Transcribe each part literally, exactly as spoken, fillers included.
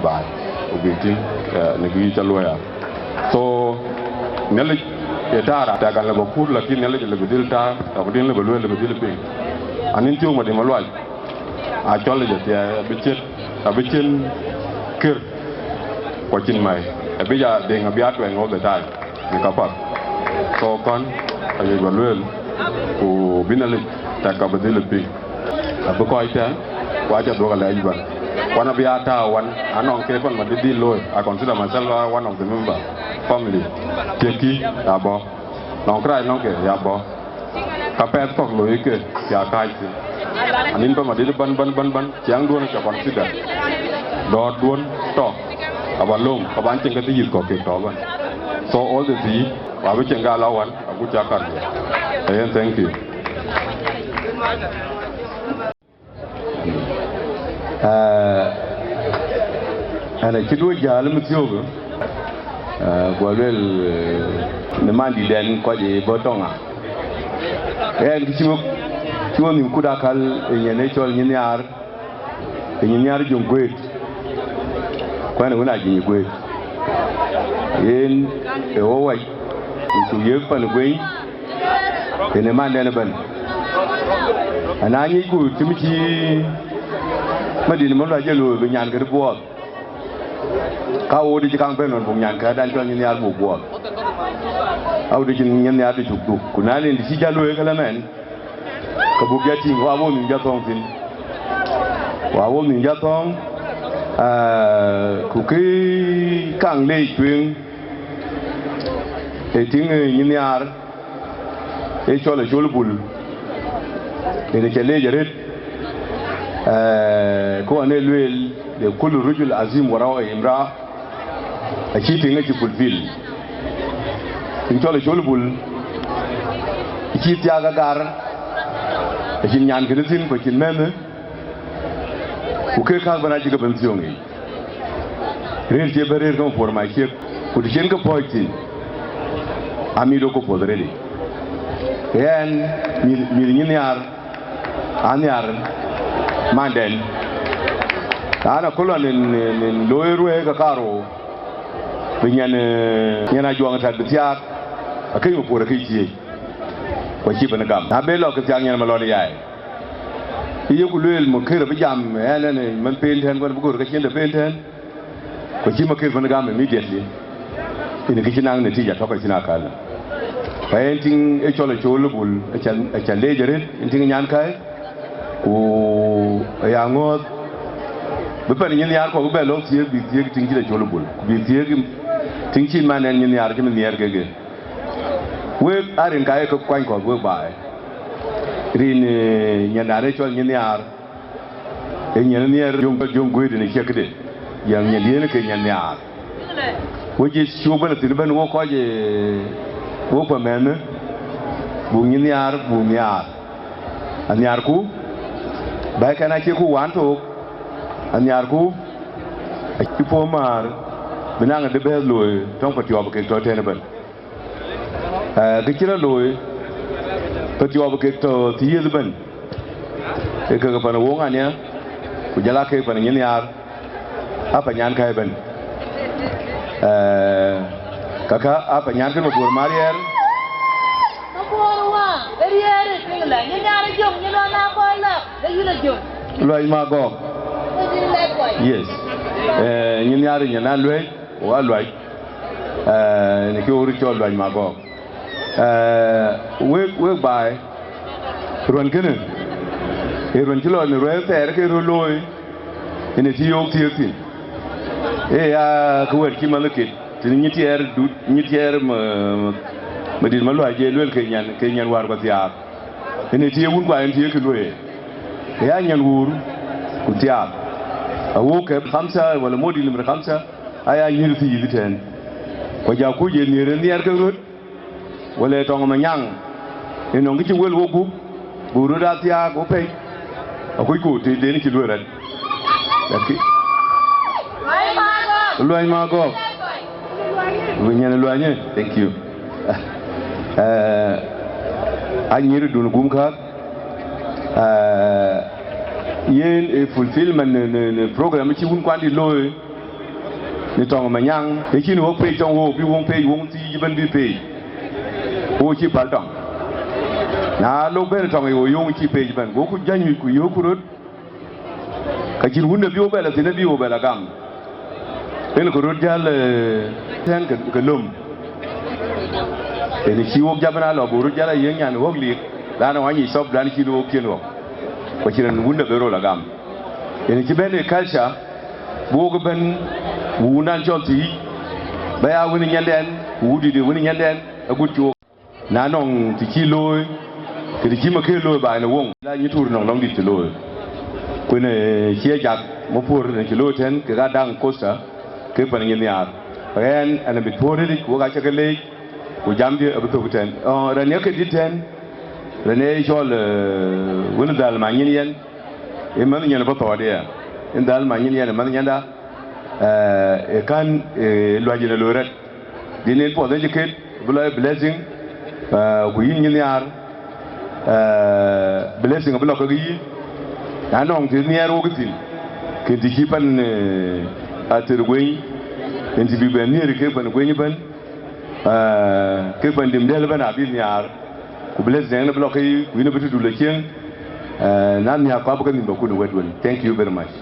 Baai, ku bïk tïŋ, eh, në kë yï ca luɔi ya. So, Nhialic ë taar, tɛ̈ kan lë bä kuur, lakin Nhialic lë bï dhil taar, abï dhil lë bï lueel, lë bï dhil piŋ. Anïn thiöök Madït Maluac, acɔl ë jɔ thiɛɛi, abï ciët, abï cïn kër, ku acïn mai, abï ya deŋ, abï a tuɛŋ all the time. Në kapath. So kɔn, aye bä lueel, ku bï Nhialic tɛ̈k ka bï dhil piŋ. Abï kɔc tɛ̈n, ku acä dhuɔ̈k alɛɛc bän. Wan abï a tääu wan, anɔŋ ke pan Madït dhil looi, I consider myself a one of the member, family. Tiëkkï, ya bɔ̈. Nɔŋ kërac nɔŋ ke, ya bɔ̈. Ka pɛth kɔ̈k looi ke, ya kääc thïn. Anïn pan Madït bän, bän, bän, bän, ciɛɛŋduön aca consider. Dɔ̈ɔ̈rduön tɔ̈, aba lööm, ka ban cieŋ ke thiëth kɔ̈k kek tɔ̈ bän. So all the three, wa bï cieŋ ke ala wan, agut cä kar. Ayen, thank you. Aa, ɛn acï duö jäl ë mithiöök, aa, guɔ luel, ee, në mandïtdɛn kɔc ë bɔ̈ tɔŋ aa. Ɛn kë cï wek, cï wek nhïm kut akäl ë nyin ë cɔl Nyinhiar, ë Nyinhiar Jöŋ Guëët, ku ɛn ë wën aa Jöŋ Guëët. Yen ë ɣo wac, ku cuk yiëk pan ë gueny, yen ë mandɛn ëbɛ̈n. Ana nyicku tim cï Madït Maluac ë looi bï nyan këdï buɔɔth, ka ɣo dï cï kaŋ bɛ̈n ɣɔn buk nyan käädan cɔl Nyinhiar buk buɔɔth. Aɣo dï cïn Nyinhiar dï cuk dhuk. Ku na nin dï cï jal looi këlë mɛn, ke buk jɔ tïŋ, wa wo nhïm jɔ thɔ̈ɔ̈ŋ thïn. Wa wo nhïm jɔ thɔ̈ɔ̈ŋ, aa, ku kë kaŋ leec tueŋ, ë tïŋ, ee, Nyinhiar, ë cɔl ë Col Bul, yen ë ca leec arëët, ee, ku ɣɔn ë lueel, de kul rujul azim warau imra, acï tïŋ acï fulfill. Tïŋ cɔl ë Col Bul, acï thiaak agar, acïn nyan kënë thïn, ku acïn mɛ̈nhë, ku kek käk bɛ̈n acï ke bɛ̈n thiöŋ yiic. Rëër cie bɛ̈n rëër ke puɔ̈r mac ciëk, ku të cïn ke pɔ̈ɔ̈c thïn, amit wek ke puɔ̈th arëëdi. Ɣɛn, mïth, mïth Nyinhiar, anhiar mandɛn. Raan aköl ɣɔn nin, nin, nin looi ruëëi ke karou, bï nyan, ee, nyan Ajuɔŋ Atat bï thiaak, akëc mapuɔ̈r akëc thiëëc, ku acï bɛ̈n gam. Na be lɔ ke thiaak nyan Malɔn Yai. Ë yeku lueel Makër abï jam, ɛn, ɛn, ë, man peen tɛ̈n, ku ɛn bï gör ke cïn de peen tɛ̈n. Ku cï Makër bɛ̈n gam immediately. Yen kë cï naŋ natija tɔ̈ ke cïn akäl. Ku ɛn tïŋ ë cɔl ë Col Bul, aca, aca leec arëët, ɛn tïŋ nyankäi. Ku aya ŋɔ̈ɔ̈th, bï pan Nyinhiar kɔ̈k bï bɛ lɔ thiëëk, bï thiëëk tïŋ cït ë Col Bul. Ku bï thiëëk tïŋ cït man ɛn Nyinhiar cï min nhiɛɛr kek en. Wek aa rin ka ye ke kuany kɔ̈th wek baai. Rin, ee, nyan raan ë cɔl Nyinhiar, ee nyan nhiɛɛr Jöŋ, Jöŋ Guëët në ciɛk këde, yɛn nyandiën ke nyan nhiaar. Wek cï cuk bɛ̈n thïn ëbɛ̈n wok kɔc, ee, wok pa mɛ̈nhë, buk Nyinhiar, buk nhiaar. Anhiarku, bäikɛn acïku waan thook, anhiarku, acï puɔ̈u määr, bï naŋ ë dë bɛ̈ɛ̈th looi, tɔŋ pa tiɔp kek tɔ̈ tɛ̈n ëbɛ̈n. Ee, kë cï rɔt looi, ke tiɔp kek tɔ̈ thiëëth ëbɛ̈n, ee kek pan ë woŋ ania, ku jɔl aa kek pan ë Nyinhiar, aa pa nyankäi ëbɛ̈n. Ee, kakë aa pa nyankën Mabuɔ̈r Mariɛɛr. Mabuɔ̈r wä, ë riɛɛr ë piŋ la, Nyinhiar ë Jöŋ, nyin ɣɔn aa kɔc la, de yïn ë Jöŋ. Luac Magɔ̈k. Ë yïn lɛ̈k kɔc. Yes. Ee, Nyinhiar ë nyin aa luɛc, ku aa luac. Ee, në kë wor cɔl Luac Magɔ̈k. Ee, wek, wek baai, ruɔ̈n kënë, ee ruɔ̈n cï lɔ në ruɛ̈ɛ̈r thɛɛr ke röt looi, ënë cï yöök thiëëk thïn. Ee ya kë wɛ̈t cï manh ket, tënë nyin tiɛɛr dut, nyin tiɛɛr ma, ma, Madït Maluac ye luel ke nyan, ke nyan wäär ku thiaak. Ënë cï ye wun kua yen cï ye kë lueel. Ee ya nyan wuur ku thiaak. Awook ke khamsa, wala modi nimra khamsa, aya nyïïr thiëëc tɛ̈n. Ku ja kuc ye nhiëër ë nhiɛɛr ke röt, wala tɔŋ manyaŋ, ë nɔŋ kë cï wël wok gup, buk röt aa thiaak wok pɛ̈i, akucku të den cï lueel rɛt. Laki-, Luac Magɔ̈k. Nyan Luany, thank you. Eh, anyïïr dun gum kak, eh, Yen ë fulfillment në, në, në program cï wun kuan dït looi në tɔŋ ë Manyaŋ, ë cïn wok peec tɔŋ wok bï woŋ peec, woŋ thiic ëbɛ̈n bï peec. Wok cï päl tɔŋ. Na lok bɛ̈n tɔŋ ë wo yöŋ cï peec ëbɛ̈n, goku jäny ku yöökku röt, ka cïn wun ë bï wo bɛ lɔ thïn, ë bï wo bɛ lɔ gam. Yen ke röt jäl, eh, tɛ̈n ke, ke löm. Yen cï wok jam ëna lɔ, buk röt jäl a yiëk nyan wok lik, lan ë wany yic thɔp, lan cïn wok cïn wok. Ku cïn wun ë bï röl a gam. Yen cï bɛ̈n ë culture, bï wok ëbɛ̈n, wun dan cɔl thiic, bä ya wën ë nyandɛn, ku wudït ë wën ë nyandɛn, agut cï wok. Na nɔŋ të cï looi, ke të cï Makër looi baai në woŋ, la nyï tuur nɔŋ lɔŋdït të looi. Ku në cï ajak mapuɔ̈r në cï looi tɛ̈n, kek adaŋ Costa, kek pan nyin nhiaar. Ɣɛn, ɛn amit puɔ̈r rëtic, ku wok acä ke leec, ku jamdiɛ̈ abï thök tɛ̈n. Ɔ, rɛn ye ke dït tɛ̈n, rɛn ye cɔl, eh, wën dhal ma nyin yɛn, ë mɛnh nyin bï thɔɔt aya. Ën dhal ma nyin yɛn ë mɛnh nyanda, eh, ë kän, eh, luac yen ë loi rɛt. Dïn en puɔth en cï ket, bï lɔ ye blessing, eh, ku yïn nyin nhiaar, eh, blessing abï lɔ kek yï. Na nɔŋ të nhiɛɛr wok thïn, ke të cï pan, eh, Athër Gueny, en të bï bɛn nhiëër ke pan Gueny ëbɛ̈n, eh, ke pan Dimdɛ̈l ëbɛ̈n abï nhiaar, ku blessing en abï lɔ ke yï, ku yïn abï tëdu lɔ cieŋ, eh, na nhiaar ku abï ke nhïm bä kun ë wɛ̈t wën. Thank you very much.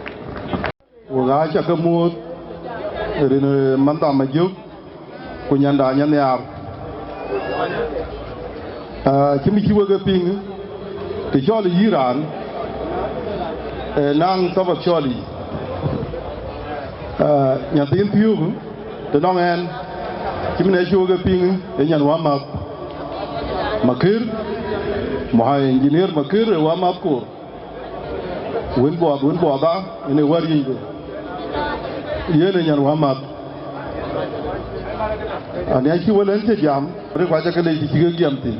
Wek aa cä ke muɔ̈th rin ë mantha Majök, ku nyanda Nyandhiaar. Ah, cï mi cï wek e piŋ, të cɔl yï raan, ee naŋ sabab cɔl yï. Ah, nyanthiin thiöök, të nɔŋ ɛn, cï mi ne cï wek e piŋ, ee nyan wämäth Makër, mɔ̈ engineer Makër, ee wämäth koor. Wën buɔɔth, wën buɔɔth aa, yen ee wär yic de. Yen ee nyan wämäth. Ani acï wël en cï jam, rek kuac ke leec të cï ke giɛm thïn.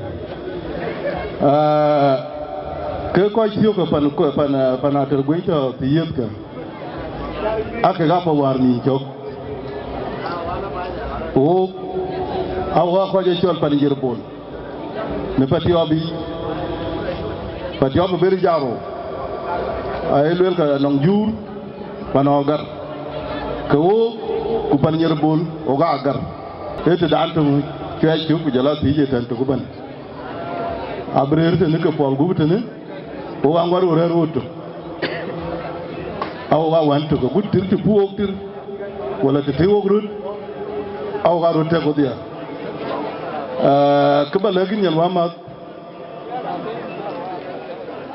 Aa, ke kɔc thiöök ke pan, ke pan, pan Ater Gueny tɔ thiëëthkë. Aa kek aa pa wäär nïïm cök. Wok, aa wok aa kɔc ë cɔl pan Jerbol. Në Patiɔp yic, Patiɔp ë beri jarou, aye luel ke nɔŋ juur, pan ɔ gar. Ke wo, ku pan Nyerbol, wo ka gar. Ee tëdan töŋ cuɛc cök, ku jɔl a thiic ë tɛ̈n tök ëbɛ̈n. Abï rëër tënë ke puɔl gup tënë, wo ka ŋuɔt wo rɛ̈ɛ̈r wo tök. Awok aa wän tök, agut tïr të puk wok tïr, wala të tëë wok röt, awok aa röt tɛ̈k wodhia. Aa, kë bä lɛ̈k yïn nyan wämäth,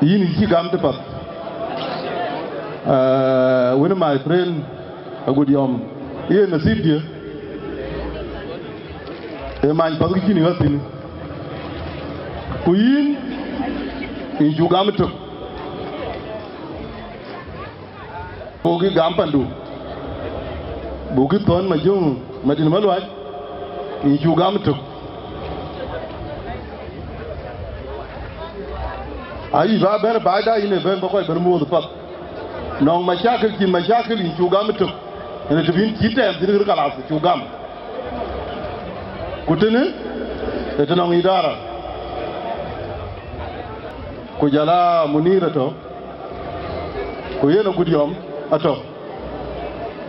yïn yï cï gam të path. Aa, wën my friend, agut yɔm, yen nasib dië, ee many path kë cïn ɣäth thïn. Ku yïn, yïn cuk gam ëtök. Buk kï gam pandu, buk kï thɔ̈n Majöŋ, Madïn Maluac, yïn cuk gam tök. Ayï bä bɛ̈n baai da yïn ë bɛ̈n bä kɔc bɛ̈n muɔ̈th path. Nɔŋ macakël cïn macakël yïn cuk gam tök. Ënë të bïn cït tɛɛm thïn kë kalas cuk gam. Ku tënë, ë të nɔŋ idara. Ku jɔl a Munir atɔ̈. Ku yen agut yɔm atɔ̈.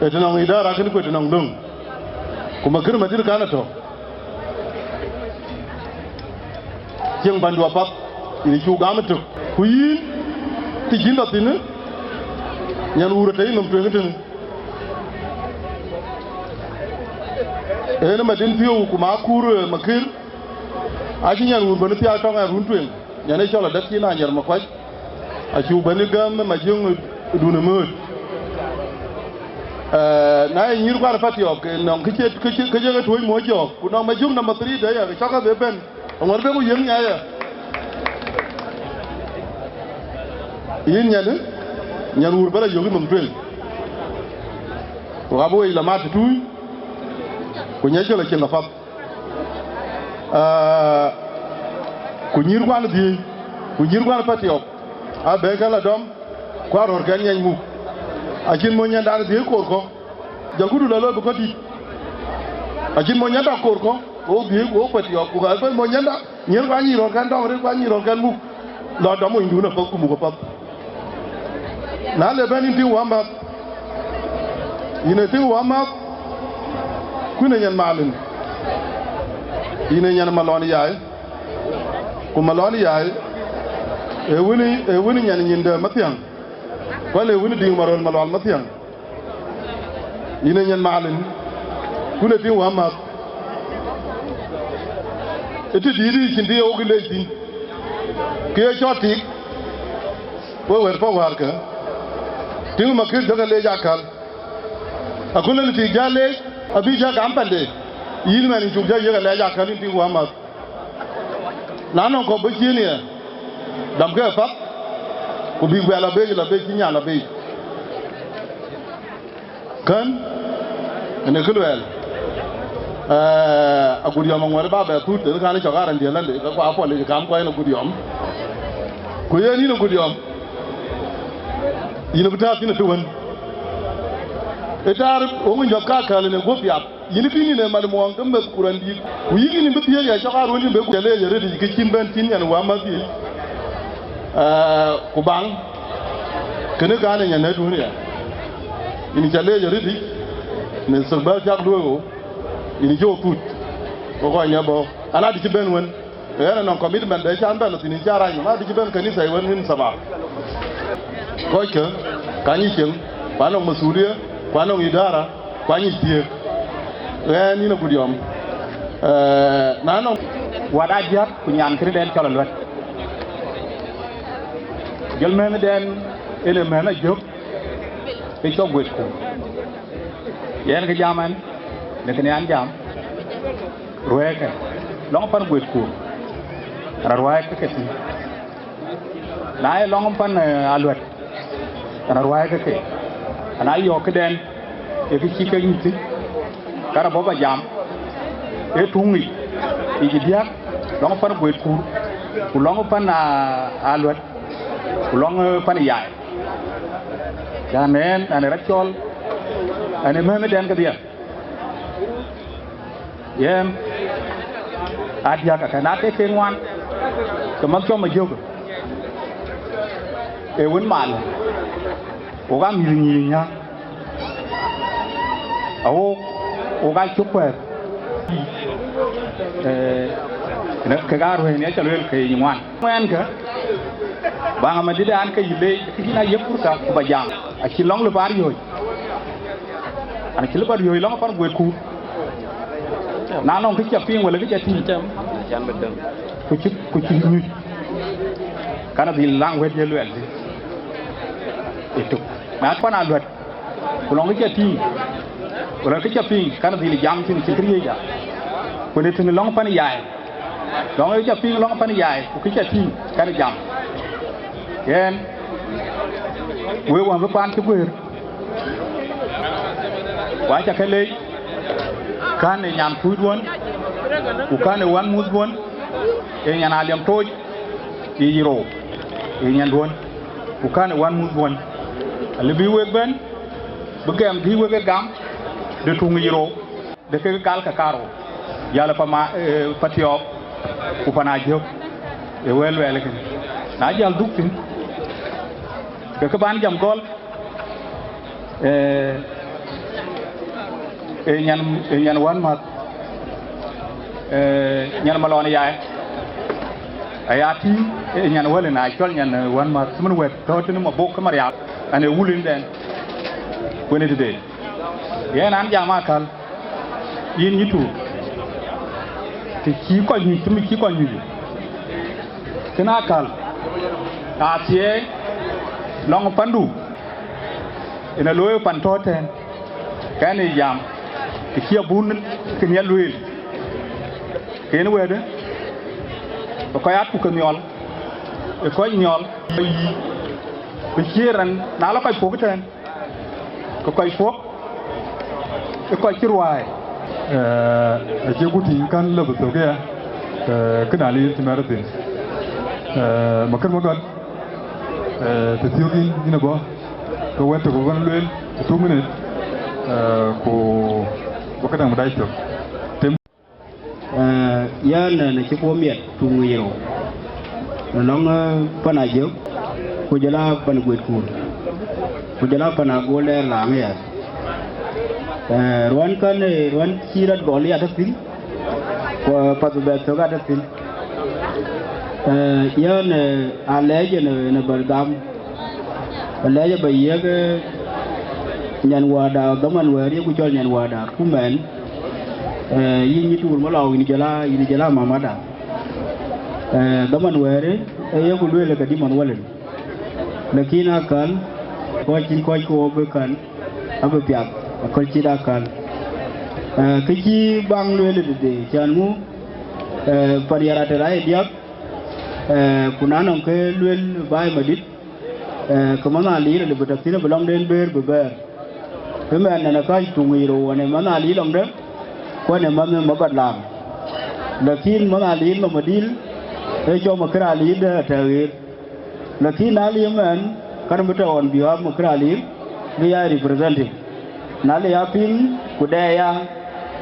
Ë të nɔŋ idara kënë ku ë të nɔŋ löŋ. Ku Makër Madït kan atɔ̈. Cieŋ pandu apath, yïn cuk gam ëtök. Ku yïn, të cïn lɔ thïn, nyan wuur ë tɔ yï nɔm tueŋ tënë. Ënë Madïn Thiëu ku Makur, eh, Makër, acï nyan wuur bɛ̈n thiaak tɔŋ ë run tueŋ. Nyan ë cɔl Adäk cïn Anyiɛr Makuac. Acuk bɛ̈n ë gäm ë Majöŋ ë dun ë mööt. Eh, na ye nyïïr kuan ë Patiɔp, ke nɔŋ kë cï, kë cï, kë cï ke tuöc mɔ̈c jɔ̈ɔ̈k, ku nɔŋ Majöŋ nɔm athëri dɛ̈ ya, ke cɔk abï bɛ̈n. Aŋuɔt bek ku yiëk nyaai ya. Yïn nyan ë, nyan wuur bä la yök yï nɔm tueŋ. Ku abï wec la mat tuui, ku nyiɛc cɔl acieŋ apath. Aa, ku nyïïr kuan dhiëëc, ku nyïïr kuan Patiɔp, abëëkë la dɔm, ku aröörkɛn nyiɛc muk. Acïn mony nyandan dhiëëc koor kɔ̈k, jɔl këdu la looi bï kɔ̈k dït. Acïn mony nyanda koor kɔ̈k, wok dhiëëc, wok Patiɔp, ku ka bɛ̈n mony nyanda, nyïïr kuan nyïïr röörkɛn dɔm, rëër kuan nyïïr röörkɛn muk. Lɔ dɔm monydun apath, ku muk apath. Na le bɛ̈n yïn Tïŋ Wämäth, yïn ee Tïŋ Wämäth, ku yïn ee nyan Malin, yïn ee nyan Malɔn Yai, ku Malɔn Yai ee wën, ee wën nyan nyinde Mathiäŋ, ku ale wën Diŋ Marol Malual Mathiäŋ. Yïn ee nyan Malin, ku yïn ee Tïŋ Wämäth. Ë të dïït yï cïn të ye wok leec thïn, ke ye cɔt tik, we wɛ̈t pa wäärkë. Tïŋ Makër jɔkë leec akäl. Aköl en tik jäl leec, abï jɔ gam pande. Yïn mɛn cuk jɔ yiëk alɛɛc akäl yïn Tïŋ Wämäth. Na nɔŋ kɔ̈k bï ciën ye, damkë apath, ku bïk bɛ la bec, la bec cï nyan la bec. Kën, ënë kë luɛɛl, ee, agut yɔm aŋuɛ̈t ba bɛ thut, ënë kan cɔk aa rɛ̈n diël ande, ke kua puɔl yic kam kɔc en agut yɔm. Ku yen yïn agut yɔm, yïn abï tääu thïn ëtëwën. Ë taar wok nyɔp ka käl ënë guöp piath. Yïn kï yïn ë man muɔɔŋ ke meth ku rɛ̈n dïït, ku yïn yïn bï thiëëc ya cɔk aa ruöny yïn bï ku ca leec arëtic kë cïn bɛ̈n cïn nyan Wämäth yic, ee, ku baŋ, kënë kan ë nyan ëtun ya. Yïn ca leec arëtic në thok bɛ̈l cak luöi ɣo, yïn cï ɣo thuc, ku kɔc nya bɔ̈, an, adï cï bɛ̈n wën. Ɣɛn anɔŋ commitment de can bɛ̈n lɔ thïn, yïn ca rac nɔm, adï cï bɛ̈n kanitha wën wën thaba. Kɔckë, ka nyic cieŋ, ku anɔŋ masulia, ku anɔŋ idara, ku anyic thiëëk. Ɣɛn yïn agut yɔm. Ee, na nɔŋ wät aa diäk ku nyan kënëdɛn cɔl Aluɛt. Jɔl mɛ̈nhëdɛn en ee mɛ̈nh Ajök, ë cɔk Guetkuur. Yen kë jam ɛn, në kënë an jam, ruɛɛkë, lɔŋ pan Guetkuur, rɔt ruääi ke ke thïn. Na ye lɔŋ pan, ee, Aluɛt, rɔt ruääi ke ke. Ana yɔ̈ɔ̈k këdɛn, ee kë cï kek nyuc thïn, ka rɔt bɔ̈ ba jam, ee tuŋ yic, yic diäk, lɔŋ pan Guetkuur, ku lɔŋ pan, aa, Aluɛt, ku lɔŋ, ee, pan Yai. Yan ɛn, ɛn ë rɔt cɔl, ɛn ë mɛ̈nhëdɛn kedhie. Yen, aa diäk, ka na ke ke ŋuan, ke man cɔm Ajök, ee wën mal, wok aa mïth nyïïn nya, awok, wok aa cök kuɛɛth. Ee, në kek aa ruëëny ë ca lueel ke yic ŋuan. Ŋuɛɛnkë, baŋ amadït an ke yï leec, ke yïn aa yiëk purtha ku ba jam, acï lɔŋ lë ba riööc. An cï lë ba riööc lɔŋ pan Guetkuur. Na nɔŋ kë ca piŋ wala kë ca tïŋ, ku cï, ku cï nyuc, kan adhil laŋ wɛ̈t ye luɛɛl thïn ëtök. Na pan Aluɛt, ku lɔŋ kë ca tïŋ, ku lɔŋ kë ca piŋ, kan dhil jam thïn cïn kë riëëc ya. Ku në tïŋ lɔŋ pan Yai, lɔŋ kë ca piŋ lɔŋ pan Yai, ku kë ca tïŋ, kan jam. Yen, wek wään bï paan cï guëër, ku aca ke leec, kän ë nyan kuc duön, ku kän ë wän muth duön, ë nyan Aliɛm Tooc, ë yic rou, ë nyan duön, ku kän ë wän muth duön. Alë bï wek bɛ̈n, bï gɛm bï wek ë gam de tuŋ yic rou, de kek gal ke karou, yal pa ma, eh, pa tiɔɔk, ku pan Ajök, ë wël luɛɛl kënë. Na jäl dhuk thïn, ke kë ban jam gɔl, eh, ë nyan, ë nyan wän mäth, eh, nyan Malɔn Yai, aya tïŋ, ë nyan wël na cɔl nyan, eh, wän mäth, cïmën wɛ̈t tɔ̈ tënë Mabok ke Marial, an ë wulindɛn, kuën ë tëde. Yen an jam akäl, yïn yï tuur, të cï kɔc nyuc, të mi cï kɔc nyuc, kën akäl, athiɛɛi lɔŋ pandu, yen ë looi pan tɔ̈ tɛ̈n, kɛn ë jam, të cï abun kën ya lueel, kën wɛ̈ɛ̈të, ë kɔc atuk ke nhiɔl, ë kɔc nhiɔl, ë yï, bï cïï rɛn, na lɔ kɔc puɔ̈k tɛ̈n, ke kɔc puɔ̈k, ë kɔc cï ruääi. Eh, acie ku tïŋ kän lɔ bï thök aya, eh, këna liir cï mɛr thïn. Eh, Makër Magɔt, eh, të thiök yïn, yïn ë bɔ̈, ke wɛ̈t tök bï bɛ̈n lueel, two minute, eh, ku bï këdäŋ bï dac thök. Tem. Eh, yɛn, eh, në cï puɔ̈u miɛt tuŋ yic rou, në lɔŋ, eh, pan Ajök, ku jɔl a pan Guetkuur. Ku jɔl a pan Agol dɛɛr laaŋ ya. Eh, ruän kän, eh, ruän cï rɔt gɔl ya tɔ̈ thïn, ku path bï bɛ thök a tɔ̈ thïn. Eh, yɛn, eh, alɛɛc yen, eh, në bär gam. Alɛɛc aba yiëk, eh, nyan wääda, dhaman wɛ̈ɛ̈r yeku cɔl nyan wääda, ku mɛn, eh, yïn yï tuur malɔu, yïn jɔl a, yïn jɔl a mamada. Eh, dhaman wɛ̈ɛ̈r, eh, yeku lueel ke dï man wälën. Lakin akäl, kɔc cïn kɔc ke wɔ bï käl, abï piath, aköl cït akäl. Eh, kë cï baŋ lueel tëde, cän ŋu, eh, pan yɛn raan tëde raan diäk, eh, ku na nɔŋ kë lueel baai madït, eh, ke manh alir alë bï tɔ̈ thïn, abï lɔŋden bëër bï bɛ̈ɛ̈r. Ëmɛn nɛn ë kääc tuŋ yic rou, ɣɔn ë manh alir lɔŋde, ku ɣɔn ë manh ë Mabat Lam. Lakin manh alir nɔm adil, ee cɔm akër alir dɛ atɛ̈ ɣer. Lakin na liim ɛn, kan bï tɔ̈ on behalf Makër Aliir, bï ya representative. Na le ya piŋ, ku dɛ ya,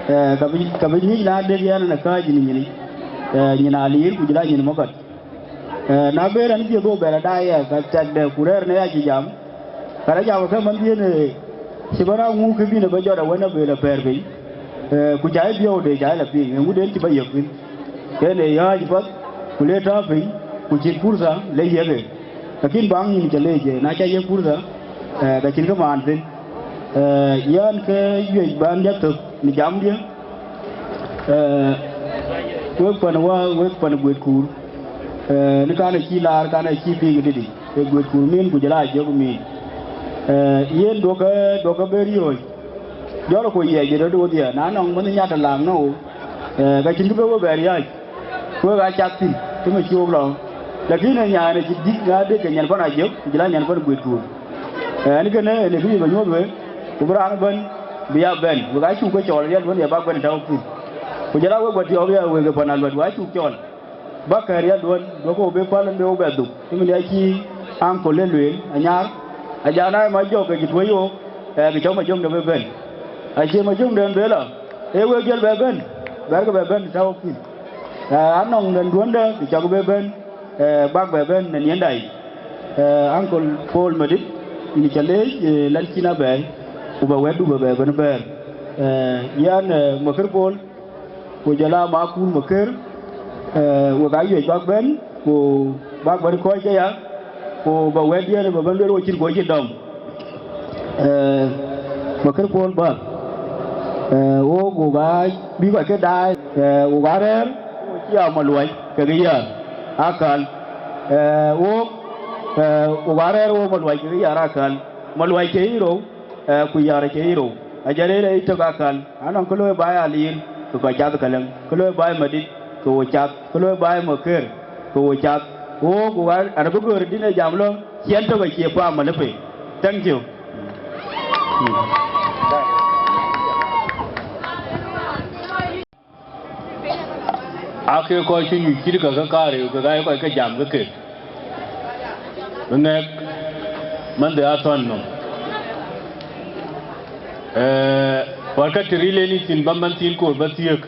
eh, ka bï, ka bï nyic na dek yɛn ɛn akääc nyin, eh, nyin Aliir, ku jɔl a nyin Magat. Eh, na ber ɛn dhiëth wo bɛ̈n ada yɛ, ka tɛkdɛ ku rɛɛr në ya cï jam, ka rɔ jam ke man dhiën, eh, cï bä raan ŋuk kë bïn ë bä jɔt awën abël apɛɛr piny. Eh, ku ca ye biɔ̈ɔ̈de ca ye la piŋ, eeŋu den cï bä yök thïn. Yen ee yääc path, ku le tääu piny, ku cïn purtha le yiëk en. Lakin baŋ nyin ca leec, eh, na ca yiëk purtha, eh, ka cïn kë maan thïn. Eh, yɛn ke yuec bän jɔ thök në jamdiɛ̈, eh, wek pan wä, wek pan Guetkuur, eh, në kan acï laar, kan acï piŋ tëdï, ee Guetkuur min, ku jɔl a Ajök min. Eh, yen duɔ̈kkë, duɔ̈kkë bë riööc. Jɔl ku yiɛc röt wodhie, na nɔŋ manh nya tɔ laŋ nou, eh, ka cïn kë bï we bɛ riääc, ku wek aa cath thïn, të më cï wok lɔ. Lakin ë nyan ë cï dït na dek ke nyan pan Ajök, ku jɔl a nyan pan Guetkuur. Eh, ɛn kënë, ënë kë bï bɛ nyuɔ̈th wek, ku bï raan ëbɛ̈n, bï ya bɛ̈n, wek aa cuk ke cɔɔl riɛl duɔ̈n ya bäk bɛ̈n tääu thïn. Ku jɔl a wek bä tiɔɔk ya wek ë pan Aluɛt, wek aa cuk cɔɔl. Bäk kɛ̈ɛ̈r ya duɔ̈n, duɔ̈kkë wo bï päl, bï wo bɛ dhuk. Cïmën ya cï aŋkol ë lueel, anyaar, ajan aa ma jɔk ke cï tuɔ̈c wook, ee kë cɔk ma jɔŋ de bï bɛ̈n. Acie ma jɔŋ de bï lɔ, ee wek jɔl bɛ bɛ̈n, bɛ̈ɛ̈rkë bɛ bɛ̈n tääu thïn. Ee, anɔŋ nɛn duɔ̈ndɛ, kë cɔk bï bɛ̈n, ee, bäk bɛ bɛ̈n në niɛnda yic. Ee, aŋkol Paul Madït, yïn ca leec, ee, lan cïn abɛ̈ɛ̈i, ku bä wɛ̈tdu bä bɛ bɛ̈n bɛ̈ɛ̈r. Ee, yɛn, ee, Makër Paul, ku jɔl a Makuur Makër, ee, wek aa yuec bäk bɛ̈n, ku bäk bɛ̈n kɔ̈ɔ̈c aya, ku bä wɛ̈tdiɛn bä bɛ̈n lueel wo cïn kuɔ̈c cï dɔm. Ee, Makër Paul bäk, ee, wok, wok aa bï kɔc ke daai, ee, wok aa rɛ̈ɛ̈r, wo cï a Maluac kekë yäär akäl. Ee, wok, ee, wok aa rɛ̈ɛ̈r wo Maluac kekë yäär akäl. Maluac cie yï rou, ee, ku yäär acie yï rou. Ajɔl rëër ë tök akäl, anɔŋ kë looi baai Aliir, ke kɔc cath ke lëŋ, kë looi baai Madït, ke wo cath, kë looi baai Makër, ke wo cath. Wok, wok aa, an, abï göör dïn ë jam lɔ, ciɛn tök acie paam alëpë. Thank you. Ake kɔc cï nyuc cït käkë kaarou, kek aa ye kɔc ke jam ke kek. Bï ŋɛk manhde athɔ̈n nɔm. Ee, wärkë të ril en yï thïn bä manh thiin koor bä thiëëk,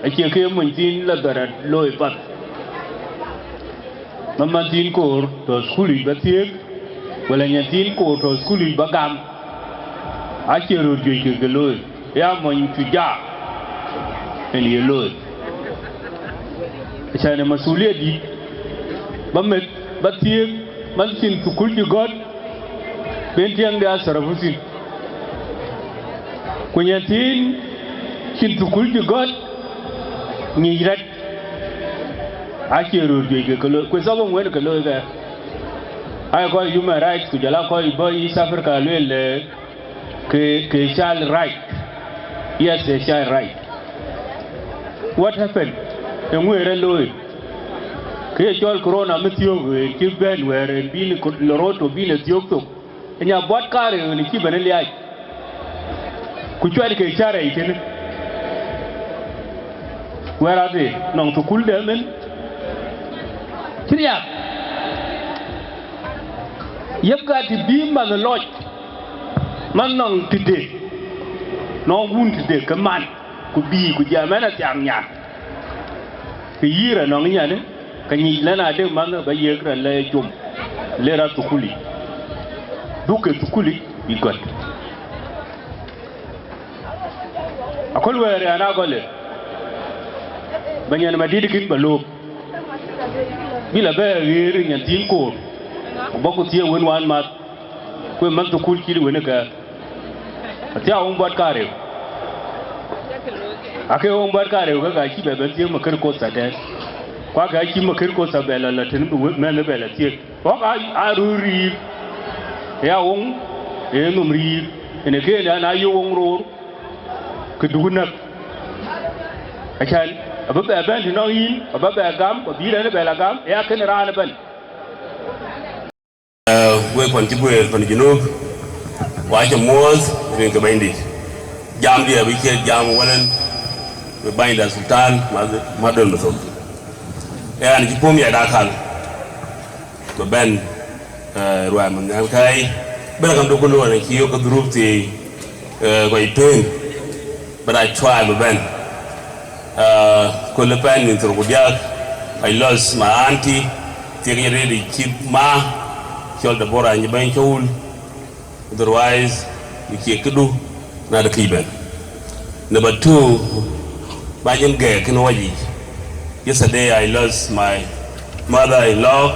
acie ke ye mony thiin la dhɔ̈rɛ̈t looi path. Bä manh thiin koor tɔ̈ thukul yic bä thiëëk, wala nyan thiin koor tɔ̈ thukul yic bä gam, acie röör juëc kek ke looi. Ya mony shujaa en ye looi. Acän ë masulia dït, bä meth, bä thiëëk, man cïn thukul cï gɔ̈t, ben tiɛŋde atharabu thïn. Ku nyan thiin cïn thukul cï gɔ̈t, ŋic rɛt, acie röör juëc kek ke looi, ku thababu wën ke looi kë. Aa kɔc human rights, ku jɔl aa kɔc bɔ̈ East Africa lueel, ee, ke, ke child right. Yes, a child right. What happened? Eeŋu ë rɛ̈t looi? Kë ye cɔl corona më thiöök, ee, cï bɛ̈n wɛ̈ɛ̈r, ee, bïn ko-, lɔ rot, bïn ë thiöök thok. Ë nya buɔt kaarou ënë cï bɛ̈n ë liaac. Ku cuɛt ke cä rɛɛc tënë. Wɛ̈ɛ̈r adhil, nɔŋ thukul dɛ̈ mën. Cï riääk. Yep ka të bï man lɔc. Man nɔŋ tëde, nɔŋ wun tëde ke man, ku bïï, ku jam ɛn athiaŋ nyan. Ke yï rɛ̈ nɔŋ nyanë, ke nyic lɛ̈n adek man bä yiëk rɛ̈ lɛ com, le rɛ̈ thukul yic. Duk ke thukul yic bï gɔ̈t. Aköl wɛ̈ɛ̈r ë an, agɔl ë, bɛ̈ny yen madït kïn bä look, bï lɔ bɛ ɣëër ë nyan thïn koor, ku bä ku thiëëk wën wään math, ku ë manh thukul cït wën ë kɛ̈ɛ̈r. Athiaa wöŋ buɔt kareu. Ake wöŋ buɔt kareu, ke ka cï bɛ bɛn thiëëk Makër Koth atɛ̈ɛ̈n. Ku ake acï Makër Koth abɛ lɔ, lɔ tënë bï wë-, mɛnh ë bɛ lɔ thiëëk. Ɣɔ̈k aa, aa röör riir, ë ya woŋ, ë nöm riir, ënë kënë an, aa yök woŋ roor, ke duk näk. Acan, abï bɛ bɛ̈n të nɔŋ yïn, abä bɛ gam, ku abï rɛ̈n ë bɛ lɔ gam, ë ya kënë raan ëbɛ̈n. Ee, wek pan cï guëër pan Junub, wa cä muɔ̈ɔ̈th rin ke Bɛ̈nydït. Jamdiɛ̈ abï ciët jam wälën, bï bänyda Sultan, ma, ma döl mathok. Ë an, cï puɔ̈u miɛt akäl. Bä bɛ̈n, eh, ruɛɛm nhialkɛ̈i, bɛ̈n akam duk ku luɔn acï yök ke dhurup thii, eh, kɔc tueŋ, but I try bä bɛ̈n. Eh, kööl ë pɛɛn nïn thiërrou ku diäk, I lost my auntie, thiëk ye rëëdï cït ma, cɔl Deborah Anyï Bɛ̈ny Cɔ̈ul. Otherwise, mi cie këdu, na de kï bɛ̈n. Number two, ba nyin gɛɛk kën wɔ yic. Yesterday, I lost my mother-in-law.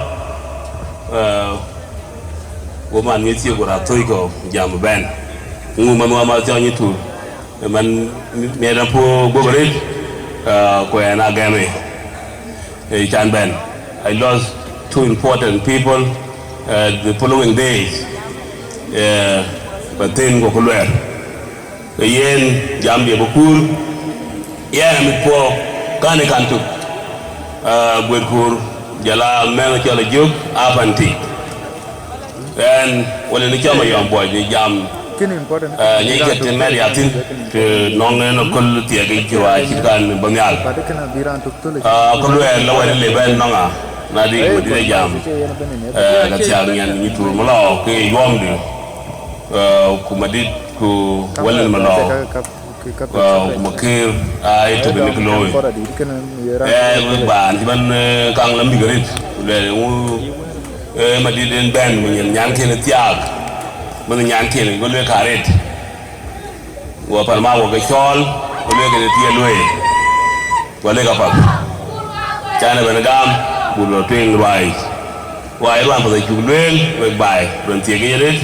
Uh, woman mi thie gura thoi ko jam bɛ̈n. Ŋu man wa ma thiɔny tu. Man mi, mi da po gogorit, uh, ku ɛn a gɛm ë. Eh, can bɛ̈n. I lost two important people, eh, the following days. Eh, but then go ku luɛɛr. Ke yen jamdiɛ̈ bï kuur, yen amit puɔ̈u, kan ë kan tuk. Eh, guet kuur, jɔl a mɛnh cɔl Ajök, a pan tik. Ɣɛn, wala ni cɔm ayɔm buɔc ni jam, eh, nyic ke të mɛt ya thïn, të nɔŋ en aköl thiɛk yic cï ruaac cït kan bä nhial. Ah, ku luɛɛr la wɛ̈t le bɛ̈n nɔŋ a, na dï ku dït jam, eh, ka thiak nyan nyi tuur malɔ ke yuɔmdï, eh, ku madït ku wälën malɔ. Ku Makër aa ye tök në kë looi. Ë, wek baan cï man, eh, kaŋ la mïth arëët, ku luɛɛl eeŋö, eh, madït en bɛ̈n, ku nyin nyanken ë thiaak, man nyanken, go lueel ka arëët. Go pan ma wɔ ke cɔɔl, go lueel kën ë thiëëk lueel. Go lek apath. Can ëbɛ̈n gam, ku lɔ tueŋ ruaac. Ruaac ruan path acuk lueel, wek baai, ruɛn thiëëk yic arëët.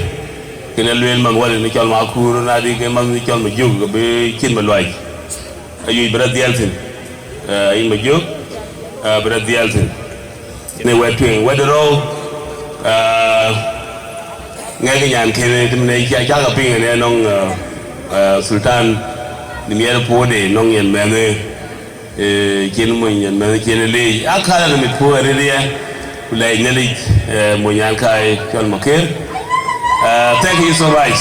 Kën e lueel man wälë ni cɔl Makur, na dï ke man ni cɔl Majök, ke bï cin ma luac. Ayuc bï rɔt dhiɛl thïn. Eh, yïn Majök, eh, bï rɔt dhiɛl thïn. Kën e wɛt tueŋ, wɛt rou, eh, ŋɛk nyan kënë, tïm ne ca, ca ke piŋ ënë nɔŋ, eh, eh, Sultan, ni miɛt puɔ̈u de, nɔŋ yen mɛnh ë. Eh, cien mony, mɛnh cien leec. Akäl amit puɔ̈u arëët ë, ku lɛc Nhialic, eh, mony an kai cɔl Makër. Eh, thank you so much,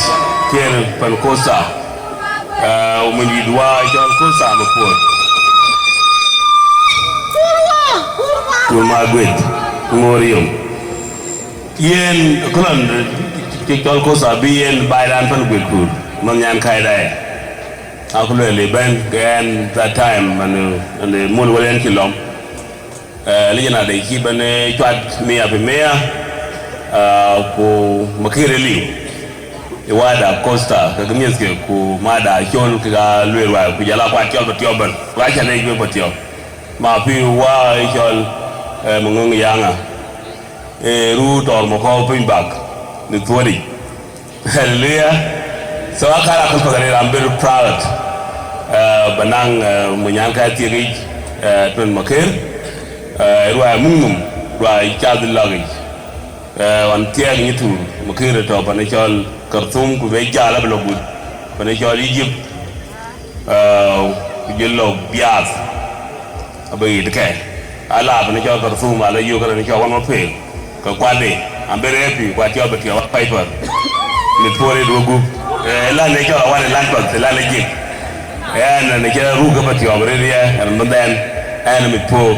Kiir pan Costa. Eh, mony dït wa cɔl Costa mit puɔ̈u. Kur ma guet, ŋoor yom. Yen, kulon, cɔl Costa bï yen baai raan pan guet kur, man nyan kai daai. Aku lueel ë bɛ̈n, ke ɛn that time, man, man, mul wël ɛn cï lɔm. Eh, lijin ade cï bɛ̈n, eh, cuat mia pi mia, ah, ku Makër ë liu. Ë wada Costa, ke ke miɛ̈thke, ku mada col, ke ka lueel wai, ku jɔl a kuat cɔl Patiɔp bɛ̈n. Ku aca lec wek Patiɔp. Ma pi wa cɔl, eh, Maŋöŋ Yaŋa. Eh, ruu tɔɔr Makɔu piny bak, në thuɔɔdic. Hallelujah. So, akar aköl path arëët, I'm very proud. Eh, bä naŋ, eh, mony nyan ka thiëk yic, eh, tueŋ Makër. Eh, ruai muk num, ruai cath lɔk yic. Eh, ɣɔn thiɛɛk nyi tuur, Makër ë tɔ̈ pan ë cɔl Khartoum, ku be jal abï lɔ gut pan ë cɔl Egypt. Eh, ku jël lɔ biaath. Abï ɣet kɛ. Ala pan ë cɔl Khartoum, ala yök rɛn ë cɔl wan ma pek. Ke kuatde, I'm very happy, kuat cɔl Patiɔp Piper. Mit puɔ̈u rëët wek gup. Eh, ëlan ë cɔl awan ëlan path, ëlan ë jik. Ɛn, ɛn ë cï ruk ke Patiɔp rëët ye, ɛn mïth ɛn, ɛn mit puɔ̈u.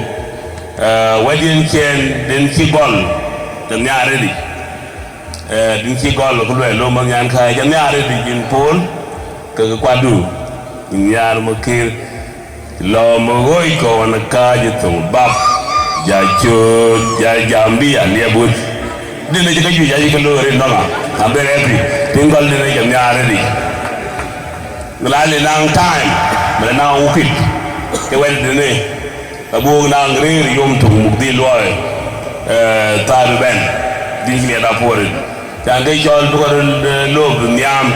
Eh, wɛ̈t yen ciɛɛn, den cï gɔl, ke nhiaar rëëdic. Eh, din cï gɔl ku luɛɛl lo man nyan ka, ca nhiaar rëëdic yïn Paul, ke ke kuatdu, yïn nhiaar Makër. Lɔ më ɣööc kɔn kääc ë thok bak, ja cööt, ja jam bï ya liɛp wut. Dïn acï ke juëc, acï ke looi rin nɔŋa. I'm very happy. Piŋ gɔl dïn acï nhiaar rin. Ŋilaali naŋ time, bï naŋ wukit. Ke wɛ̈t dïn ë, abuk naŋ rëër yom tök muk dhil luɔi, eh, thaar bï bɛ̈n. Dïn cï miɛt apuɔ̈r rin. Can ke cɔl bï kɔn röt, eh, lop nhiam.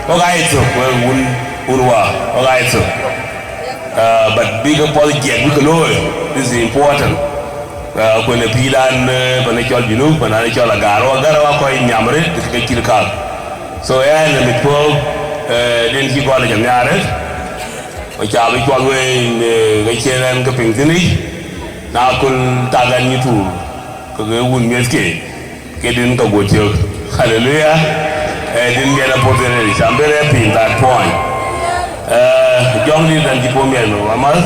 Ɣok aa ye thök, wek wun, wun wä, ɣok aa ye thök. Ah, but bï ke puɔth jiɛk, bï ke looi, this is important. Ah, ku në pïïrdan, eh, pan ë cɔl Junub, pan ë cɔl Agar, ɣok Agar ɣok kɔc nhiam arëët, ke cït kak. So, ɣɛn ë mit puɔ̈u, eh, den cï gɔl ë jɔ nhiaar arëët, ku ca bï cuɔth wei, eh, ke cïn ɣɛn ke piŋ thïn yic, na köl tak ɣɛn nyï tuur, ke ke wun miɛ̈thke. Ke din ka guɔ tiök. Hallelujah. Eh, din miɛt apuɔth rin, I'm very happy in that point. Eh, jɔŋ dit an cï puɔ̈u miɛt no, amal.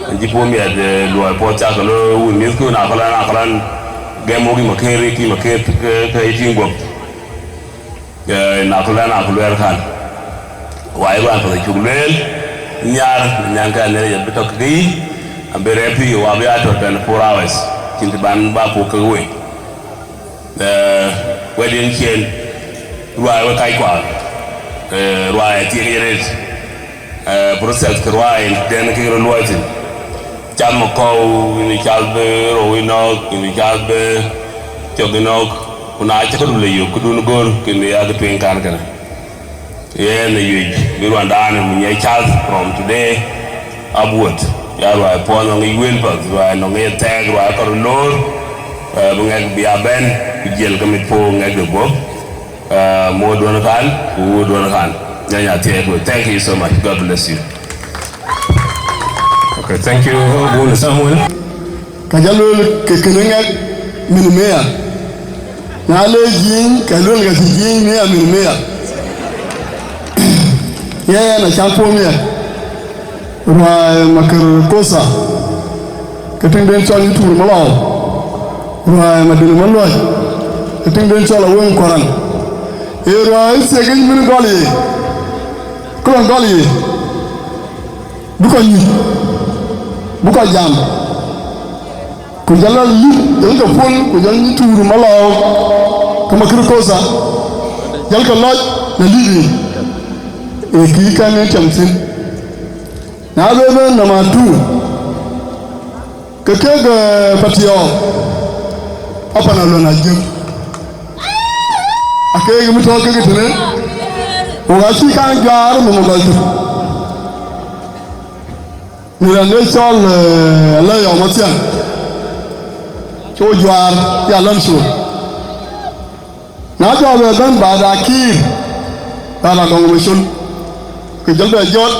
An cï puɔ̈u miɛt, eh, luɔi puɔth cak lo wun mith ku na kɔlan, na kɔlan gɛm wok i maker, ki maker ke, ke i tiŋ guɔp. Eh, na kɔlan, na kɔlan kan. Wai ruan puɔth cuk lueel, nhiar, nyan ka nere ya bitɔk ke yi, I'm very happy, wa bi ato twenty-four hours. Cin ti ban ba puɔ̈u ke wei. Eh, wɛ̈t yen cien, ruai we kac kuan, eh, ruai athiek ye ret, eh, process ke ruai den ke ro luɔi thin. Cam kɔu, ini cath be rou inɔk, ini cath be cɔk inɔk, ku na cï këdu le yök, këdun gör, kini ya ke tueŋ kan kënë. Yen ë yuec bï ruandan ë muny ë cath from today upward. Ya ruai puɔth nɔŋ yic wël path, ruai nɔŋ ye thɛɛk, ruai kɔr loor, eh, bï ŋɛk bï a bɛ̈n, ku jiël ke mit puɔ̈u ŋɛk de guɔ̈p, eh, muɔ̈ɔ̈duɔ̈n kan, ku wuɔ̈duɔ̈n kan. Nyanya thiɛɛk wek. Thank you so much. God bless you. Okay, thank you, Abuna Samuel. Ka jɔ lueel ke kënë ŋɛk min meya. Na le jiëny, ka lueel ka cï jiëny meya min meya. Yɛn acä puɔ̈u miɛt. Ruai Makër Kosa, ke tiŋden cɔl Nyituur Malɔu. Ruai Madini Maluac, ke tiŋden cɔl Aweŋ Kuaraŋ. Ee ruai thiek yic min gɔl ye. Kë lɔn gɔl ye. Bï kɔc nyuc, bï kɔc jam, ku jɔl lɔ lip, jɔl ke puɔ̈l, ku jɔl Nyituur Malɔu, ke Makër Kosa, jɔl ke lɔc në lip yic, ee kï kɛn ë tiam thïn. Na be bɛ̈n number two, ke kek, eh, Patiɔɔk, apan aluɛn ajëm. Akek mi tɔ̈ kek tënë, wok acï kaŋ juaar nɔm gɔl tök. Në rɛ̈n de cɔl, eh, Alɛ̈i Yɔu Mathiaŋ, cï wo juaar ya lɔn cuö. Na jɔ bɛ bɛ̈n baada Kiir, baada Gɔŋ Macol, ke jɔl bɛ jɔt,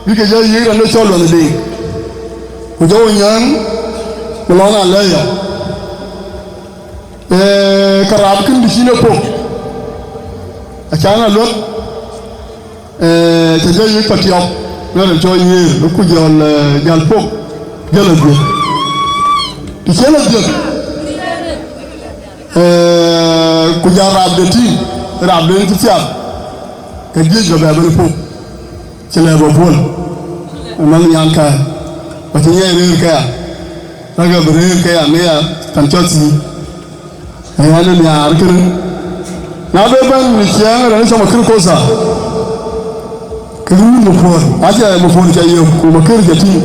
bï ke jɔ yiëk rɛ̈n de cɔl Luɔth Deŋ, ku jɔ wo nyääŋ, ku lɔn Alɛ̈i Yɔu. Eh, ke rap kën dï cïn e pok, acan a luɔth, eh, cä jɔ yic Patiɔp, luɔth cɔ yiëër, ku jɔl, eh, jäl pok, jɔl a dhiëth. Të cïn a dhiëth, eh, ku jɔl rap de tïŋ, rap de cï thiath, ke dhiëc bɛ bɛ bɛ̈n pok. Cï lɛ̈k bä puɔl, ë man nyan kɛ̈, ku cï nyiɛc rëër këya, rɛ̈kë bï rëër këya në ya pan cɔl thii. Ë ɣɛn ë nhiaar kënë. Na be bɛ̈n në ciɛɛŋ rɛ̈n cɔm akër Kosa, ke run më puɔ̈r, acie më puɔ̈r ca yök, ku më kër ca tïŋ.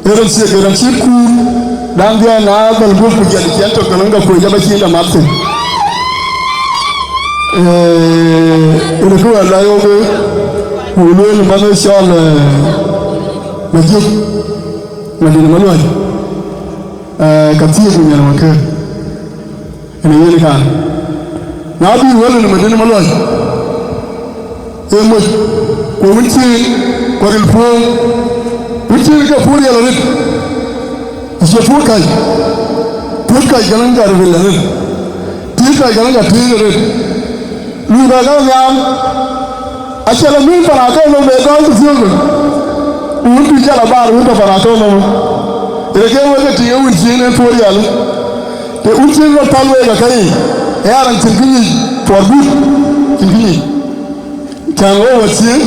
Ë rɔt thiek, ë rɔt cït kuur, dan dhiɛl na dhäl guöp ku jiɛt ciɛɛn tök, ke lɔŋ ke kuöc abä cïn dɛ mat thïn. Ee, ënë kë wɛ̈t lɔ yök, ku lueel bä në cɔl, ee, Majiëk, Madini Maluac, ee, ka thiëëk ku nyan wakëër. Ënë yen kan. Na bï wël në Madini Maluac, ee moc, ku wun cin, ku ril puɔ̈u, wun cin ke puɔ̈u riɛl arëët, acie puɔ̈u kac, puɔ̈u kac gäläŋ ka ril arëët, tiit kac gäläŋ ka tiit arëët. Lui bɛ gäl nhial, acie lɔ mïïn pan akɔ̈u nɔm bɛ gɔl ku thiöök, wun tïc jal abaar wun tɔ pan akɔ̈u nɔm. Ënë ke wek ke tïŋ ee wun cin en puɔ̈u riɛl. Të wun cïn rɔt päl week ë käyic, ë ya raan cïn kë nyic, puɔr guut, cïn kë nyic. Cän wek wä thiëëŋ,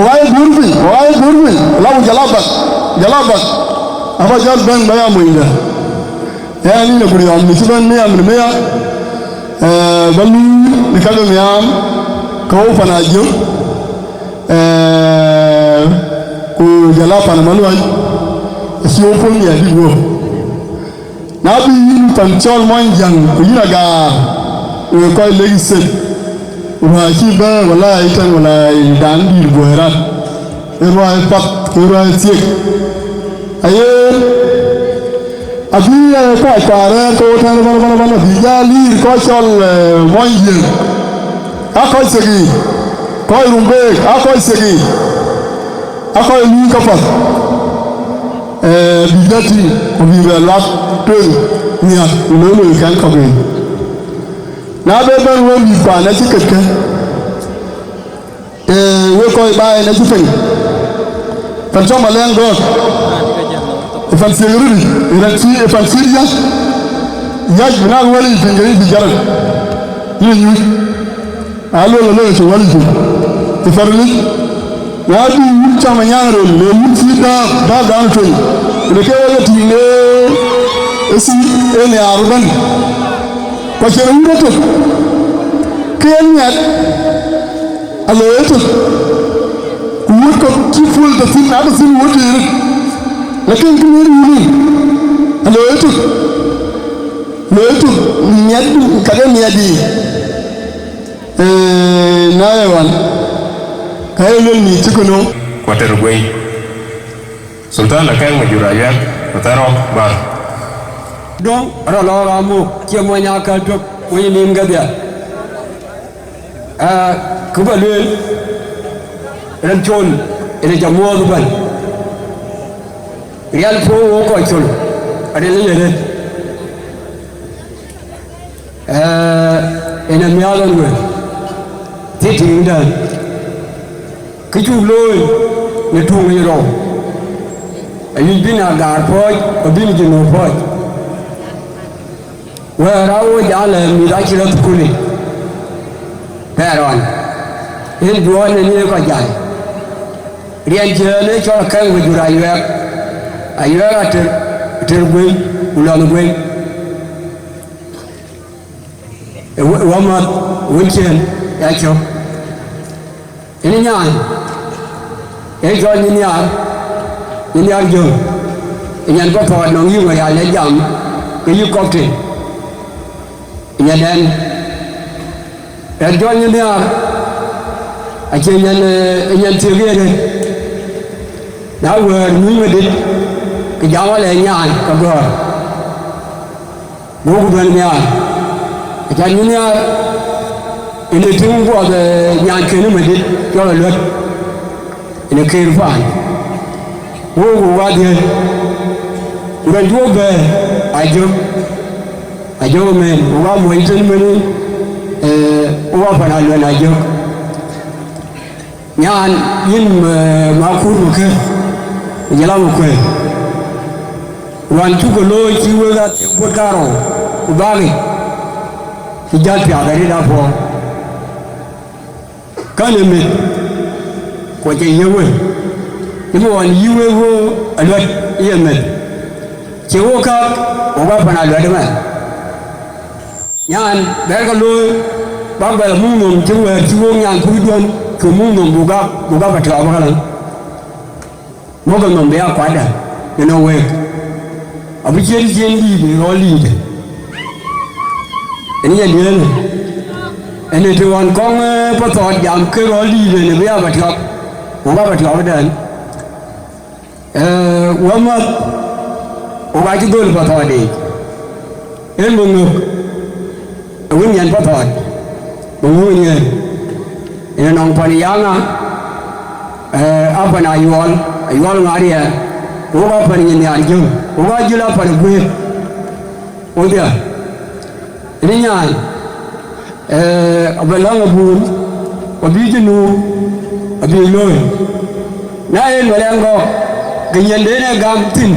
wä ye guur piny, wä ye guur piny, la ku jɔl a bak, jɔl a bak, abä jɔl bɛ̈n bä ya monyde. Ɣɛn yïn Aguriɔm, në cï bɛ̈n nhiam në mia, eh, bä luui në ka ke nhiam, ke wok pan Ajök, eh, ku jɔl a pan Maluac, acï wok puɔ̈l nhiaar dït wok. Na bï yïn pan cɔl Muɔnyjäŋ, ku yïn Agaar, wek kɔc Lakes State, ruääi cï bɛ̈ɛ̈i, wala ë tɛ̈n, wala ë dan dïïr guɔ̈i rat, ë ruääi path, ë ruääi thiek. Aye, abï, eh, kɔc path rɛ̈ɛ̈r ke wok tɛ̈n ëbɛ̈n, ëbɛ̈n, ëbɛ̈n, abï jal yïr kɔc cɔl, eh, Muɔnyjäŋ, aa kɔc thiek yiic, kɔc Rumbek, aa kɔc thiek yiic, aa kɔc luui käpath. Eh, bïk dɛ̈ tïŋ, ku bï bɛ luak tueŋ nhiäk, ku loi loi kɛ̈n kɔ̈k yiic. Na bɛ bɛ̈n wek mïth paan acï ketkë, ee, wek kɔc bä en acï piŋ. Pan cɔl Malɛŋ Gɔ̈k, ë pan thiek rït, ë rɛ̈t cï, ë pan cït yäc, yäc bï nak wël yic piŋ ke yïn bï jɔt rɔt, yïn nyuc. Aa luel alë cï wël yic piŋ, ë pan rït. Na bï wun cam anyaŋ röl, le wun cï dääp, dääpdan tueŋ, le ke wek e tïŋ le ë thïn ë nhiaar ëbɛ̈n. Ku acïn wun etök, ke yen miɛt, aloi etök, ku wuöt kɔ̈k cï puɔ̈l tɔ thïn, atɔ thïn wuöt yiic röt, lakin kë wën wun yic, aloi etök, loi etök, miɛt, ka ke miɛt yiic. Ee, na ye wan, ka ye luel mïth cï kënou? Ku ater guëi. Sultan Akɛŋ Majur Ayuɛk, ku thɛɛr ɣɔ̈k bär. Döŋ rɔt lɔ ɣa muk, cie mony akäl tök, wec nim kedhie. Aa, kë bä lueel, rɛn col, ënë ca muɔɔth ëbɛ̈n. Riɛl puɔ̈u wok kɔc col, aril ë ye rëët. Ee, en amiäk ɣɛn wek, thïn tiiŋdɛn, kë cuk looi në tuŋ yic rou, ayuc bïn Agaar pɔ̈ɔ̈c, ku bïn Junub pɔ̈ɔ̈c. Wɛ̈ɛ̈r aa wo jal, ee, mïth acï rɔt thukul yic, pɛɛr ɣɔn, en duɔɔn en ye kɔc jal. Riɛn ciëën ë cɔl Akɛŋ Majur Ayuɛk, Ayuɛk ater, ater guëny, ku lɔnh guëny. Ë wä-, wämäth wën ciëën ya cök. Ënë nyan, ee cɔl Nyinhiar, Nyinhiar Jöŋ, ë nyan bä thɔɔt nɔŋ yï ŋö ya lɛc jam, ke yï kɔ̈k tïŋ, ë nyandɛn. Rɛt jɔl Nyinhiar, acie nyan, ee, ë nyan thiëëk yen rëët. Na wëër nyuc madït, ke jam alɛ nyan ke gɔ̈ɔ̈r. Goku bɛ̈n nhiaar, acan Nyinhiar, ënë tïŋ guɔth, ee, nyankënë madït cɔl Aluɛt, ënë kër paan. Woku wadhiël, ku rɛn cï wo bɛ̈ɛ̈r, Ajök, Ajök ëmën, wo aa muɔc tën mënë, ee, wo aa pan Aluɛt Ajök. Nyan, yïn, eh, Makur Makër, ku jɔl a Makuëër. Wään cuk ke looi cï wek aa thiëk buɔt karou, ku bak yic, cï jäl piath arëët apuɔɔr. Kän ë meth, ku acie yiëk wël, cï bï ɣɔn yï wek wo Aluɛt ye meth. Cie wo kääk, wok aa pan Aluɛt ëmɛn. Nyan, bɛ̈ɛ̈rkë looi, bäk bɛ lɔ muk nhom cï wɛ̈ɛ̈r cï wok nyan kucduɔ̈n, ku muk nhom buk gak, buk gak Patoak bäk lɔ. Mɔ̈kkë nhom bï aa kuatdä, në nɔŋ week. Abï ciën ciën dïït ë rɔl dïïtë. Ënë ye diëënë. Ënë të ɣɔn kɔŋ, ee, Pathɔɔt jam ke rɔl dïïtë në bï aa Patoak, buk aa Patoak ëdɛ̈n. Ee, wämäth, wok acï dhöl Pathɔɔt yiic. En bï ŋök, ë wën nyan Pathɔɔt, bï ŋök nyan. Ënë nɔŋ pan Yaŋa, ee, a pan Ayuɔl, Ayuɔl ŋaar yɛn, ku wok a pan Nyinhiar Jöŋ, wok a jul a pan Guëër. Wodhia, ënë nyan, ee, abï lɔ̈ŋ abun, ku abï Junub, abï looi. Na en Malɛŋ Gɔ̈k, ke nyiɛnden ë gam thïn,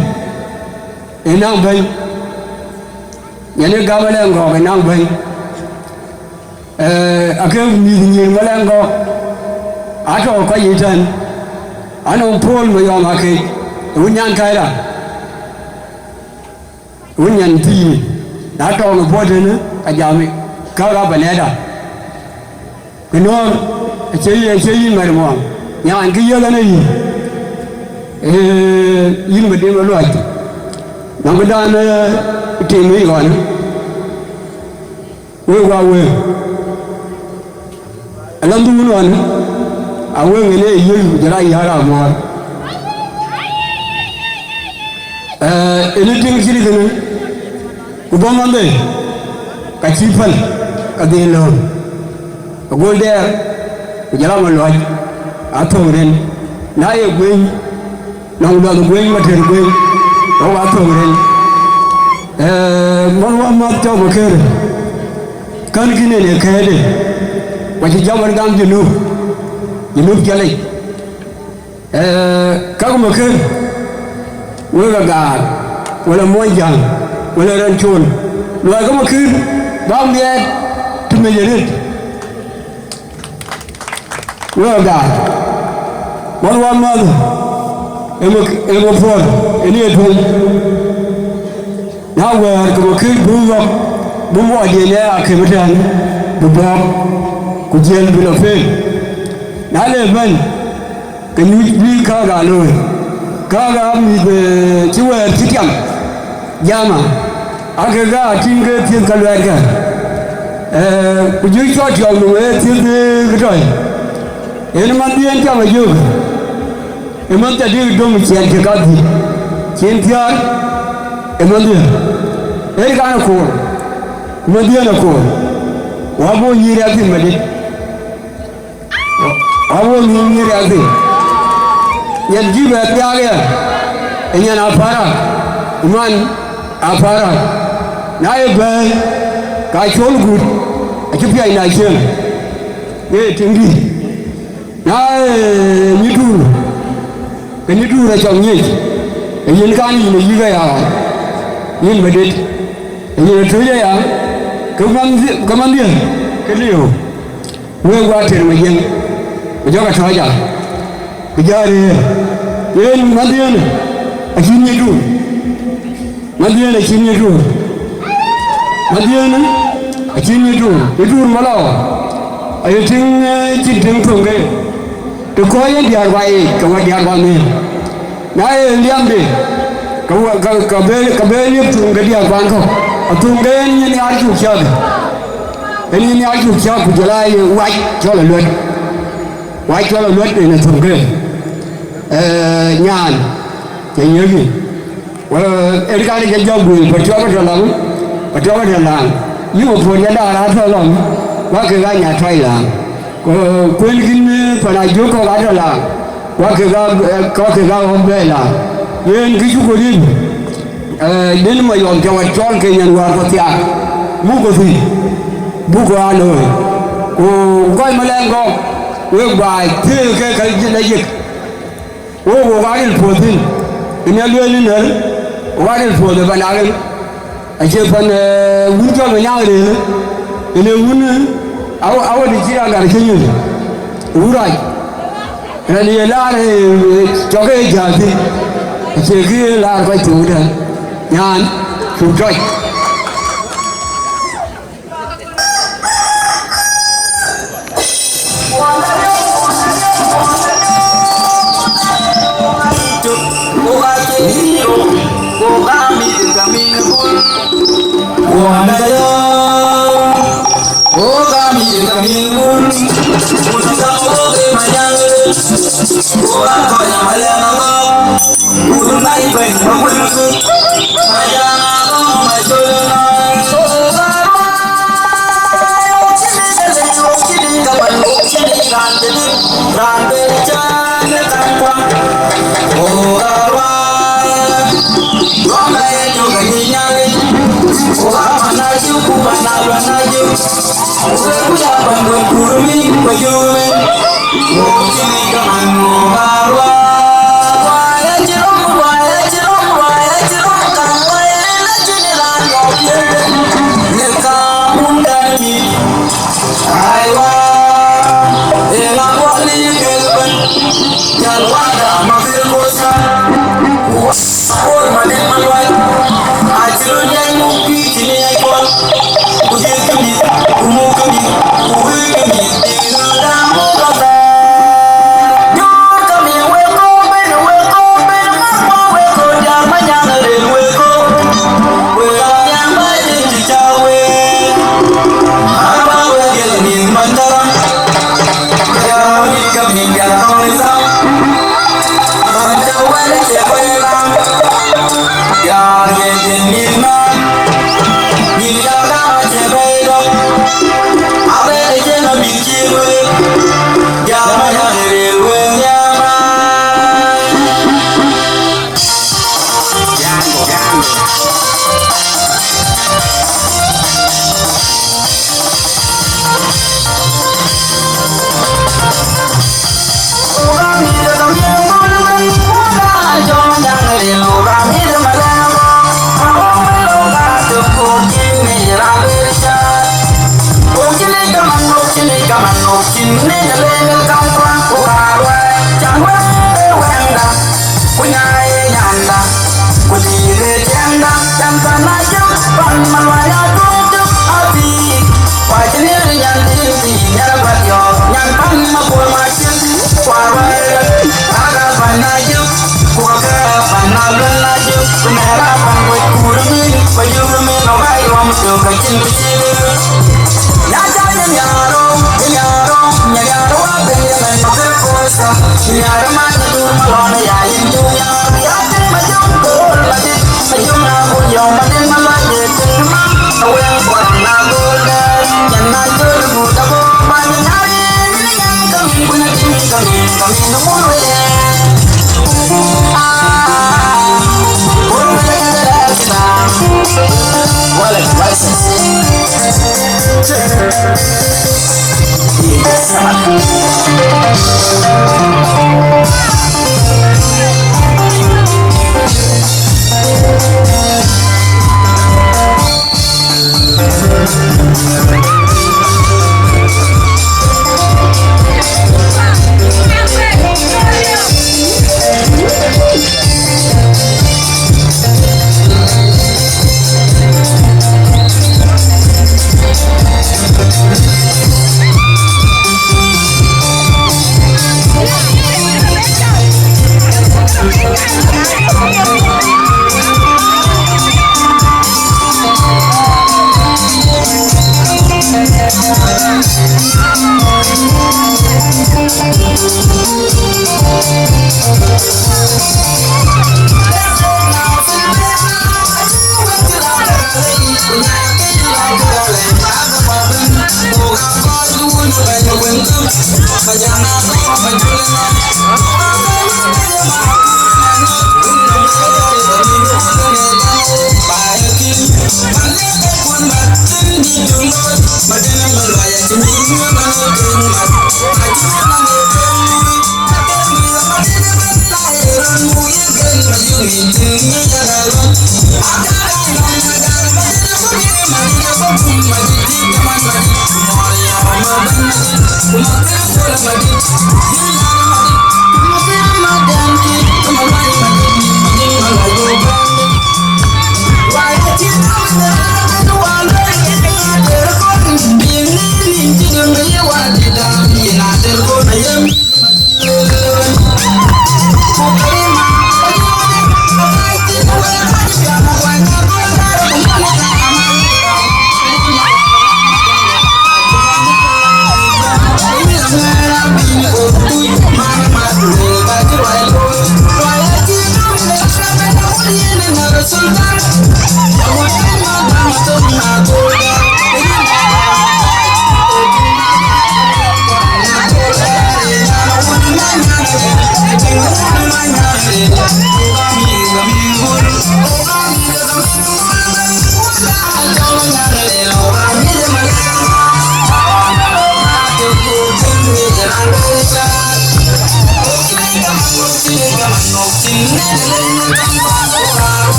ë naŋ bɛ̈ny. Nyan ë gam Malɛŋ Gɔ̈k ë naŋ bɛ̈ny. Ee, ake mïth nyïïr Malɛŋ Gɔ̈k, atɔ̈ kɔc yic tɛ̈n, anɔŋ Paul Mayɔm Akec, ë wun nyan Kaira. Wun nyan thii, na tɔŋ ë puɔ̈u tënë, ka jam ë, ka ɣa bɛ̈n ëda. Kë nɔ̈ɔ̈r, acie yï, acie yïn mɛt muɔɔŋ, nyan kë yiëk ɛn ë yïn. Ee, yïn bï dim ë luɔc. Nɔŋ këdan, ee, tim ë ɣɔn. Wek wa wek, alanhdu wun ɣɔn, a wek ŋen ee yiëk ku jɔl a yäär a muɔɔr. Ee, ënë tiŋ cït kënë, ku bɔ̈ manhde, ka cï päl, ka dhil lööm. Agol dɛɛr, ku jɔl a maluɔc, a thöŋ rin. Na ye gueny, nɔŋ luɔth gueny, matër gueny, ke wa thöŋ rin. Ee, mɔ̈n wa math cɔk Makër, kän kïn en ee kɛ̈ɛ̈de, ku acï jam wën gam Junub, Junub cɔl yic. Ee, käk Makër, wek Agaar, wala Muɔnyjäŋ, wala Rancol, luɔi ke Makër, bä miɛt të mec arëët. Wek Agaar, mɔ̈n wa math, ë Mak-, ë Mapuɔ̈r, ë ye tueŋ. Na wɛ̈ɛ̈r ke Makër bï ɣɔ̈k, bï muɔɔcdiɛn ë akëm ëtɛ̈ɛ̈n, bï bɔ̈ɔ̈k, ku jiël bï lɔ peen. Na le bɛ̈n, ke nyuc bï kääk aa looi, kääk aa mïth, ee, cï wɛ̈ɛ̈r cï tiam, jama, ake ga tïŋ ke thiëth ka luɛɛtkë, ee, ku jɔ cɔl tiɔɔk nɔm ë thiëth, ee, kë tɔ̈i. Yen manhdiɛ̈n cam ajök, ë manhdiɛ̈n dï döŋ ciɛɛn cï kadhïc, cïn thiäär, ë manhdiɛ̈n, ee kan akoor, ku manhdiɛ̈n akoor, wa bɔ̈ nyïïr ya thïn madït. Awuɔ̈c nyïïn nyïïr ya thïn. Nyan cï bɛ thiaak ya, ë nyan Aparak, man Aparak. Na ye bɛ̈ɛ̈i, ka cɔl gut, acï piac na cieŋ, ee tiŋdï. Na ye nyï tuur, ke nyï tuur acɔk nyic, ë yïn kan yïn ë yïk aya, yïn bï dit, ë yïn ë tuc aya, ke man, ke manhdiɛ̈n, ke liu. Wek wa tër Majiëŋ, ku jɔkë tɔ̈c a, ku jɔ rëër. Yen manhdiɛ̈n acïn nyï tuur, manhdiɛ̈n acïn nyï tuur, manhdiɛ̈n acïn nyï tuur. Nyï tuur malɔ, aye tïŋ, ee, cïn tïŋ thöŋ ke, të kɔc yen diäär wa yiic, ke wa diäär wa mɛɛr. Na ye liɛmde, ke wa, ke, ke be, ke be liep tuŋ ke diäär kuan kɔ̈k, a tuŋ ke en nyin nhiaar cuk cäk. En nyin nhiaar cuk cäk, ku jɔl a ye wac cɔl aluɛt. Wac cɔl aluɛt en ë thöŋ ke. Ee, nyan, cä yiëk yï. Wala, en kan ke jɔ guëël, Patuɔk atɔ̈ lɔŋ, Patuɔk atɔ̈ lɔŋ. Yï Mapuɔ̈r jɔ daar atɔ̈ lɔŋ, wa ke ɣa nya tɔc lɔŋ. Ku, kuën kïn, ee, pan ajök kɔ̈k atɔ̈ lɔŋ. Wa kek aa, ee, kɔc kek aa ɣɔ̈k bɛ̈ɛ̈i la. Yen kë cuk ril, ee, den Mayɔm cä wa cɔl ke nyan wäär ku thiaak, buk ku thïn, buk ku aa looi. Ku kɔc Malɛŋ gɔ̈k, wek baai, thiëëk ke ka jël ayek. Wok, wok aa ril puɔ̈th thïn, ë Nhialic lueel nïn ɣer, wok aa ril puɔ̈th ë pan aɣeer. Acie pan, ee, wun cɔl Manyaŋ rëër, ënë wun, ee, aw-, awädï cï agar cï nyuc, wun rac. Raan ye laar, ee, cɔk ee jäl thïn, acie kë ye laar kɔc thok tɛ̈n. Nyan, cuk tɔc.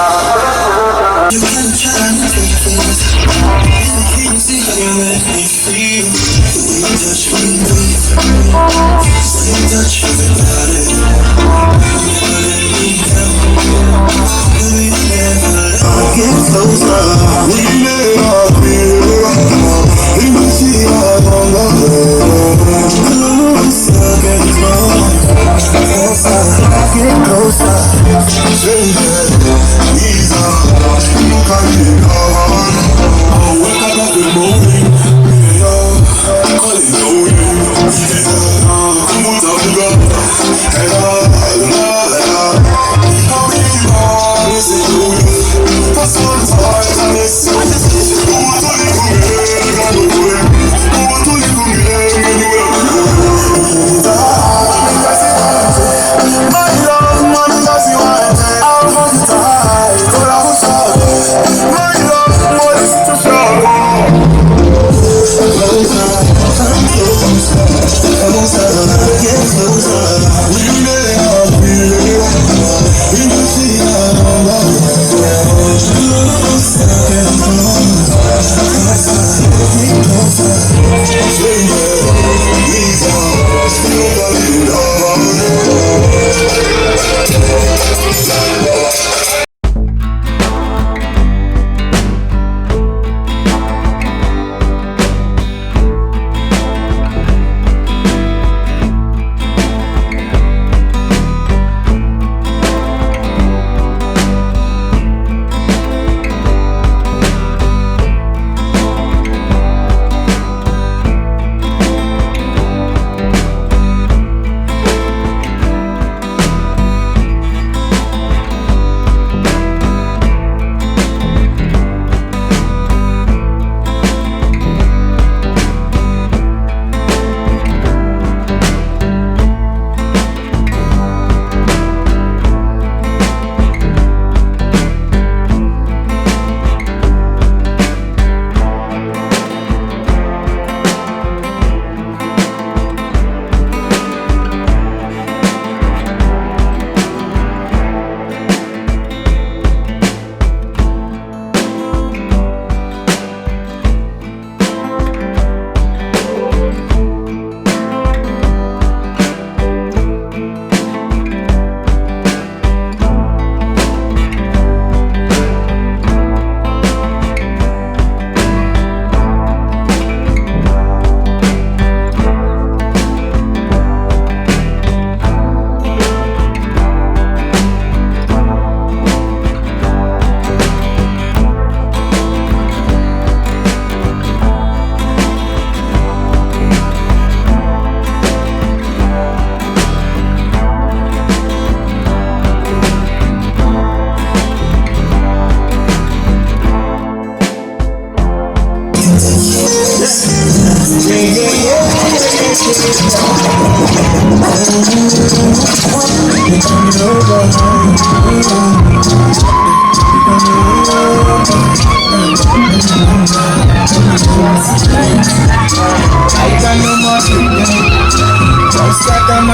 You can try to take it. You can see how you make me feel. The way you touch me, babe. The way you touch everybody. You never let me down. Baby, you never let me down. Get closer. We may not be around. We will see how long I closer, get closer. Closer, get closer. Baby, ease up. You can be gone. I wake up every morning. Yeah, calling your name. Yeah, come on, talk to God. Hey, la, la, la, la. Come here, boy, this is you. That's what I'm talking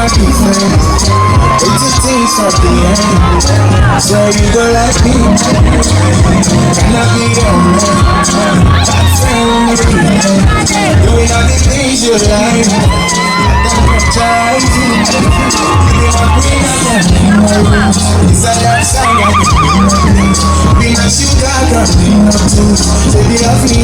It's a taste of the end. So you go like me. Can I be your man? Doing all the things you like. It's a love song. Be my sugar girl. Baby, love me.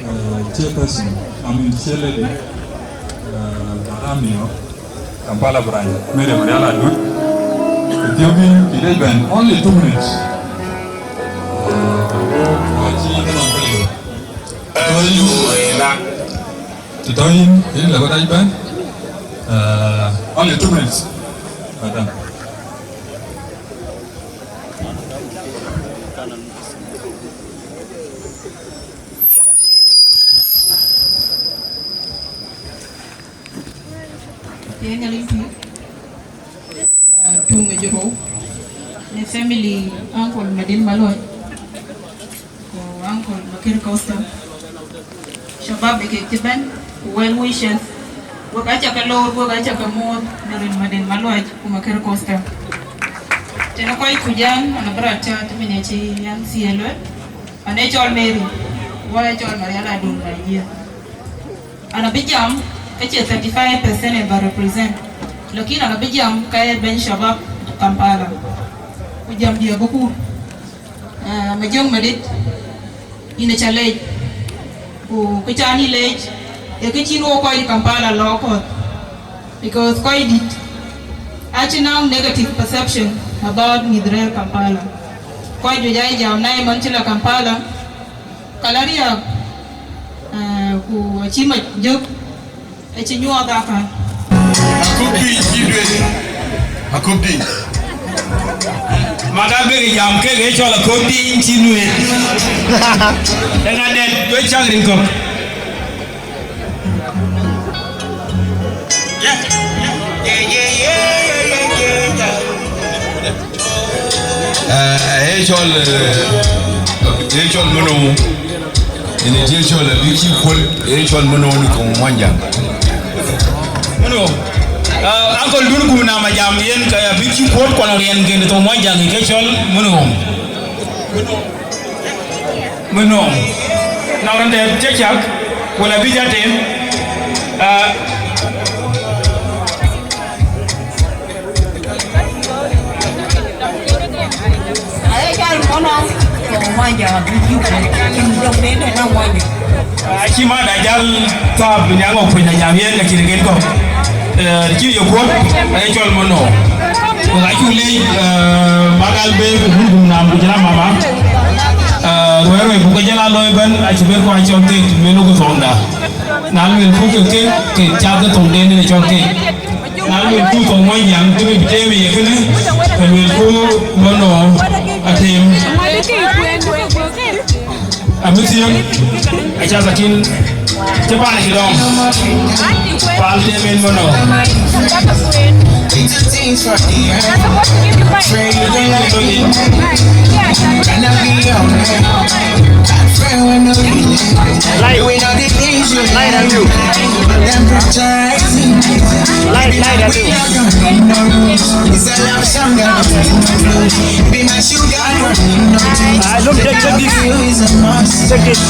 Uh, chairperson, I mean, chair lady, uh, Baramio, Kampala branch, Mary Mariala Dut. Ethiopia, today been only two minutes. Uh, Titoin, in la badai ben. Uh, only two minutes. Madam. Yen Nhialic pïïr, ah, tuŋ ë jërou, në family uncle Madin Maluac, ku uncle Makir Costa, shabab ë kek cï bɛ̈n, ku well wishes, wek aca ke loor, wek aca ke muɔ̈ɔ̈th në rin Madin Maluac ku Makir Costa. Tënë kɔc kuc an, an abï rɔt cä tëmën acï an thiëël wek, an ee cɔl Mary, wɔ ee cɔl Marial Adun Bajia. An abï jam ke cie thirty five percent ë ba represent, lakin an abï jam ke ye bɛ̈ny shabab Kampala. Ku jam diɛ̈ abï kur. Ah, Majɔŋ Madït, yïn aca leec. Ku kë can yï leec, ee kë cïn wok kɔc Kampala lɔ kɔ̈th. Because kɔc dït acï naŋ negative perception about mïth rɛ̈ɛ̈r Kampala. Kɔc juëc aa jam na ye man cï la Kampala, ka la riääk, eh, ku acï mac jök, acï nyuɔɔth akan. Akop dïny cï duet. Akop dïny. Mat abïk jam kek ë cɔl akop dïny cï nuet. Ëŋa dɛ̈t we cak rin kɔ̈k. Eh, ee cɔl, eh, ee cɔl mënou? Yen ee cɔl abï cï kuöl, ee cɔl mënou në thoŋ Muɔnyjäŋ? Mënou? Ah, uncle dun ku na ma jam yen ka abï cï kuöl kɔn riɛnken në thoŋ Muɔnyjäŋ, ke cɔl mënou? Mënou? Nɔŋ rɔn dɛ cä cak, wala bï jat tem. Ah. Aye jal mɔnɔ, jɔŋ Muɔnyjäŋ abï yuk, cïn jɔŋ den den na Muɔnyjäŋ. Ah, cï mat ajal thaap nyaŋ ɔ kuny ajam yen ka cïn gen kɔ̈k. Eh, cï ye kuɔt, aye cɔl mɔnɔ. Wek acuk leec, eh, Magal Bey, ku mum nam ku jël amama. Eh, ruɛ̈ɛ̈r wek buk ke jël aa looi ëbɛ̈n, acï bɛ̈n ku acɔl keek, luelku thoŋda. Na luelku ke keek, ke cath ke thoŋden ë cɔl keek. Na luelku thoŋ Muɔnyjäŋ, tïŋ bï teem ye kënë, ke luelku mɔnɔ atem. Amïthiëŋ, acath akïn, cï paan cï dɔm. Pal tem en mɔnɔ. Light, light, and you. Light, light, and you. Ah, look, take, take this. Take this.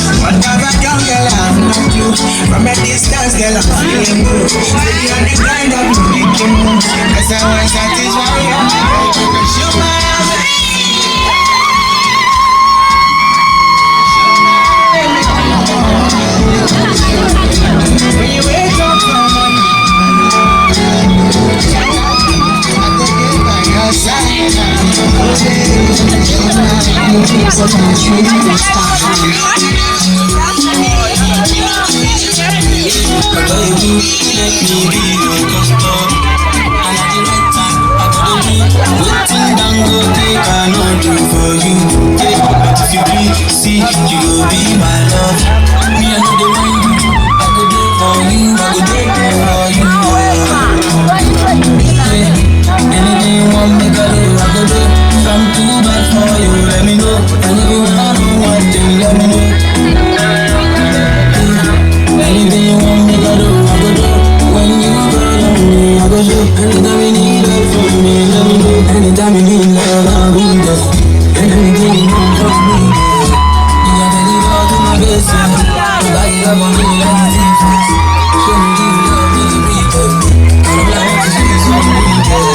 I no do for you. Yeah, but if you be sick, you go be my love. Me, I no dey mind you. I go do for you. I go do for you. Yeah. Anything you want me to do, I go do. If I'm too bad for you, let me know. And if you want one thing, let me know. Anything you want me to do, I go do. When you call on me, I go do. Anytime you need love from me, let me know. Anytime you need love, I'll be there. Anything you want from me, you got any love to my best friend. Nobody love on me like you do. Show me this love, make it real. I don't like to see this on me, girl.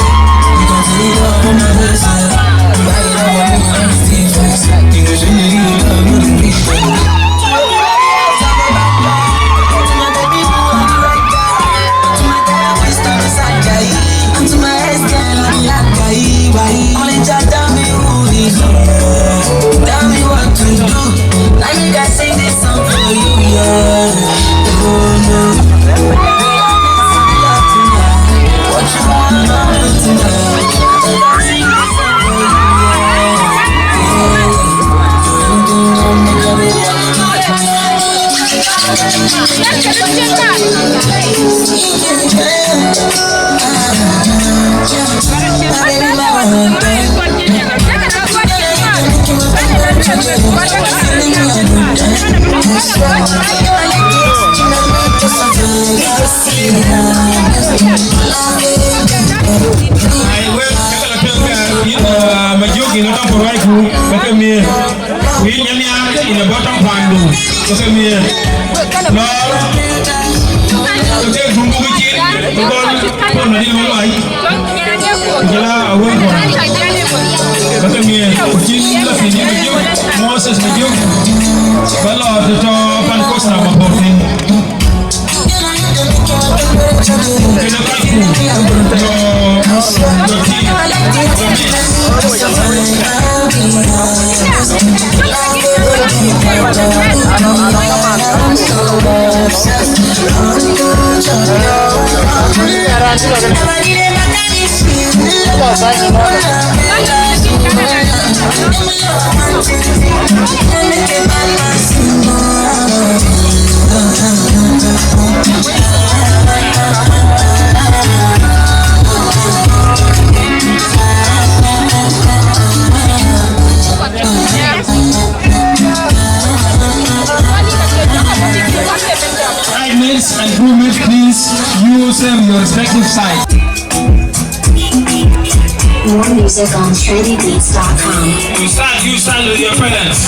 You got any love from my best friend. Nobody love on me like you do. You can show me this love, make it real. Ai, wek, kakala tueŋ, uh, Majok in a top right, who, kakamië. Ku yïn Nyamiaar in a bottom pandu, kakamië. Lɔɔr, kake gumbuk cin, ku gɔl, pon na di lɔɔr ai. Ku jɔla awuɔ̈c kɔn. Kakamië, ku cin la piny Majok, Moses Majok. Ba lɔɔr tɔ̈ pan Costa Maportin. Bridesmaids and groomsmen, please, you serve your respective side. More music on trendy beats dot com. You start, you start with your parents.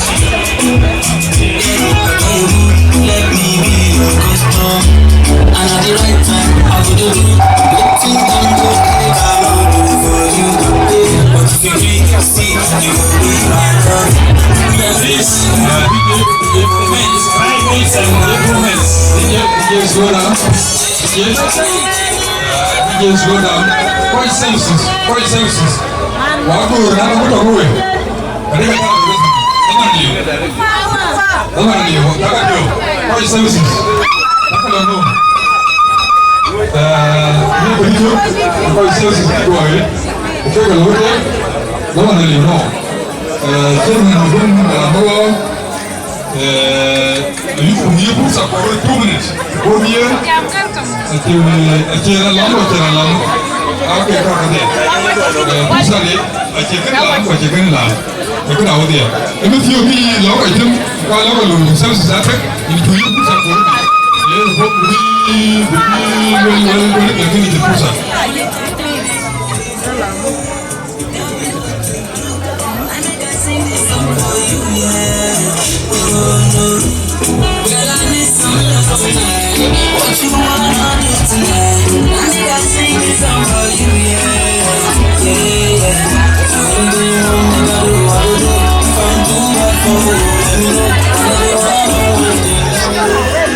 Let me be your custom. And at the right time, I will do. Wetin dem go take, I no do for you. But if you be sick, you go be my love. Yes, yes. Improvements, improvements. Yes, go down. Yes. Yes, go down. Quite senses, quite senses. Wa ku na ku to ku we. Ani ka ta. Ama ni. Ama ni, ka ka yo. Quite senses. Ka ka lo. Eh, ni ku ni to. Quite senses ku we. Ku ka lo. Ama ni, no. Eh, chairman of the, uh, Eh, ayuku ni fursa for two minutes. Before the year, ache, ache na lam, ache na lam. Okay, ka ka de. Eh, fursa de, ache kene lam, ache kene lam. Ache kene awuɔ̈c de. Emi thiɔ̈k ni lo ka jam, ka lo ka lo services attack, ini tu fursa for. Yes, for the, the, the, the, the fursa.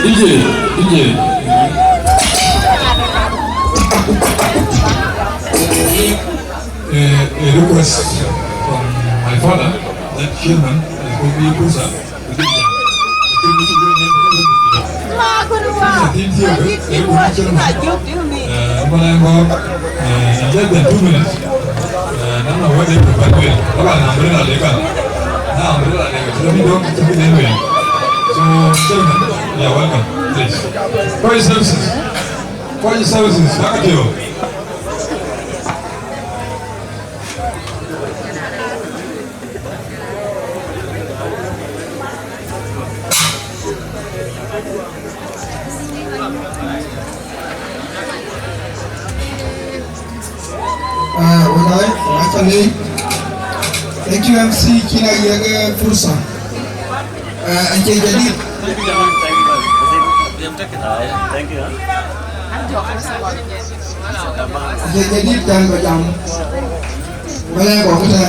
D J, D J. A, a request from my father, that chairman, is going to be a person. Eh, Malengo, eh, in less than two minutes. Eh, Nana, what they prefer to it? What about an umbrella later? Now, umbrella later. So we don't keep it anyway. So, so, yeah, welcome, please. Quiet services. Quiet services. Back to you. Ah, walai, walai, walai. Thank you, M C, kina yege fursa. Ah, ace jadid. Thank you. Ace jadid dan ba jam. Walai, ba kuta.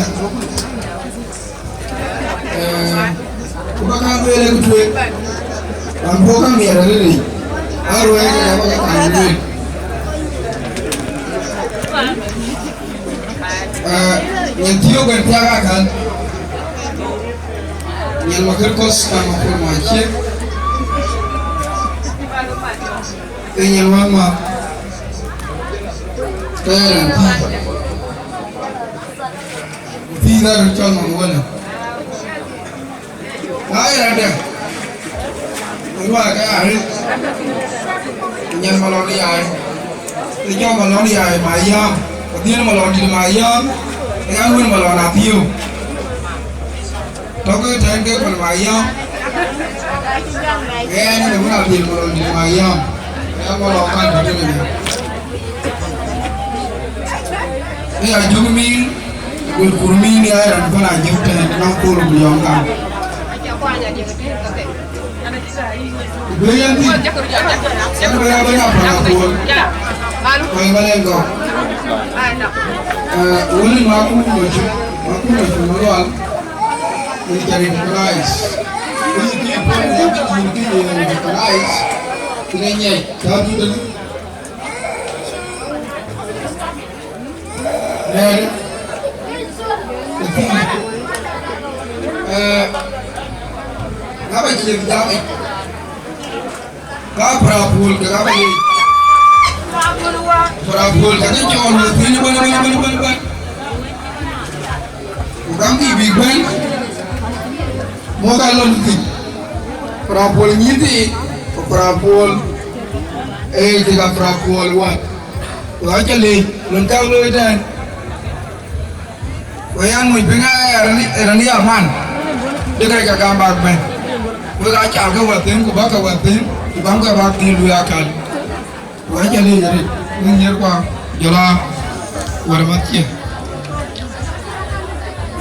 Eh, ku ba kaŋ lueel ë tueŋ, raan puɔ̈u kaŋ miɛt arëëtic, aa ruɛɛc ë ba ke kaŋ lueel. Eh, nyin thiɔ̈k en thiak akan, nyin Makër Kɔ̈th ka Makër Maciek, ee nyin wän ma, ke raan thiɔ̈k. Pïïr arëët cɔl Maŋ Wëlë. Na ye raan dɛ̈, ruääi ke arëët, nyin Malɔn Yai, ë cɔl Malɔn Yai Mayam, ku dhiën Malɔn dït Mayam, ë yan wën Malɔn Athiëëu. Tɔ̈ ke tɛ̈n ke kɔn Mayam, ë yan ë wën Athiëëu Malɔn dït Mayam, ë yan Malɔn kan tɔ̈ tënë. Ë ya jök miin, wël kur miin ya raan bɛ̈n a jök tɛ̈n, nɔŋ kool ku yɔŋ gam. Ku bï yen thïn, yen bï ya bɛ̈n a päl a kool. Kɔc Malɛŋ Gɔ̈k. Eh, wël in ma kum mo cuk, ma kum mo cuk Malual. Yen ca recognize. Yen kï puɔ̈l yen kï yen kï yen recognize. Kï ŋiɛc, tääu tënë. Rɛ̈ɛ̈r ë pïïr. Eh, na ba ciëk jam yic, ka Prapuɔl ke ka ba yic. Prapuɔl ke ke cɔɔl wëthïn ëbɛ̈n, ëbɛ̈n, ëbɛ̈n, ëbɛ̈n, ëbɛ̈n. Ku gam kï bïk bɛ̈n, muk alɔn thïn. Prapuɔl nyïïn thii, ku Prapuɔl, ee, cï ka Prapuɔl wät. Ku acä leec, lon käk looi tɛ̈ɛ̈n. Ku yan muc piŋ aa rani, rani aman. Dï ka ca gam bäk bɛ̈n. Wek aa cal ke wɛ̈t thïn, ku bäk ke wɛ̈t thïn, ku gam ke bäk dhil luui akäl. Ku acä leec arëët, wën nhiër kua, jɔl aa wär math cie.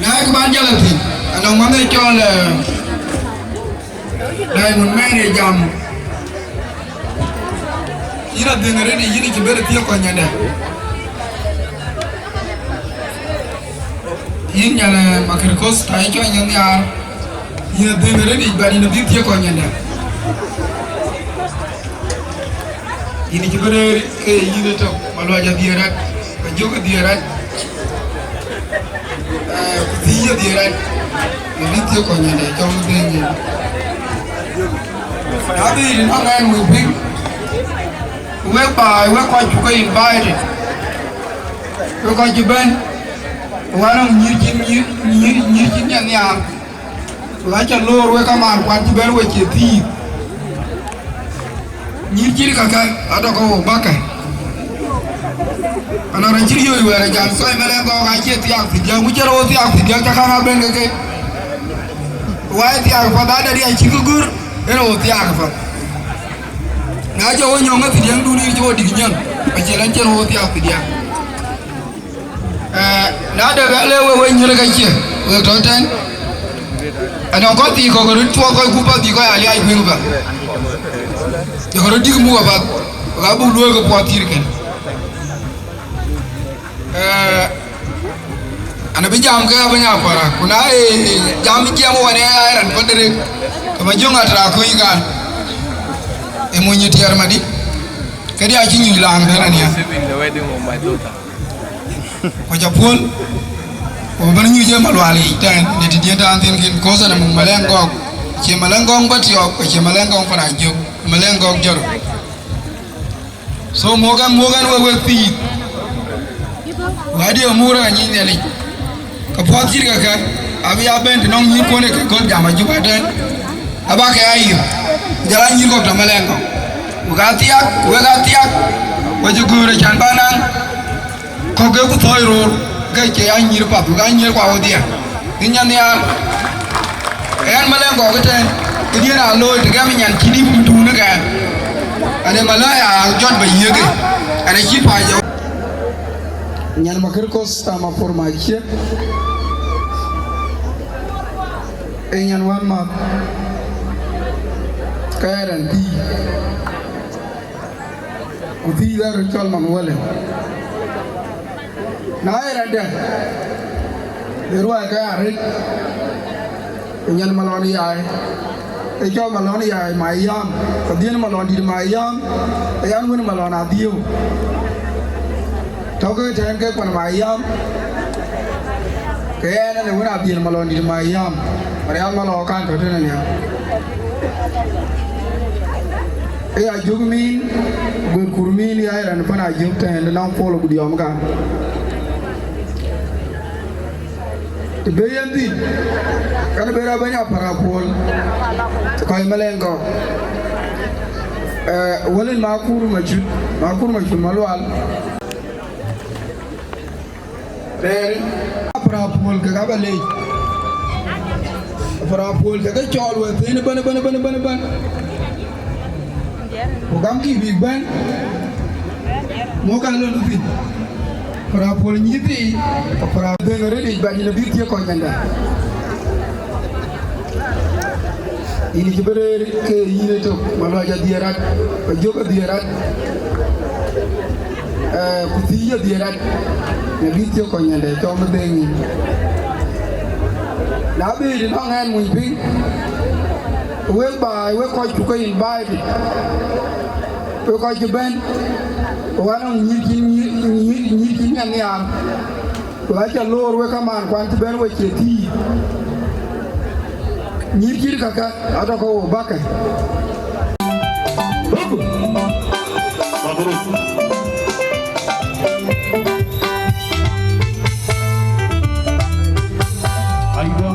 Na kë ban jɔl a thïn, anɔŋ manh ë cɔl, eh, Diamond Man ë jam. Yïn adhëŋ arëët, yïn cï bɛ̈n thiëëk kɔc nyandɛ. Yïn nyan, eh, Makër Kɔ̈th, ta yï cɔl nyan nhiaar. Yïn adhëŋ arëët, bɛ̈n yïn abï thiëëk kɔc nyandɛ. Yïn cï bï rëër ke yïn ëtök, Maluac adhie rɛ̈t, Majök adhie rɛ̈t, eh, ku thiëc adhie rɛ̈t, në bï thiëëk kɔc nyandɛ, cɔk dhëëŋ yïn. Na bï yïn nɔŋ ɛn wëu piŋ, ku wek baai, wek kɔc cuk ke invited, wek kɔc cï bɛ̈n, ku anɔŋ nyïïr cïn, nyïïr, nyïïr, nyïïr cïn nyan nhiaar. Ku acä loor wek kamaan, kuan cï bɛ̈n we cie thiëëk. Nyïïr cït kakë, adɔkë wo bäkë. Anɔŋ raan cï riööc wɛ̈ɛ̈r ë jam, kɔc Malɛŋ Gɔ̈k acie thiaak thiëëdiäk, ku cïn wo thiaak thiëëdiäk, cä kaŋ a bɛ̈n ke ke. Wai thiaak path, adɛ̈ riac cï kë gör, en wo thiaak path. Na jɔ wo nyɔŋ ë thiëëdiäŋdun yic cï wo dïk nyäŋ, acïn raan cïn wo thiaak thiëëdiäk. Eh, na de bɛ le we, we nyïïr ka cie, we tɔ̈ tɛ̈n. Anɔŋ kɔc thii kɔ̈k röt cuɔɔth kɔc gup path bï kɔc a liaac kuëŋ path. Jɔkë röt dïk muk apath, ka buk luööi ke puɔth thïr kën. Eh, an abï jam ke abï nya kuara, ku na, eh, jam jiɛɛm wan ë ya raan Patrick, ke Majök Atrak kuc kan. Ë mony ë tiɛɛr madï, këdï acï nyuc laŋ tɛ̈n ania. Ku ca puɔ̈l, ku bɛ̈n nyuc ë Malual yic tɛ̈n, në tëdiɛ̈n tɛ̈n thïn kën, kɔ̈th ɛn amuk Malɛŋ Gɔ̈k, cie Malɛŋ Gɔ̈k Batiɔp, ku cie Malɛŋ Gɔ̈k Panajök, Malɛŋ Gɔ̈k jɔt. So, muk ɛn, muk ɛn wek, wek pïïr. Wädï amuk raan nyic Nhialic. Ke puɔth cït kakë, abï ya bɛ̈n të nɔŋ nyïïrkuɔn ë ke gɔ̈t jam Ajuk atɛ̈n, abäk ke ya yök, ku jɔl a nyïïr kɔ̈k tɔ̈ Malɛŋ kɔ̈k. Ku ka thiak, ku wek a thiak, ku cï göör ë can bä naŋ kɔ̈k ke ku thɔ̈ɔ̈c roor, ke cie ya nyïïr path, ku ka nyïïr kua wodhie. Ë nyan nhiaar, ke ɣɛn Malɛŋ kɔ̈k ëtɛ̈n, këdiɛ̈n aa looi të gɛm nyan cïn yï tuun ë kɛn. Ane Malaya jɔt bä yiëk ë, ane cï pac jɔ. Nyan Makirkos tama por ma cie. E nyan wan ma. Ka ya ran ti. Ku ti da ru chol man wale. Na ya ran da. Be ruwa ka ya rit. Ku nyan Malɔn Yai. E cɔl Malɔn Yai Mayam, Adhiën Malɔn Dït Mayam, e yan wën Malɔn Adhiëu. Tɔ̈ ke tɛ̈n ke kuan Mayam, ke ɣɛn ënë wën Adhiën Malɔn Dït Mayam, Marial Malɔ kan tɔ̈ tënë nhial. E ya jök min, gör kur min ya ë rɛn pan a jök tɛ̈n de nɔŋ pol ku diɔm kan. Të be yen thïn, kan be rɔt bɛ̈ny Aparapuɔl, kɔc Malɛŋ kɔ̈k. Eh, wëlin Makur Macut, Makur Macut Malual. Rɛɛr Aparapuɔl ke ka bä leec. Aparapuɔl ke ke cɔɔl wëëthiin ëbɛ̈n, ëbɛ̈n, ëbɛ̈n, ëbɛ̈n, ëbɛ̈n. Ku gamkï bïk bɛ̈n, muk aa lon thïn. Ku raan puɔl nyïïth thii, ku raan dhëŋ rëëdic, bä yïn abï thiëk kɔc nyanda. Yïn cï bï rëër ke yïn ëtök, Maluac adhiëërat, Majök adhiëërat, eh, ku thii adhiëërat, në bï thiëk kɔc nyanda, cɔm ë dhëŋ yïn. Na bï të nɔŋ ɛn muny piŋ, wek baai, wek kɔc cuk ke yïn baai piny. Wek kɔc cï bɛ̈n, ku anɔŋ nyïïr cïn, nyïïr, nyïïr, nyïïr cïn nyan nhiaar, ku acä loor wek kamaan, kuan cï bɛ̈n we cie thïïr. Nyïïr cït kakë atɔ̈ ke wo bäkë. Mabruk. Aywa.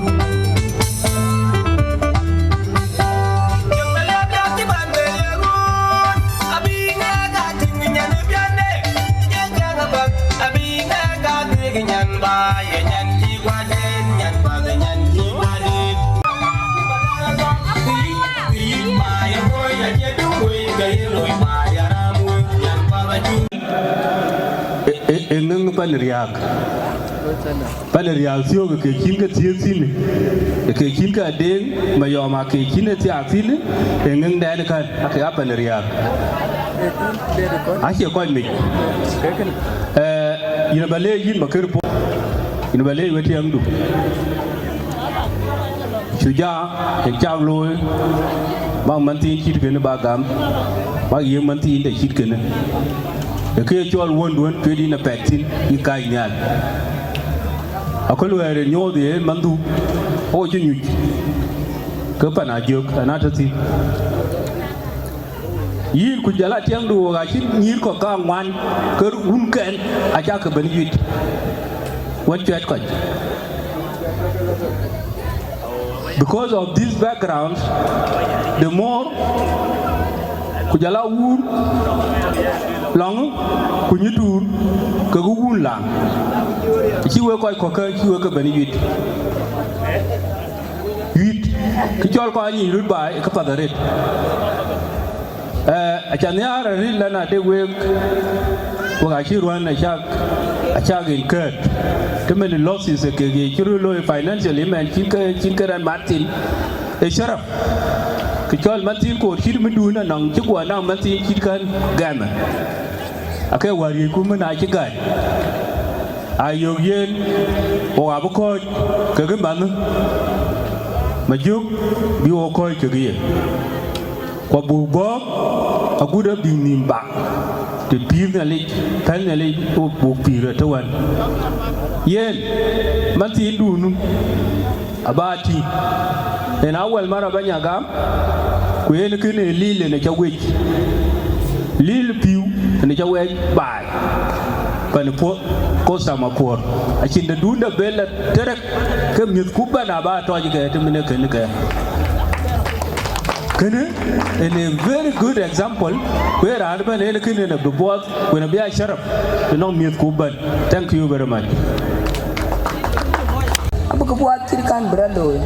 Ë, ë, ë ŋëŋ pan riääk. Pan riääk thiöök ë kek cïn ke thiëëk thïn, ë kek cïn ke Adeŋ Mayɔm, aa kek cïn ë thiaak thïn, ë ŋëŋdɛn ë kän, ake aa pan riääk. Acie kɔc mic. Ee, yïn aba leec yïn Makër Puɔl, yïn aba leec we tiɛŋdu. Shujaa, yen cak looi, bäk manthiin cït kënë bä gam, bäk yiëk manthiin de cït kënë. Ë kë ye cɔl wuɔ̈nduɔ̈n cuet yïn apɛt thïn, yï kääc nhial. Aköl wɛ̈ɛ̈r ë nyuɔɔth ye manhdu, awo cï nyuc, ke pan Ajök, ɛn atɔ̈ thïn. Yïn ku jɔl a tiɛŋdu, wok acïn nyïïr kɔ̈k kaŋuan, ke wunkɛn acäk ke ben yuit, wën cuɛt kɔc. Because of this background, the more ku jɔl a wun lɔŋ ku nyï tuur, ke ku wun laŋ. Cï wek kɔc kɔ̈k ke cï wek ke ben yuit. Yuit, kë cɔl kɔc anyic röt baai, ë këpath arëët. Eh, aca nhiaar arëët lɛn ade week, wek acï ruän acak, acak incurred. Të mɛn losses ë kek ye cï röt looi financially, mɛn cïn ke, cïn ke rɛn mat thïn. Ë sharaf, kë cɔl manthiin koor cït mëdun anɔŋ cï guɔ naŋ manthiin cït kän gɛmɛ. Ake wäär yiëcku mën acï gäi. Ayök yen, wok abï kɔ̈ɔ̈c kekë manh Majök, bï wok kɔ̈ɔ̈c kekë ye. Ku abuk gɔ̈ɔ̈k agut abïk nïïm bak, të pïïr Nhialic, pɛ̈l Nhialic, ku buk pïïr ëtëwën. Yen, manthiindun, aba tïŋ. Yen awäl mar abä nya gam, ku yen kënë ë lil yen acä wec. Lil pïu yen acä wec baai. Pan puɔ̈th, Costa Mapuɔ̈r. Acïn dɛ̈ dun dɛ̈ bɛ̈n la tërëk ke mïthku bɛ̈n aba tɔc ke të min ë kën ke. Kënë en a very good example, ku ë raan ëbɛ̈n en kënë en abï buɔɔth, ku en abï a sharaf të nɔŋ mïthku bɛ̈n. Thank you very much. Abï ke buɔɔth cït kan bï rɔt looi.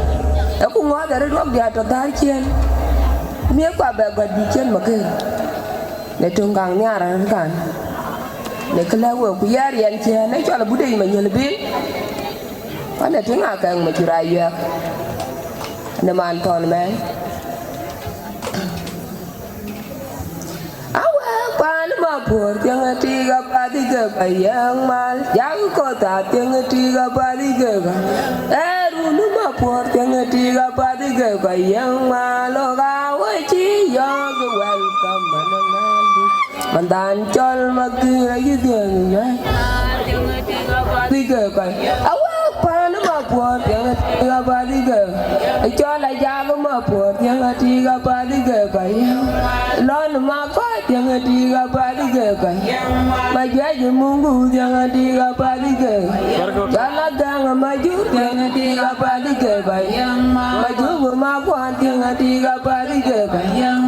Ee ku ŋɔ̈ɔ̈th arëët wok diäär tɔ̈ dhäär ciëën. Miëthkua bɛ gɔ̈t bï ciëën makër. Në töŋ kaŋ nhiaar arëët kan. Në kë lɛ̈k wek ku yɛn riɛn ciëën, në cɔl abudec manyël bil. Ɣɛn ë tïŋ akɛŋ ma cï rac yuɛɛk. Në man thɔn mɛn. Awek pan Mapuɔ̈r thiëŋ ë tik apath ke ka yɛŋ mal. Jak Koth a thiëŋ ë tik apath ke ka. Ee run Mapuɔ̈r thiëŋ ë tik apath ke ka yɛŋ mal. Ɣok a wec cï yɔ̈ɔ̈k welcome man ë ŋändï. Mandan cɔl Makir ayï thiëŋ ë nyuɛ̈th. Tik ke ka. Awek pan Mapuɔ̈r thiëŋ ë tik apath ke. Cɔl Ajak Mapuɔ̈r thiëŋ ë tik apath ke ka yɛŋ. Lɔn Makɔc thiëŋ ë tik apath ke ka. Majuɛc Mungu thiëŋ ë tik apath ke. Cɔl Agäŋ Majur thiëŋ ë tik apath ke ka yɛŋ. Majur Makuan thiëŋ ë tik apath ke ka yɛŋ.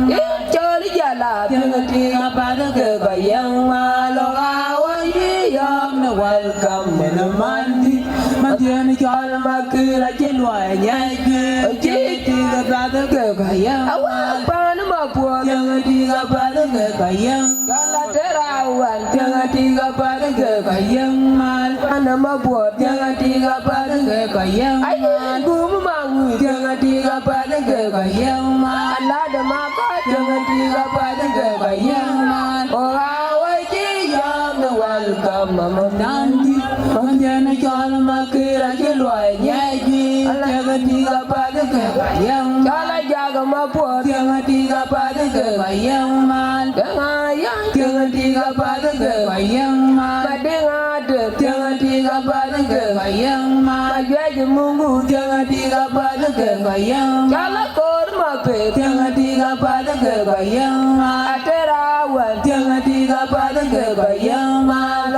Cɔl Jala thiëŋ ë tik apath ke ka yɛŋ. Malok awäc yï yɔ̈ɔ̈k në welcome në mandi. Mandiën cɔl Makir acï luɔi nyac juëc. Cï tik apath ke ka yɛŋ. Awek pan Mapuɔ̈r thiëŋ ë tik apath ke ka yɛŋ. Cɔl Atera Wän thiëŋ ë tik apath ke ka yɛŋ mal. Pan Mapuɔ̈r thiëŋ ë tik apath ke ka yɛŋ. Ayï gum Maŋuc thiëŋ ë tik apath ke ka yɛŋ mal. Alade Makɔc thiëŋ ë tik apath ke ka yɛŋ mal. Ɣok a wec cï yɔ̈ɔ̈k në welcome mama nandi. Mandiën cɔl Makir acï luɔi nyac juëc. Thiëŋ ë tik apath ke ka yɛŋ. Cɔl Ajak Mapuɔ̈r thiëŋ ë tik apath ke ka yɛŋ mal. Deŋ Ayäŋ thiëŋ ë tik apath ke ka yɛŋ mal. Madiŋ Adep thiëŋ ë tik apath ke ka yɛŋ mal. Majuɛc Mungu thiëŋ ë tik apath ke ka yɛŋ mal. Cɔl Akor Mapet thiëŋ ë tik apath ke ka yɛŋ mal. Atera Wän thiëŋ ë tik apath ke ka yɛŋ mal.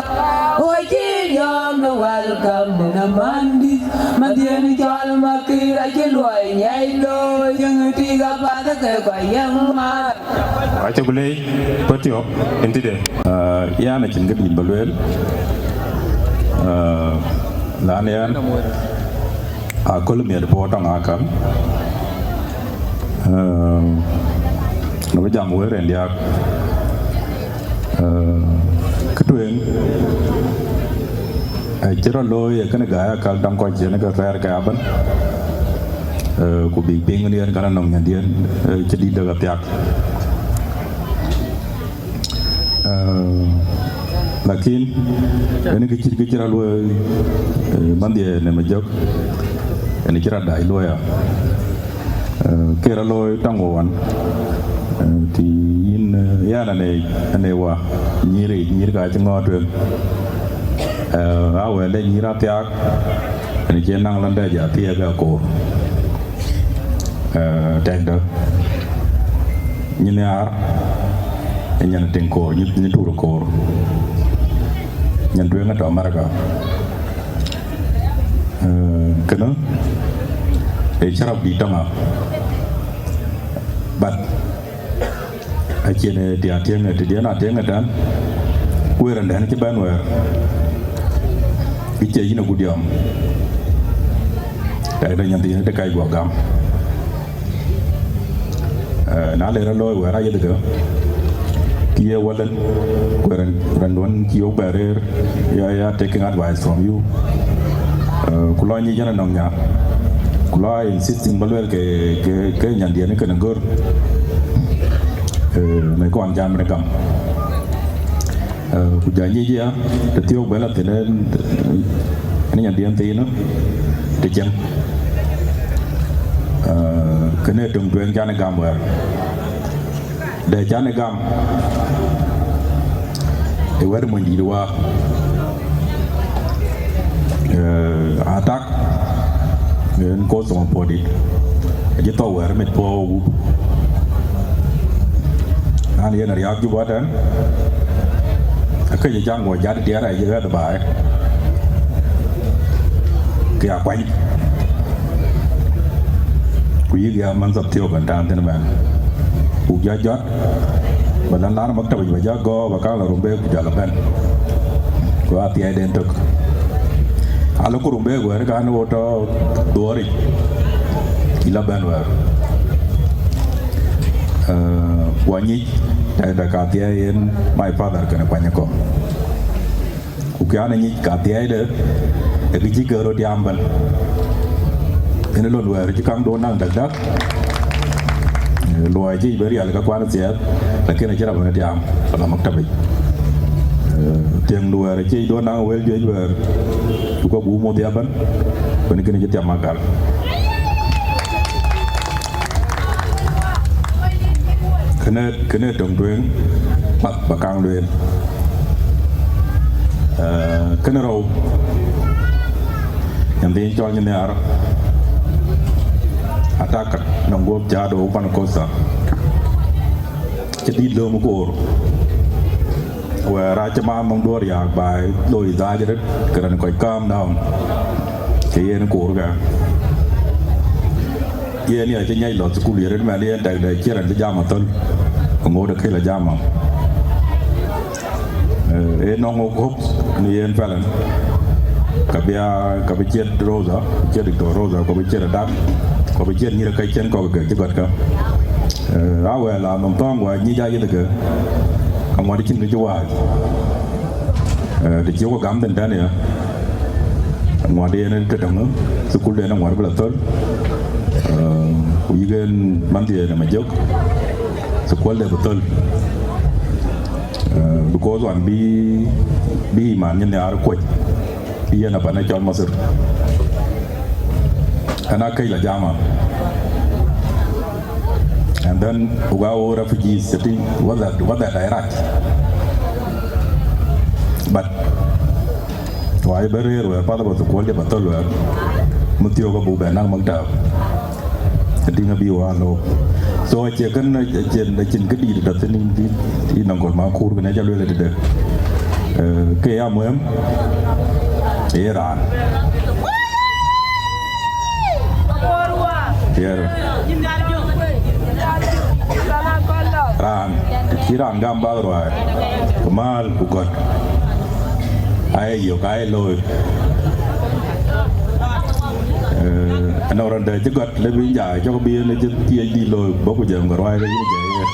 Wec cï yɔ̈ɔ̈k në welcome në mandi. Mandiën cɔl Makir acï luɔi nyac looi. Thiëŋ ë tik apath ke ka yɛŋ mal. Acuk leec Patriɔp ëntïde. Ah, yɛn acïn kë dït ba lueel. Ah, lan yɛn aköl miɛt puɔ̈u tɔŋ akäl. Ah, në bï jam wëër en diäk. Ah, kë tueŋ, eh, cï rɔt looi ë kënë gäi akäl tɔŋ kɔc cïn ke thɛɛr ke abën. Eh, ku bïk piŋ ë diɛn kan anɔŋ nyandiɛn, eh, cï dït dek athiak. Eh, lakin, ënë kë cït kë cï rɔt luɔi, eh, manhdiɛ̈ në Majök, ënë cï rɔt dac luɔi ya. Eh, ke rɔt looi tɔŋ ɣɔn, eh, të yïn, eh, yɛn ane, ane wa, nyïïr yic, nyïïr ka cï ŋɔɔt tueŋ. Eh, a wɛ̈ɛ̈t de nyïïr athiak, ënë cï naŋ lɔn dɛ jɔ athiɛɛk ë akoor. Eh, tɛ̈kdä. Nyin nhiaar, ë nyin tiŋ koor, nyin, nyin tuur koor. Nyin tueŋ ë tɔ̈ America. Eh, kënë, ë sharaf dït tɔŋ aa. But, acïn ë të atiëŋ, të diɛn atiëŋ ëtɛ̈ɛ̈n, ku ë rɛ̈ndɛ̈n cï bɛ̈n wɛ̈ɛ̈r, kë cie yïn agut yɔm. Tɛ̈kdä nyin thiin të kac guɔ gam. Eh, na le rɔt looi wɛ̈ɛ̈r ayeth kë, kë ye wälën, ku rɛn, rɛn duɔ̈n cï wok bɛ rëër, ya, ya taking advice from you. Eh, ku lɔ nyic yɛn anɔŋ nya. Ku lɔ insisting ba lueel ke, ke, ke nyandiɛn kënë gör. Eh, në kɔn jam në gam. Eh, ku jɔ nyic ya, të thiɔ̈k bɛ la thïn, eh, ënë nyandiɛn thiinë, të cieŋ. Eh, kënë töŋ tueŋ can ë gam wɛ̈ɛ̈r. Dɛ can ë gam, ë wɛ̈t mony dït waa. Eh, atak, en koth thoŋ puɔ̈u dït. Acï thou wɛ̈ɛ̈r mit puɔ̈u gup. An, yen riääk Juba tɛ̈n. Ke cï caŋ guɔ jat diɛɛr a yï ɣɛ̈th baai, ke ya kuany. Ku yïk ya man thap thiɔ̈k ën tään thïn ëmɛn. Buk jɔ jɔt, ba län lar maktab yic, ba jɔ gɔ̈ɔ̈r, ba kaŋ la Rumbek ku jɔ la bɛ̈n. Ku athiɛɛiden tök. Alëku Rumbek wɛ̈ɛ̈r kan ɣo tɔ̈ dhuɔ̈ɔ̈ric, yï la bɛ̈n wɛ̈ɛ̈r. Eh, ku anyic, tɛ̈dë ka thiɛɛi yen my father kënë kuany kɔ̈u. Ku kë an, anyic ka thiɛɛidë, ë kë cï ke röt yam bɛ̈n. Yen ë lon wɛ̈ɛ̈r cï kaŋ duɔ̈n naŋ däkdäk. Eh, luɔi cï bï riɛl ke kuan thiɛɛth, lakin acï rap ënë tiam, ala maktab yic. Eh, tiɛŋdu wɛ̈ɛ̈r cï duɔ̈n naŋ wël juëc wɛ̈ɛ̈r, cuk ke guum wodhia bɛ̈n, ku ënë kënë cï tiam agal. Kënë, kënë töŋ tueŋ, path ba kaŋ lueel. Eh, kënë rou, nyan dhiëny cɔl Nyin Nhiaar, atak nɔŋ guɔ̈p cäätdu pan Costa. Cï dït lööm koor. Wɛ̈ɛ̈r acï man nɔm duɔ̈ɔ̈r yak baai loi dhac röt, ke rɛn kɔc calm down. Ke yen koor kë. Yen ya cï nyiɛc lɔ thukul ye röt mɛn yen tɛkdɛ cï rɛn cï jam athöl. Ku ŋoot ë këc la jam a. Eh, ë nɔŋ ɣok hope në yen pɛlɛn. Ka bï a, ka bï ciët Rosa, ciët Doctor Rosa, ka bï ciët adak, ka bï ciët nyïïr ë kɛc cïn kɔ̈k ke cï gɔ̈t kä. Eh, a wɛ̈ɛ̈r la nɔm thɔ̈ɔ̈ŋ wäc nyic a yeth ke, aŋuɔt cïn kë cï wäc. Eh, të cï wok gam thïn tɛ̈n ya, aŋuɔt yen të döŋ, thukul den aŋuɔt bï la thöl. Eh, ku yïk en manhdiɛ̈ në Majök, thukul de bï thöl. Eh, because wan bï, bï man Nyin Nhiaar kuɔc, bï yen abana cɔl Masir. Ɣɛn akëc la jama. And then, uga wo refugees, sitting, what that, what that I right. But why bï rëër wɛ̈ɛ̈r path ba thukul de ba thöl wɛ̈ɛ̈r, më thiɔ̈k abuk bɛn naŋ maktab. Ë tïŋ abï wään look. So acie kën, acïn, acïn këdït tɔ̈ thïn yïn, yïn, yïn Uncle Makur, kënë aca lueel tëde. Eh, ke ya muhim, ee raan. Yer. Raan, cï raan gam bak ruääi, ku mäl, ku gɔ̈t. Aye yök, aye looi. Eh, anɔŋ raan dɛ̈ cï gɔ̈t, lëu bï jai, cɔk bï en cï P H D looi, bɔ̈ ku jam ke ruääi ke yïn jai yen.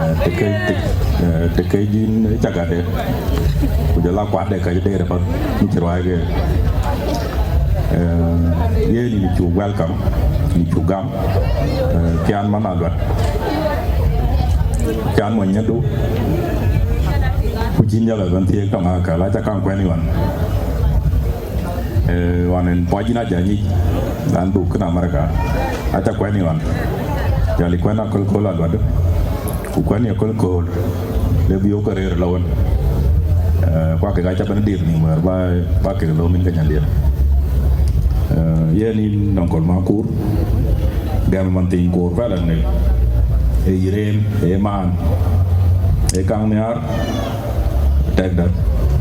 Eh, të këc, të, eh, të këc yïn cak ade. Ku jɔl a kuat de ka cï deer apath, yïn cï ruääi ke. Eh, yen yïn cuk welcome, yïn cuk gam. Eh, kian man aluat. Kian mony nyandu. Ku cïn jɔl a bɛn thiëëk tɔŋ akäl, aca kaŋ kuɛ̈n ɣɔn. Eh, ɣɔn en puɔc yïn aca nyic, an dhuk kën America. Aca kuɛ̈n ɣɔn. Jɔl ë kuɛ̈n aköl köl aluat. Ku kuɛ̈n ye köl köl. Le bï yok ke rëër lɔ wën. Eh, ku akek aca bɛn diir nïm wɛ̈ɛ̈r ba, ba kek lɔ min ke nyandiɛ̈. Eh, yen yïn Uncle Makur. Gɛm man thïn koor pɛlɛn ni. Ee yï reem, ee maan. Ee kaŋ nhiaar. Tɛkdä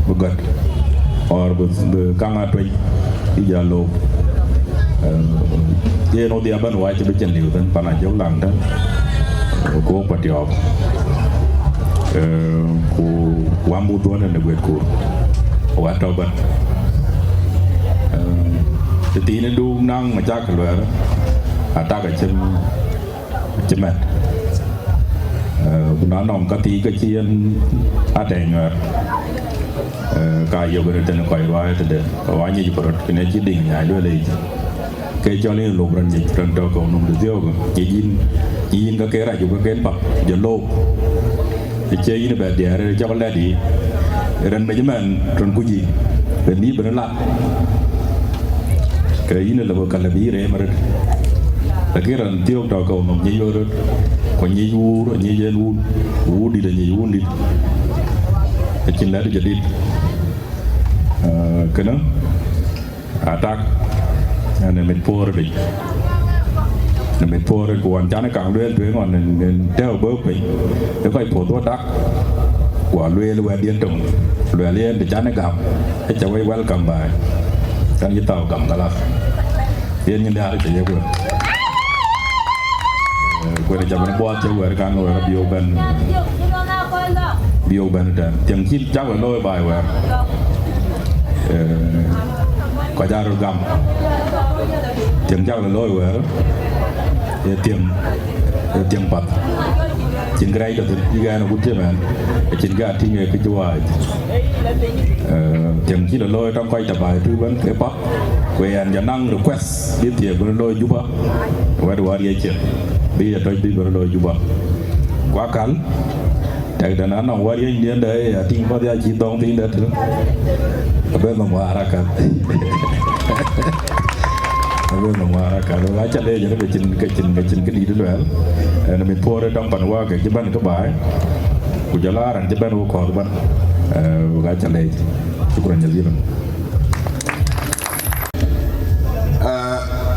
bï gɔ̈t, or bï, bï kaŋ aa tueny, yï jɔ look. Eh, yen wodhia bɛ̈n wac bï cïn liu thïn, pan Ajök Laŋ tɛ̈n, eh, ku wok Patiɔɔk. Eh, ku wambu dhuɔ̈n ënë guet kur, wä tɔ̈ bɛ̈n. Eh, tëthiinë du naŋ macakël wɛ̈ɛ̈r, atak acï cï mɛt. Eh, ku na nɔŋ ka thii ke cï yen atɛ̈ɛ̈ny ŋɛ̈r. Eh, ka yök röt tënë kɔc ruääi tëde, ka wa nyic ku röt, kënë cï diŋ nyaai lueel yic. Ke cɔl yïn lop rɔt nyic, rɔt tɔ̈ kɔ̈u nɔm de thiɔ̈k, nyic yïn, nyic yïn ka ke rac ku ka ken path, jɔ loop. Ë cie yïn ë bɛ diɛɛr, ë cɔk lɛ̈t yï, ë rɛn mec ëmɛn, rɔn kuc yï, rɛn yï bɛ̈n lat. Ke yïn ë lëu ka lëu bï yï reem arëët. Lakin raan thiɔ̈k tɔ̈ kɔ̈u nɔm nyic ɣöt röt, ku nyic wuur, nyic en wun, ku wundït anyic wundït. Acïn lɛ̈t jadït. Ah, kënë, atak, ɛn ë mit puɔ̈r dï. Në mit puɔ̈r ku ɣɔn can kaŋ lueel tueŋ ɣɔn en tɛ̈ɛ̈u bɔ̈ piny, ë kɔc puɔ̈th wä dak, ku alueel wɛ̈tdiɛ̈n töŋ, luɛl yen të can gam, ë ca wek welcome baai. Kan yï thau gam kalas. Yen nyin diäär cï ye guëër. Guëër ca bɛn buɔɔth cï wɛ̈ɛ̈r kan wɛ̈ɛ̈r abï wok bɛ̈n, bï wok bɛ̈n tɛ̈n. Tiɛŋ cï cak lɔ looi baai wɛ̈ɛ̈r. Kɔc aa röt gam. Tiɛŋ cak lɔ looi wɛ̈ɛ̈r, ee tiɛŋ, ee tiɛŋ path. Cïn kërɛɛc ke thïn, yïk ɛn agut tiëm ɛn, acïn kë a tïŋ ee kë cï wac. Tiɛŋ cï lɔ looi tɔŋ kɔc tɛ̈ baai tui bɛ̈n ke path. Ku yɛn jɔ naŋ request bï thiëëk bï looi Juba, wɛ̈t wäär ye ciɛth, bï ye tɔc bï bï looi Juba. Ku akäl, tɛ̈kdɛn anɔŋ wäär ye nyiɛnde, ee, atïŋ path ya cï dhɔŋ thïn dɛ̈t. Abï nhom wäär akäl. Abï nhom wäär akäl. Wek aca leec, ke cïn, ke cïn, ke cïn këdït luɛɛl. Ɛn mit puɔ̈r ë tɔŋ pan wä ke cï bɛ̈n kë baai. Ku jɔl a raan cï bɛ̈n wä kɔ̈th bɛ̈n. Wek aca leec. Shukran jazilan.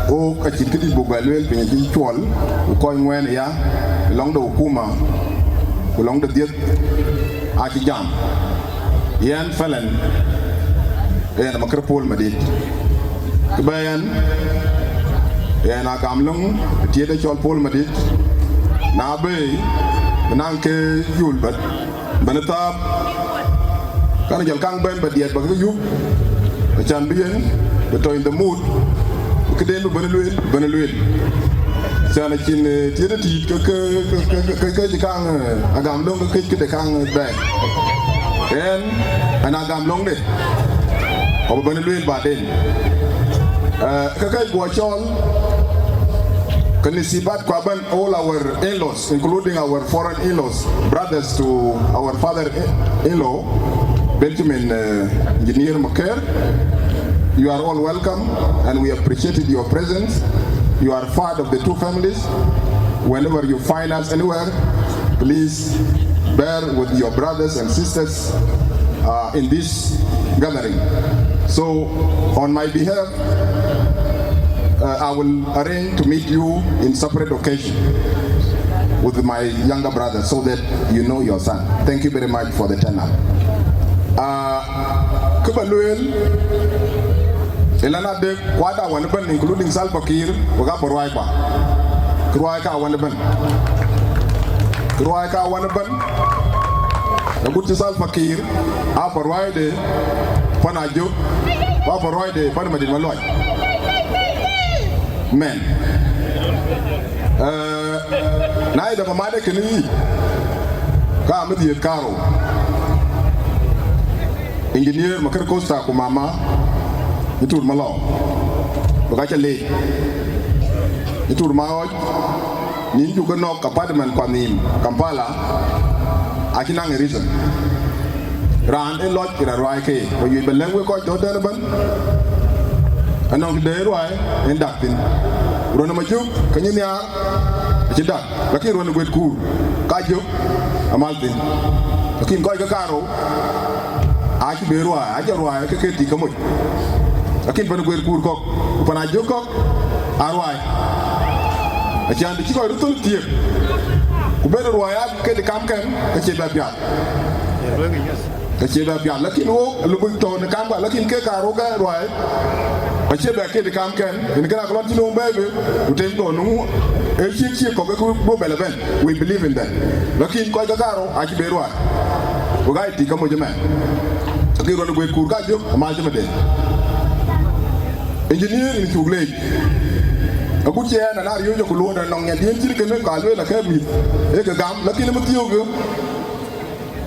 Ɣok acïn këdït buk bɛ lueel, piny acï cuɔl, ku kɔc ŋuɛ̈ɛ̈n aya, lɔŋ de hukuma, ku lɔŋ de dhiëth, acï jam. Yɛn fɛlɛn, ɣɛn Makër Paul Madït. Kë bɛ yɛn, ɣɛn a gam löŋ tiët ë cɔl Paul Madït, na bɛ̈i, bï naŋ ke jul bɛ̈t. Bɛ̈n ë thääp, kan jɔl kaŋ bɛ̈n bɛ diɛt bä ke yup, acan bï yen bï tɔ in the mood, bï këden bï bɛ̈n lueel, bɛ̈n lueel. Can acïn, eh, tiët ë tiit ke, ke, ke, ke, ke, ke cï kaŋ, eh, agam löŋ ke këc këde kaŋ, eh, bɛ̈ɛ̈i. Ɣɛn, ɣɛn agam löŋde, abï bɛ̈n lueel baden. Eh, ke kɛc guɔ cɔɔl, ke nisibat kua bɛ̈n all our in-laws, including our foreign in-laws, brothers to our father-in-law, Benjamin, uh, Engineer Maker. You are all welcome, and we appreciated your presence. You are part of the two families. Whenever you find us anywhere, please bear with your brothers and sisters, uh, in this gathering. So, on my behalf, Uh, I will arrange to meet you in separate occasion with my younger brother so that you know your son. Thank you very much for the turn up. Uh, kë bä lueel, ëlä na dek kuat awan ëbɛ̈n, including Salva Kiir, wek aa bä ruaai kua. Kë ruaai ka awan ëbɛ̈n. Kë ruaai ka awan ëbɛ̈n. Agut cï Salva Kiir, aa bä ruaai de pan Ajök, ku aa bä ruaai de pan Madït Maluac. Mɛn. Eh, na ye dap amade kënë yï, ka amï dhiëëth kaarou. Engineer Maker Costa ku mama, Nyitur Malɔu. Bï ka cä leec. Nyitur Maɣɔc, nïn cuk ke nɔ̈k apartment kua nhïïm Kampala, acï naŋ reason. Raan ë lɔc ë raan ruaai ke, ku yuëc bɛ lɛ̈k wek kɔc tɔ̈ tɛ̈n ëbɛ̈n, anɔŋ tëde ruaai en dak thïn. Ruɔ̈n ë Majök ke nyin nhiaar acï dak, lakin ruɔ̈n ë guet kuur ka jök amal thïn. Lakin kɔc ke kaarou acï be ruaai, acï ruaai ke ke tik ke moc. Lakin pan guet kuur kɔ̈k, ku pan Ajök kɔ̈k, aa ruaai. Acan të cï kɔc röt thöl thiëëk, ku ben ruaai aa kede kamkɛn, ke cie bɛ piath. Ke cie bɛ piath, lakin wok, lupuk tɔ̈ në kamkua, lakin ke kaarou ke ruaai, acie bɛ kede kamkɛn, yen kënë akë lɔn cïn wok bɛ̈ɛ̈i bï, ku tem kɔn nu, ee cïk cïk kɔ̈k ke ku bï bɛ̈l ëbɛ̈n. We believe in that. Lakin kɔc ke kaarou acï be ruaai. Wek aa tik ke moc ëmɛn. Lakin ruɔ̈n ë guet kuur ka jök, amal cï mede. Engineer, yïn cuk leec. Agut cï ɛn ana riööc ku luɔ̈ɔ̈t ɛn nɔŋ nyan diën cït kënë ka lueel akë mïth, ee ke gam, lakin ë mathiëëukë,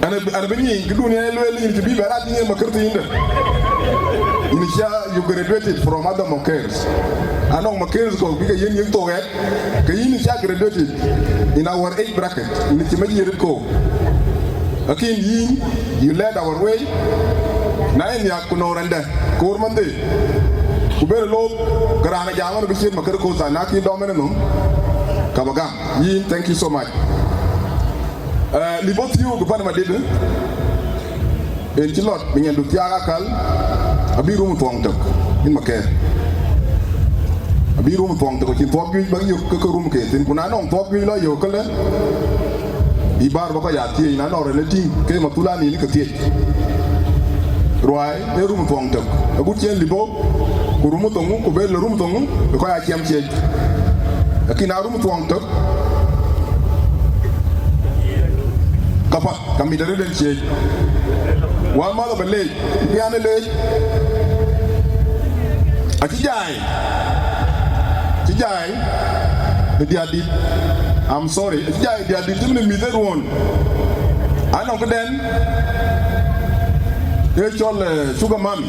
ɛn, ɛn bï nyiiny, këdun yɛn lueel yïn cï bï bɛ rat yïn Maker thiinde. Yïn cia, you graduated from other Makers. Anɔŋ Makers kɔ̈k bï ke yiën yïn thok ɣɛt, ke yïn cia graduated in our age bracket, yïn cï mac yiërit kɔ̈u. Lakin yïn, you led our way. Na yen nhiaak ku nɔ̈k rɛ̈ndɛ, koor manhde, ku ben loop, ke raan ë jam ɣɔn bï ciët Maker Costa, na kï dɔm ënɔm, ka bä gam. Yïn, thank you so much. Eh, lip bɔ̈ thiëëu ku pan Madït, eh, en cï lɔt, bï nyandu thiaak akäl, abï rum thuɔŋ tök, yïn Maker. Bï rum thuɔŋ tök, acïn thuɔk juëc bäk yök ke ke rum ke thïn, ku na nɔŋ thuɔk juëc lɔ yök këlë, bï bäär bä kɔc aa thiëëc, na nɔŋ rɛn ë tïŋ ke mathulani ke thiëëc. Ruai ee rum thuɔŋ tök, agut cï en lip bɔ̈, ku rum thoŋu, ku bë lɔ rum thoŋu, bï kɔc aa ciɛm thiëëc. Lakin na rum thuɔŋ tök, ka path, ka mit arëët en thiëëc. Wämäth abä leec, bï an ë leec. Acï jai. Acï jai ë diäär dït. I'm sorry. Acï jai ë diäär dït, cïmën ë mïth ë ruɔ̈ɔ̈n. Anɔŋ këdɛn ee cɔl, eh, sugar mami.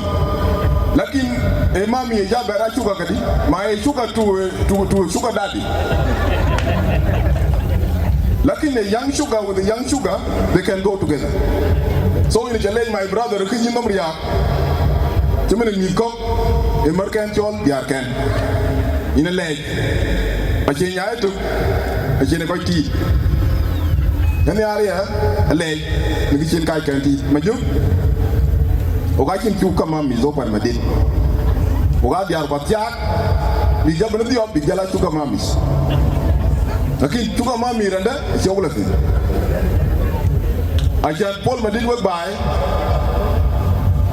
Lakin ee mami ë ja bɛ̈r a sugar këdï, ma ee sugar to, eh, to, to sugar daddy. Lakin a young sugar with a young sugar, they can go together. So yïn ca leec, my brother, kë yïn nɔm riääk. Cïmën ë mïth kɔ̈k, ë märkɛn cɔl diäärkɛn. Yïn ë leec. Acie nyaai tök, acie në kɔc tiit. Yen nhiaar ya, ë leec, në kë cïn kackɛn tiit. Majök, wok acïn cuk kamam mïth wok pan madït. Wok aa diäär kɔ̈k thiaak, bïk jɔ bɛ̈n dhiɔp, bïk jɔ la cuk kamam mïth. Lakin cuk kamam mïth rɛndɛ, acie wok lɔ thïn. Acan pol madït wek baai,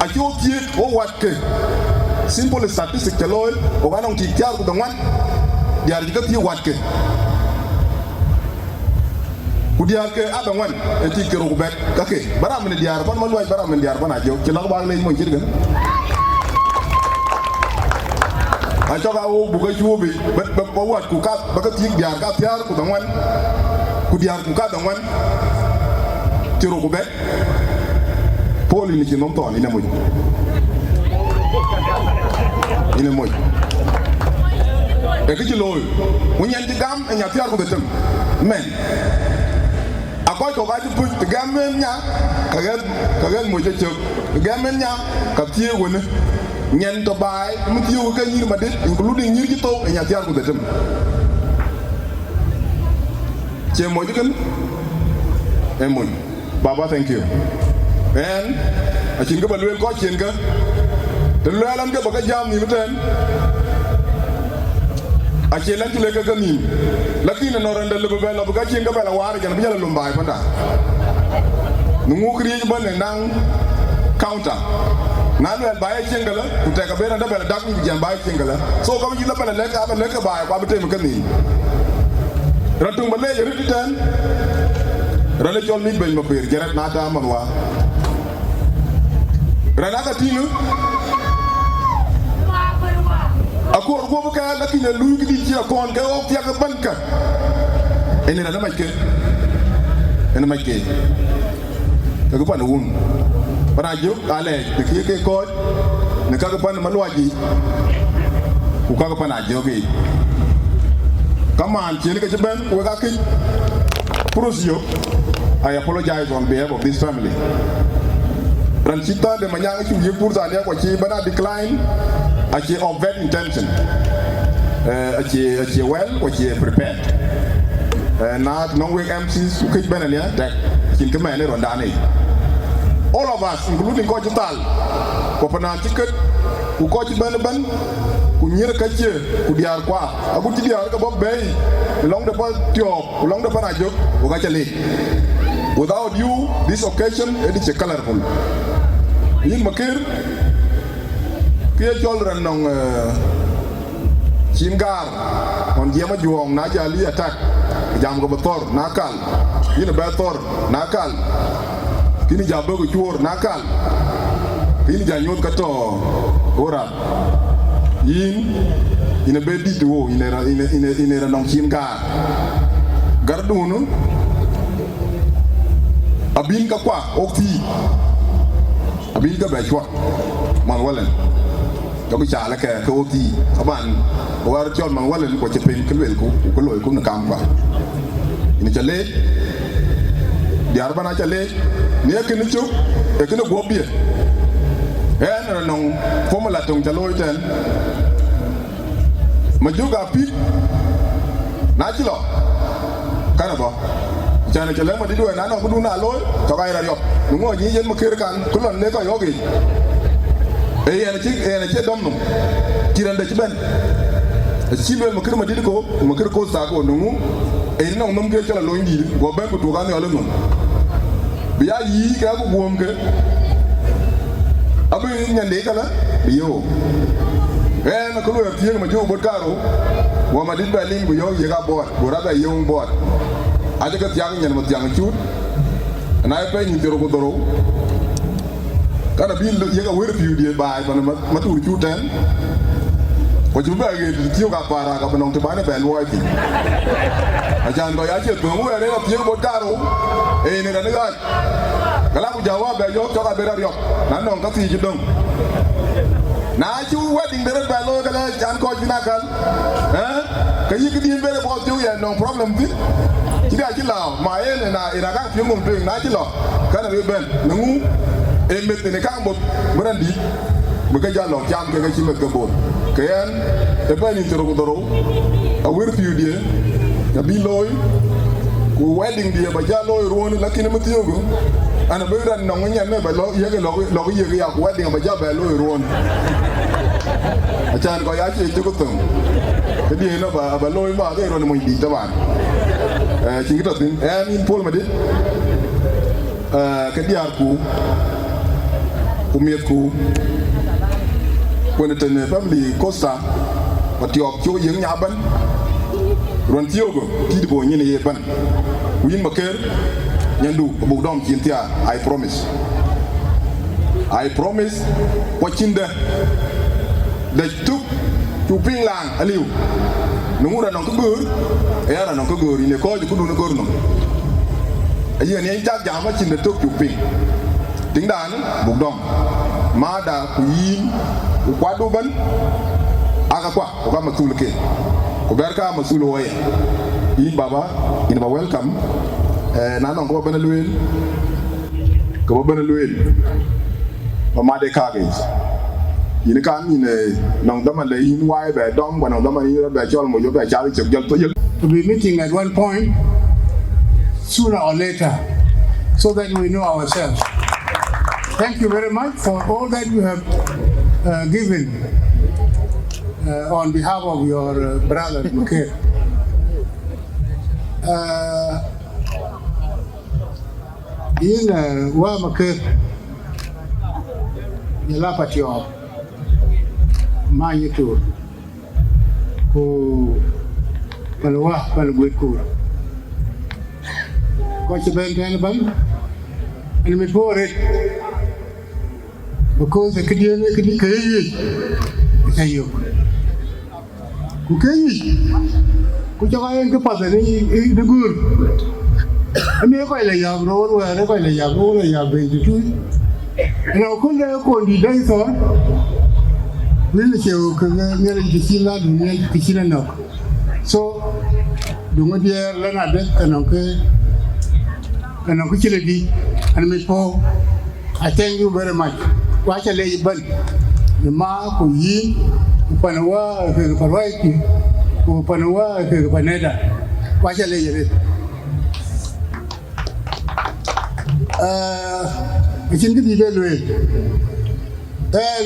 acï wok thiëëk, wok wat ke. Simple statistic ca looi, wok anɔŋ tik thiäär ku dhoŋuan, diäär cï ke thiëëk wat ke. Ku diäär ke adhoŋuan, ee tik ke rou ku bɛ̈t, ka ke. Bä ram në diäär pan Maluac, bä ram në diäär pan Ajök, cï lak bak leec mony cït kën. Acɔk aa wok buk ke cuup, bä, bä, bä wat ku kath, bä ke thiëëk diäär kathiäär ku dhoŋuan, ku diäär ku kadhoŋuan, cï rou ku bɛ̈t. Pol, yïn cï nɔm thɔn, yïn ë moc. Yïn ë moc. Ee kë cï looi. Ku nyan cï gam ë nya thiäär ku dhetem. Mɛn. A kɔc kɔ̈k acï puc, të gɛm en nya, ka ɣɛth, ka ɣɛth moc ë cök. Të gɛm en nya, ka thiëëk wënë. Nyan tɔ̈ baai, më thiëëk ke nyïïr madït, including nyïïr cï thou, ë nya thiäär ku dhetem. Cie moc kën? Ee moc. Baba, thank you. Ɣɛn, acïn kë bä lueel kɔc cin kë. Të luɛɛl ɛn ke bä ke jam nhïïm ëtɛ̈ɛ̈n, acie lɛ̈n cï lek ke ke nhïïm. Lakin ënɔɔnë rɛndɛ lëu bï bɛ lɔ bï ka cin kë bɛ lɔ waar ë jɛn bï jɔ lɔ lom baai panda. Në ŋuk riëëc bän ë naŋ counter. Na luɛɛl baai ë cieŋ këlä, ku tɛk abë rɛndɛ bɛ lɔ dak bï jam baai ë cieŋ këlä. So, ka bï yïn lɔ bɛ lɔ lɛ̈k, abä lɛ̈k ke baai, ku abï tem ke nhïïm. Raan töŋ bä leec arëët ëtɛ̈ɛ̈n, raan ë cɔl Mit Bɛ̈ny Mapeer, jërɛt na tääu man wä. Raan aka tïŋ, akoor guöp ë kɛɛl, lakin ë luui këdït cï akɔn ke ɣɔ̈k thiak ëbɛ̈n kä. Ënë raan ë mac ke, ënë mac ke. Kakë pan ë wun. Pan Ajök aa lɛɛc, në kë ye ke kɔc, në kakë pan ë Maluac yiic, ku kakë pan Ajök yiic. Ka man cïn ke cï bɛ̈n, wek aa këc purus yök. I apologize on behalf of this family. Raan cï Thande Manyaŋ cuk yiëk pursa nia, ku acï bɛ̈n a decline, acie of bad intention. Eh, acie, acie well, ku acie prepared. Eh, na nɔŋ wek M Cs ku këc bɛ̈n ania, tɛk, cïn kë mɛn ë rɔndan ë. All of us, including kɔc cï thal, ku panaan cï kët, ku kɔc cï bɛ̈n ëbɛ̈n, ku nyïïr ka cie, ku diäär kua, agut cï diäär ke bɔ̈ bɛ̈ɛ̈i, lɔŋde pan Tiɔɔk, ku lɔŋde pan Ajök, wek aca leec. Without you, this occasion, ëdï cï colorful. Yïn Makër, kë ye cɔl raan nɔŋ, eh, cin gaar, ɣɔn jiɛɛm ajuɔɔŋ, na jal yï attack, jam ke bï thɔ̈r, na kal, yïn bɛ thɔ̈r, na kal, kïn jam bï ku cuöör, na kal, kïn jal nyuöth ka tɔ̈ ɣöt rap. Yïn, yïn abë dït wou, yïn ë ra-, yïn ë, yïn ë, yïn ë raan nɔŋ cin gaar. Gärdun, abïn ka kua, ɣok thii. Abï ke bɛ cuɔt, man wälën. Jɔkï caal ë kɛ ke ɣöt thii. Aban, wär cɔl man wälën, ku cï piny kë luelku, ku kë loiku në kamkua. Yïn ca leec, diäär bän aca leec, në ye kënë cök, ee kënë guɔ̈p bï. Ɣɛn ë nɔŋ formula töŋ ca looi tɛ̈n. Majök apïk, na cï lɔ, kan abɔ̈. Can acä lɛ̈k madït wɛ̈n, na nɔŋ këdun aa looi, cɔk aa yï rɔt yɔp. Në ŋö nyic yen Makër kan, kë lɔn lek kɔc ɣɔ̈k yiic. Ee yen acï, ee yen acï dɔm nɔm. Cï rɛ̈ndɛ cï bɛ̈n. Acï lueel Makër Madït ko, Makër Costa ko, në ŋu, ee nɔŋ nhom ke cɔl alony dït, guɔ bɛ̈n ku tuɔɔk Nhialic nhom. Bï ya yï ke ku guɔ̈m ke, abï nyande kala, bï yeu. Ɣɛn akë lueel thiëëk ma jök bɔt karou, guɔ Madït bɛ lim ku yɔ̈ɔ̈k yiëk abɔɔt, ku rap bɛ yöŋ bɔɔt. Acï ke thiak nyan ma thiaŋ cut, na ye pɛɛi nyin thiërou ku dhorou. Kan abï yek awër pïu dië baai pan ma, ma tuur cu tɛ̈n. Ku cï bï bɛ ɣet thiëëk Aparak abï nɔŋ të bän ë bɛ luɔi thïn. Acan kɔc acie thöŋ wɛɛr en athiëëk bɔt karou, ee në rɛn ë ɣaac. Kala ku jawä bɛ yɔ̈ɔ̈k cɔk abï rɔt riɔp, na nɔŋ ka thii cï döŋ. Na cï wedding de rɔt bɛ looi kala can kɔc bï na kal. Ëë? Ke yï këdïïn bɛ̈n ë bɔ̈ thiëëu yɛn nɔŋ problem thïn. Cï dɛ acï lääu, ma en ë na, ë na kaŋ piöŋ nhom tueŋ, na cï lɔ, kɛn abï bɛ̈n. Në ŋu? Ee meth en ë kaŋ both, bï rɛ̈n dït, bï ke jal lɔ cam ke ke cï meth ke both. Ke yɛn, ë bɛ̈n nïn thiërou ku dhorou, awër pïu dië, abï looi, ku wedding dië ba jal looi ruɔ̈ɔ̈n, lakin ë më thiëëu, an abï rɛ̈n nɔŋ nyan ë ba lɔ, yek lɔ, lɔ yek ya, ku wedding ba jal bɛ looi ruɔ̈ɔ̈n. Acan kɔc acie cök thöŋ. Këdiën aba, aba looi ma ke rɔn mony dït taban. Eh, cïn kë tɔ̈ thïn. Ɛn yïn Paul Madït. Eh, ke diäärku, ku miɛ̈thku, ku në tënë family Costa, ba tiɔɔk cök yiëk nya bɛ̈n. Ruɔ̈n thiëëu, kït bɔ̈ nyin ye bɛ̈n. Ku yïn Makër, nyandu, abuk dɔm cin thiaar. I promise. I promise, ku acïn dɛ, dɛ tök cuk piŋ laaŋ aliu. Në ŋu rɔt nɔŋ kë göör, ë ya rɔt nɔŋ kë göör, yïn ë kɔc ë këdun ë göör nɔm. Aye yen cak jam acïn dɛ tök cuk piŋ. Tiŋdan buk dɔm. Mada ku yïn, ku kuatdu bɛ̈n, aka kua, ku ka mathul ke. Ku bɛ̈r ka mathul wɔ ye. Yïn baba, yïn ba welcome. Eh, na nɔŋ kë ba bɛ̈n lueel, kë ba bɛ̈n lueel. Ba mat ë kak yic. Yïn kan yïn, eh, nɔŋ dhaman le yïn wai bɛ dɔm, ba nɔŋ dhaman yïn rɔt bɛ cɔl moc, bɛ cath cök jɔl thok jɔl. To be meeting at one point, sooner or later, so that we know ourselves. Thank you very much for all that you have, uh, given, uh, on behalf of your, uh, brother, Makër. Uh, yïn, uh, wä Makër, yïn la Patiɔɔk, many ë Tuur, ku pan wä, pan guëët Kuur. Kɔc cï bɛ̈n tɛ̈n bɛ̈n, ɛn mit puɔ̈u arëët, because këdiën, këdiën, kë ye yuëc, ë ca yök. Ku kë yic, ku cɔk aa yen kë path ënë, ë, ë, në guur. Ëmï ë kɔc la yäk roor wɛ̈ɛ̈r, ë kɔc la yäk roor, la yäk bei tëtui. Ënɔ, kööl de kondït dai thɔ̈r, wël ë cie ɣöök ke Nhialic kë cïn la dun yen kë cïn ë nɔ̈k. So, duŋë diɛɛr lɛ̈n adek, anɔŋ kë, anɔŋ kë cï lë dï, an mit puɔ̈u. I thank you very much. Ku aca leec ëbɛ̈n, në ma ku yïn, ku pan wä kek pan ruaicki, ku pan wä kek pan neda. Ku aca leec arëët. Eh, acïn kë dït ë lueel. Ɣɛn,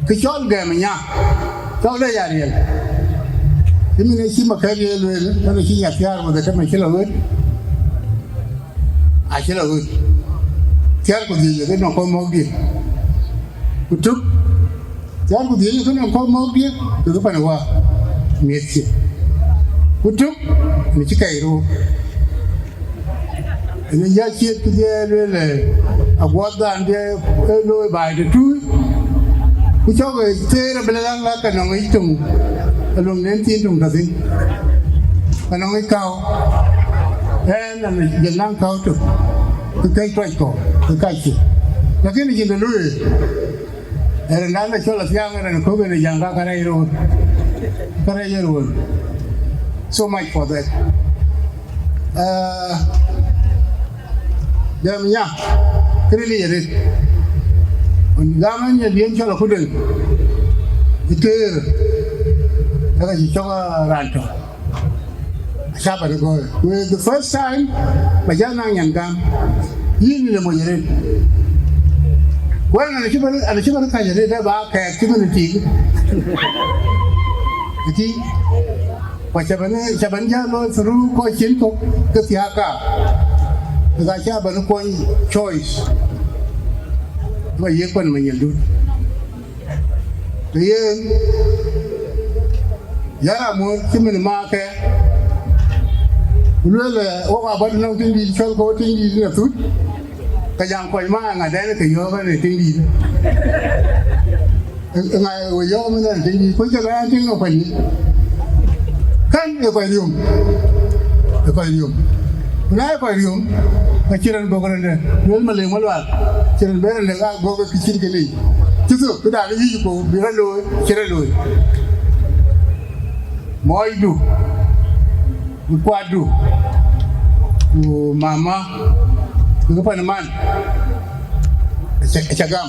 kë cɔl gɛm nya, cɔk de ya riɛl. Cïmën ë cï Makër ye lueel, ɣɛn acï nya thiaar ku dhetem acï la ɣöt. Acï la ɣöt. Thiäär ku dhiëc ë ke nɔŋ kɔc mɔ̈kdiɛ̈. Ku tök, thiäär ku dhiëc ë ke nɔŋ kɔc mɔ̈kdiɛ̈, ke ke pan wä miɛ̈thkiɛ̈. Ku tök, në cï kɛc roor. Ënë ya ciët ku dhiɛɛl lueel, aguɔth dhan dhiɛɛl ë looi baai tëtui. Ku cɔk ë theer abï lɛ̈k, lɛ̈k ke nɔŋ yic töŋ, alöŋ den thiin töŋ tɔ̈ thïn. Ke nɔŋ yic käu, ɣɛn an jël naŋ käu tök, ke kɛc tuac kɔ̈u, ke kac cï. Lakin acïn të lueel, ë rɛ̈ndan ë cɔl athiaŋ, ë rɛ̈n kök en ë jäŋ ka kärɛc roor, kärɛc ë roor. So much for that. Uh, Gɛm nya, kënë lic arëët. Wën gam ë nyandiën cɔl Akudeng, ë teer, ë ka cï cɔk, ah, raan tök. Acä bɛ̈n ë gɔ̈ɔ̈r. Ku the first time, ba jal naŋ nyan gam. Yïn ë moc arëët. Wën an acï bɛ̈n, an acï bɛ̈n kac arëët, ë ba kɛɛk cï bɛ̈n ë tik. Ëtï, ku ca bɛn, ca bɛn jäl looi through kɔc cin kɔ̈k ke thiääk kaar. Ke ka ca bɛn kuɔny choice. Ba yiëk pan Manyɛldut. Ke yen, ya raan muɔ̈r cï min maakë, ku lueel, eh, wok abä nɔŋ tiŋdït cɔl ke wo tiŋdït në thut, ke jam kɔc ma ŋadɛn ke yɔ̈ɔ̈k ɣɛn ë tiŋdït. Ŋa we yɔ̈ɔ̈k min ɣɛn ë tiŋdït, ku cï lɔ ɣɛn tiŋ në kuany yic. Kän ë kɔc riöm, ë kɔc riöm. Ku na ë kɔc riöm, ka cï raan bɔ̈ raan dɛ̈, lueel Maleŋ Malual, cï raan bɛ̈n raan dɛ̈ ka gɔ̈k kë cïn kënë yic. Cï thök, këda ke yïc ku bï rɔt looi, cï rɔt looi. Mɔɔcdu, ku kuatdu, ku mama, ku pan man, aca, aca gam.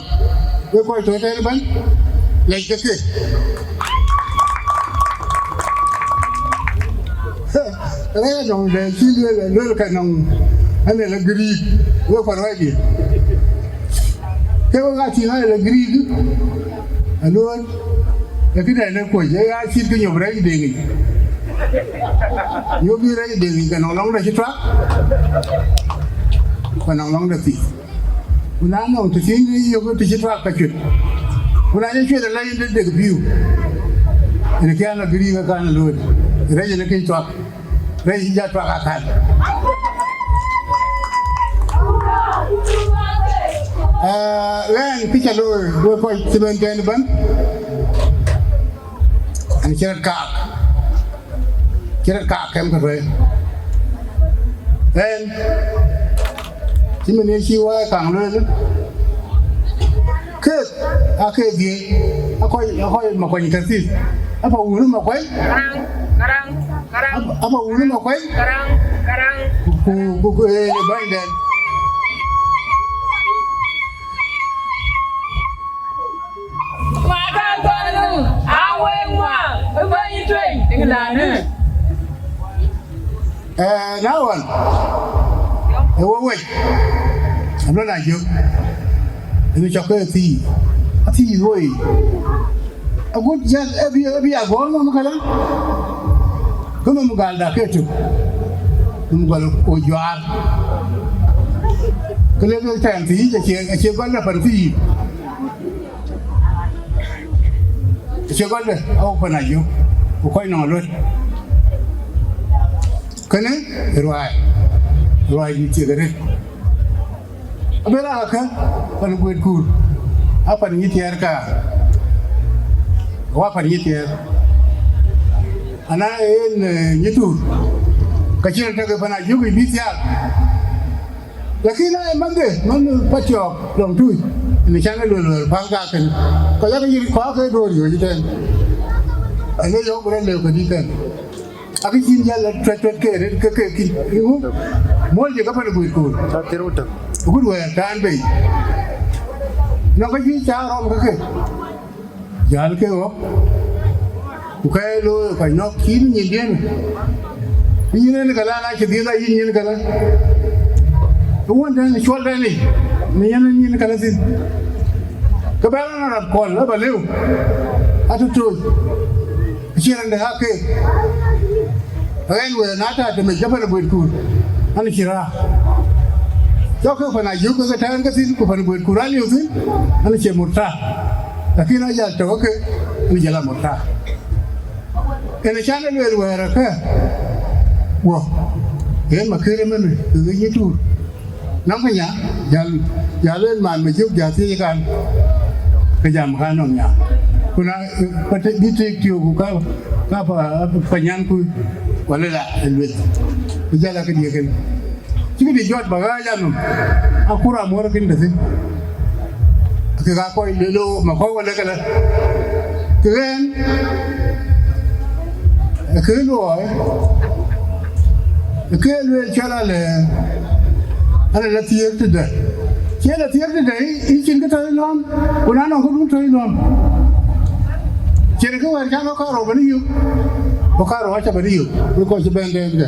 Wek kɔc tɔ̈ tɛ̈n ëbɛ̈n, lɛc ke ke. Rɛ̈ɛ̈r nɔŋ dɛ cï lueel, lueel ka nɔŋ, ënë la Greek, wek kɔc ruac diɛ̈. Ke wek aa tïŋ aa la Greek, aluɔ̈ɔ̈r, ee këdɛn ë kuɔc, ee aa cït ke nyop rɛc deŋ yic. Nyop bï rɛc deŋ yic, ke nɔŋ lɔŋde cï tuak, ku nɔŋ lɔŋde thith. Ku na nɔŋ të cïn yök të cï tuak ka cuet. Ku na ye cuet ala yïn de dek pïu. Ënë kë an abï riik akan looi. Rɛc ënë këc tuak. Rɛc cï ja tuak akan. Eh, ɣɛn kë ca looi, wek kɔc cï bɛ̈n tɛ̈n ëbɛ̈n. Ɣɛn cï rɔt kaak. Cï rɔt kaak kɛm ke tuɛɛl. Ɣɛn, cï min ye cï wääc kaŋ lueel, keek aa keek dhiëëth, akɔc, akɔc Makuany Kathith, apa wun Makuany, apa, apa wun Makuany, ku, ku, ku, ee, bänydɛn. Ŋuak ka thɔn ë, a wek ŋuak ë bɛ̈ny tueny ë këlanë. Eh, na ɣɔn, ë wo wec, aluɔn a jök, ënë cɔk ke thii, athii woi. Agut jäl, ë bï, ë bï a gɔɔr nɔm këlä, ke nɔm gälda ke tök, nɔm gɔl ë juaar. Ke le ke tɛ̈ɛ̈n thii, acie, acie gɔl la pan thii. Acie gɔl de, awok pan a jök, ku kɔc nɔŋ aluɔt. Kënë ë ruaai, ruaai dït thiek arëët. Abï raan akä pan Guëët Kuur, a pan Nyïthiɛɛr kaar, wa pan Nyïthiɛɛr. Ana en, eh, Nyïtuur, ka cïn tɔ̈ ke pan a jök bï thiaak. Lakin aa ye manhde, manhde Patiɔɔk lɔŋ tui, ënë can ë luel wɛ̈ɛ̈r päl kakën, kɔc ake yïr kɔc ake duöör yööc ëtɛ̈ɛ̈n, ënë yɔ̈ɔ̈k bï rɔt lëu këdï kën. Akë cïn jäl la tuɛt tuɛt ke rëët ke ke kï, ŋu, muɔ̈l jë ke pan Guëët Kuur. Agut wɛ̈ɛ̈r tään bei, nɔŋ ke juëc cä rɔm ke ke. Jäl ke ɣɔ̈k, ku ka ye looi kɔc nɔ̈k cït nyin diën. Ku yïn en këlä, na cï dhiëth a yïn nyin këlä. Ku wën tɛ̈n cuɔl tɛ̈n yic, në yen nyin këlä thïn. Ke bɛ rɔn rap kɔl ë ba lëu, atɔ̈ tooc. Acï raan de ake. Ɣɛn wëë na ta tëmec ke pan Guëët Kuur, an cï raar. Cɔk ke pan a jök ke tɛ̈ɛ̈n ke thïn, ku pan Guëët Kuur aliu thïn, an cie murta. Lakin a jäl tɔ̈ ke, an jäl a murta. Ënë can ë lueel wɛ̈ɛ̈r ë kë, wɔ, yen makër ëmënë, ke ɣec Nyïtuur. Nɔŋ kë nya, jäl, jäl en man me jök jäl thiëëc kan, ke jam kan nɔŋ nya. Ku na, eh, pa te, bï teek tiööku ka, ka pa, pa nyanku, wala la, eh, lueth. Ku jäl a këdiëk en. Cï këdï jɔt ba ɣaac anɔm, akur amuɔ̈r kën tëthiin. Kek aa kɔc lëlë ma kɔ̈u wala këlä. Kek ɣɛn, ë kë luɔɔi, ë kë lueel cɔl alɛ, alɛ la thiëëk tëdë. Cie la thiëëk tëdë, yï, yï cïn kë tɔ̈ yï lɔ̈ɔ̈m, ku na nɔŋ këdun tɔ̈ yï lɔ̈ɔ̈m. Cïn kë wɛ̈ɛ̈r cä lɔ karou bɛ̈n yök, ku karou acä bɛ̈n yök, ku kɔc cï bɛ̈n dɛɛm dɛ.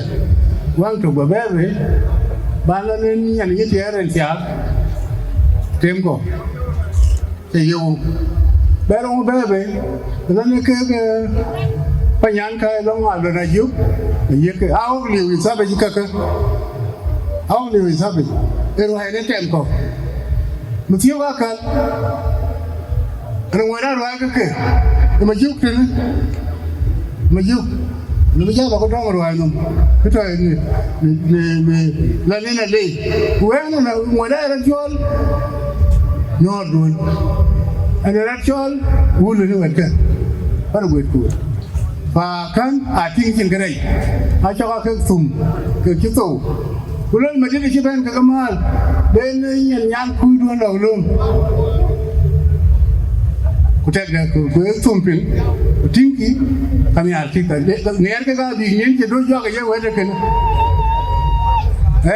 Wäŋ tök bä bɛ̈ɛ̈r wei, ba lɔ në nyan Nyïthiɛɛr en thiaak, tem kɔ, të yöu. Bɛ̈ɛ̈r ŋö bɛ̈ɛ̈r bei, ënɔn ee kek, eh, Panyankääi lɔŋ Aluɛn Ajök, ayek ke, a ɣɔ̈k liu ë thabic kakë, a ɣɔ̈k liu ë thabic, ë ruääi de tɛm kɔ̈k. Mathiëëu akäl, ënɔn ŋuɛ̈t aa ruääi ke ke, ë Majök tënë, Majök, në bï jal bä ke dɔ̈ŋ ruääi nhom, kë tɔ̈ në, në, në, në, la nin alei. Ku wɛ̈ɛ̈n ënɔn ŋuɛ̈t aa rɔt cɔl, nyɔɔrduön. Ɛn ë rɔt cɔl, wun ë wɛ̈tkë, bän guëëtku. Fa kän aa tïŋ cïn kërɛc, acɔk aa kek thum, kek cï thou. Ku lɔl Madït acï bɛ̈n kek amääl, ben nyin nyan kuc duön lɔ lööm. Ku tɛkdɛ ku, ku ë thum piŋ, ku tïŋkï, ka nhiaar kï, ka, ka nhiaar kek aa bïk nyin cï duöc juak ë ye wɛ̈t ë kënë.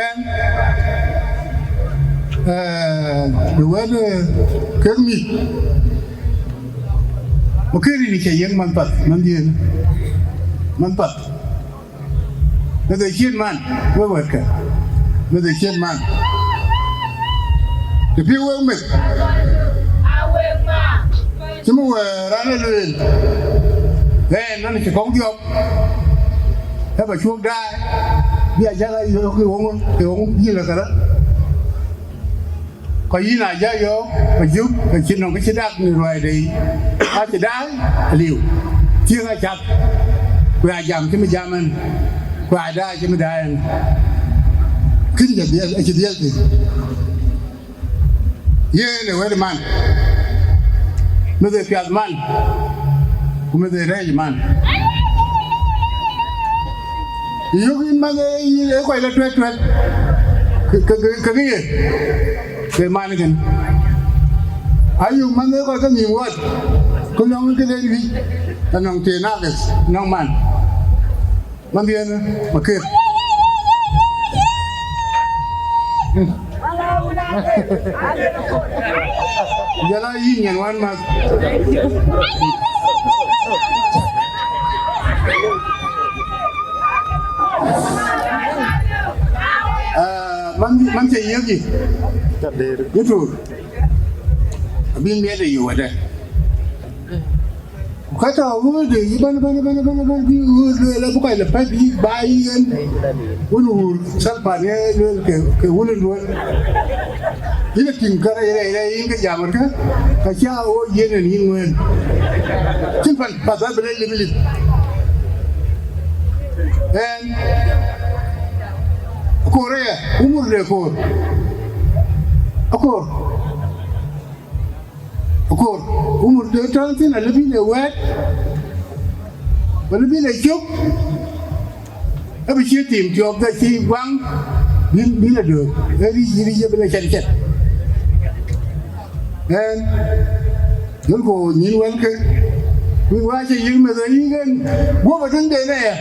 Ɛn, eh, bï wɛ̈t, eh, kek mïth. Makër rin cä yiëk man path, man dhiëëth, man path. Meth ë ciët man, we wɛ̈tkë. Meth ë ciët man. Të piŋ wek meth, cï më wɛ̈ɛ̈r raan ë lueel, ɣɛn nɔn cï kɔ̈k dhiɔp, ë bä cuɔ̈k daai, bï a jäl a yök ë woŋö, ë woŋö yïn lë këlä. Kɔc yïn aa jɔ yɔ̈ɔ̈k, Majök, ke cïn nɔŋ kë cï dak në ruääide yic. Acï daai aliu, thiëëk acath, ku aa jam cï më jam ɛn, ku aa daai cï më daai ɛn. Kënë cï dhiɛl, acï dhiɛl thïn. Yen ë wɛ̈t man, meth ë piath man, ku meth ë rɛ̈ɛ̈c man. Yök yïn man ë yïn ë kɔc lɔ tuɛt tuɛt, ke, ke, ke, ke ye. Ke man kën. Ayök man ë kɔc ke nhïïm ɣɔt, ku nɔŋ këden wïc, anɔŋ tëë naketh nɔŋ man. Man dhiëënë, Makër. Jɔl a yïn nyan wän math. Ah, man, man cä yiëk yï. Yï tuur. Abï miɛt ë yï wɛ̈tdɛ. Ku ka tɔ̈ ɣööt ë yï bɛ̈n, bɛ̈n, bɛ̈n, bɛ̈n, bɛ̈n, bï ɣööt lueel abï kɔc lɔ pɛ̈th yï baai yï yen. Wun wuur Thalpan ye lueel ke, ke wun ë lueel. Yïn ë tïŋ kärɛc rɛɛc rɛɛc yïn ke jam ëkä, ka cä ɣööt yen yen yïn ŋuëën. Cïn pan path abï lec lip lip. Ɛn, akoor aya, umur de akoor. Akoor. Akoor, umur de tɔ̈ thïn alë bï le wɛ̈ɛ̈t, alë bï le cök, abï cïï tim tiɔp dɛ cï guaŋ, bï, bï le döök, ee ric, ric abï le cɛt cɛt. Ɛn, jɔlku nyïïn wɛ̈lkë, wïc wä cï yïk meth ë yïk en, guöp adïŋden aya.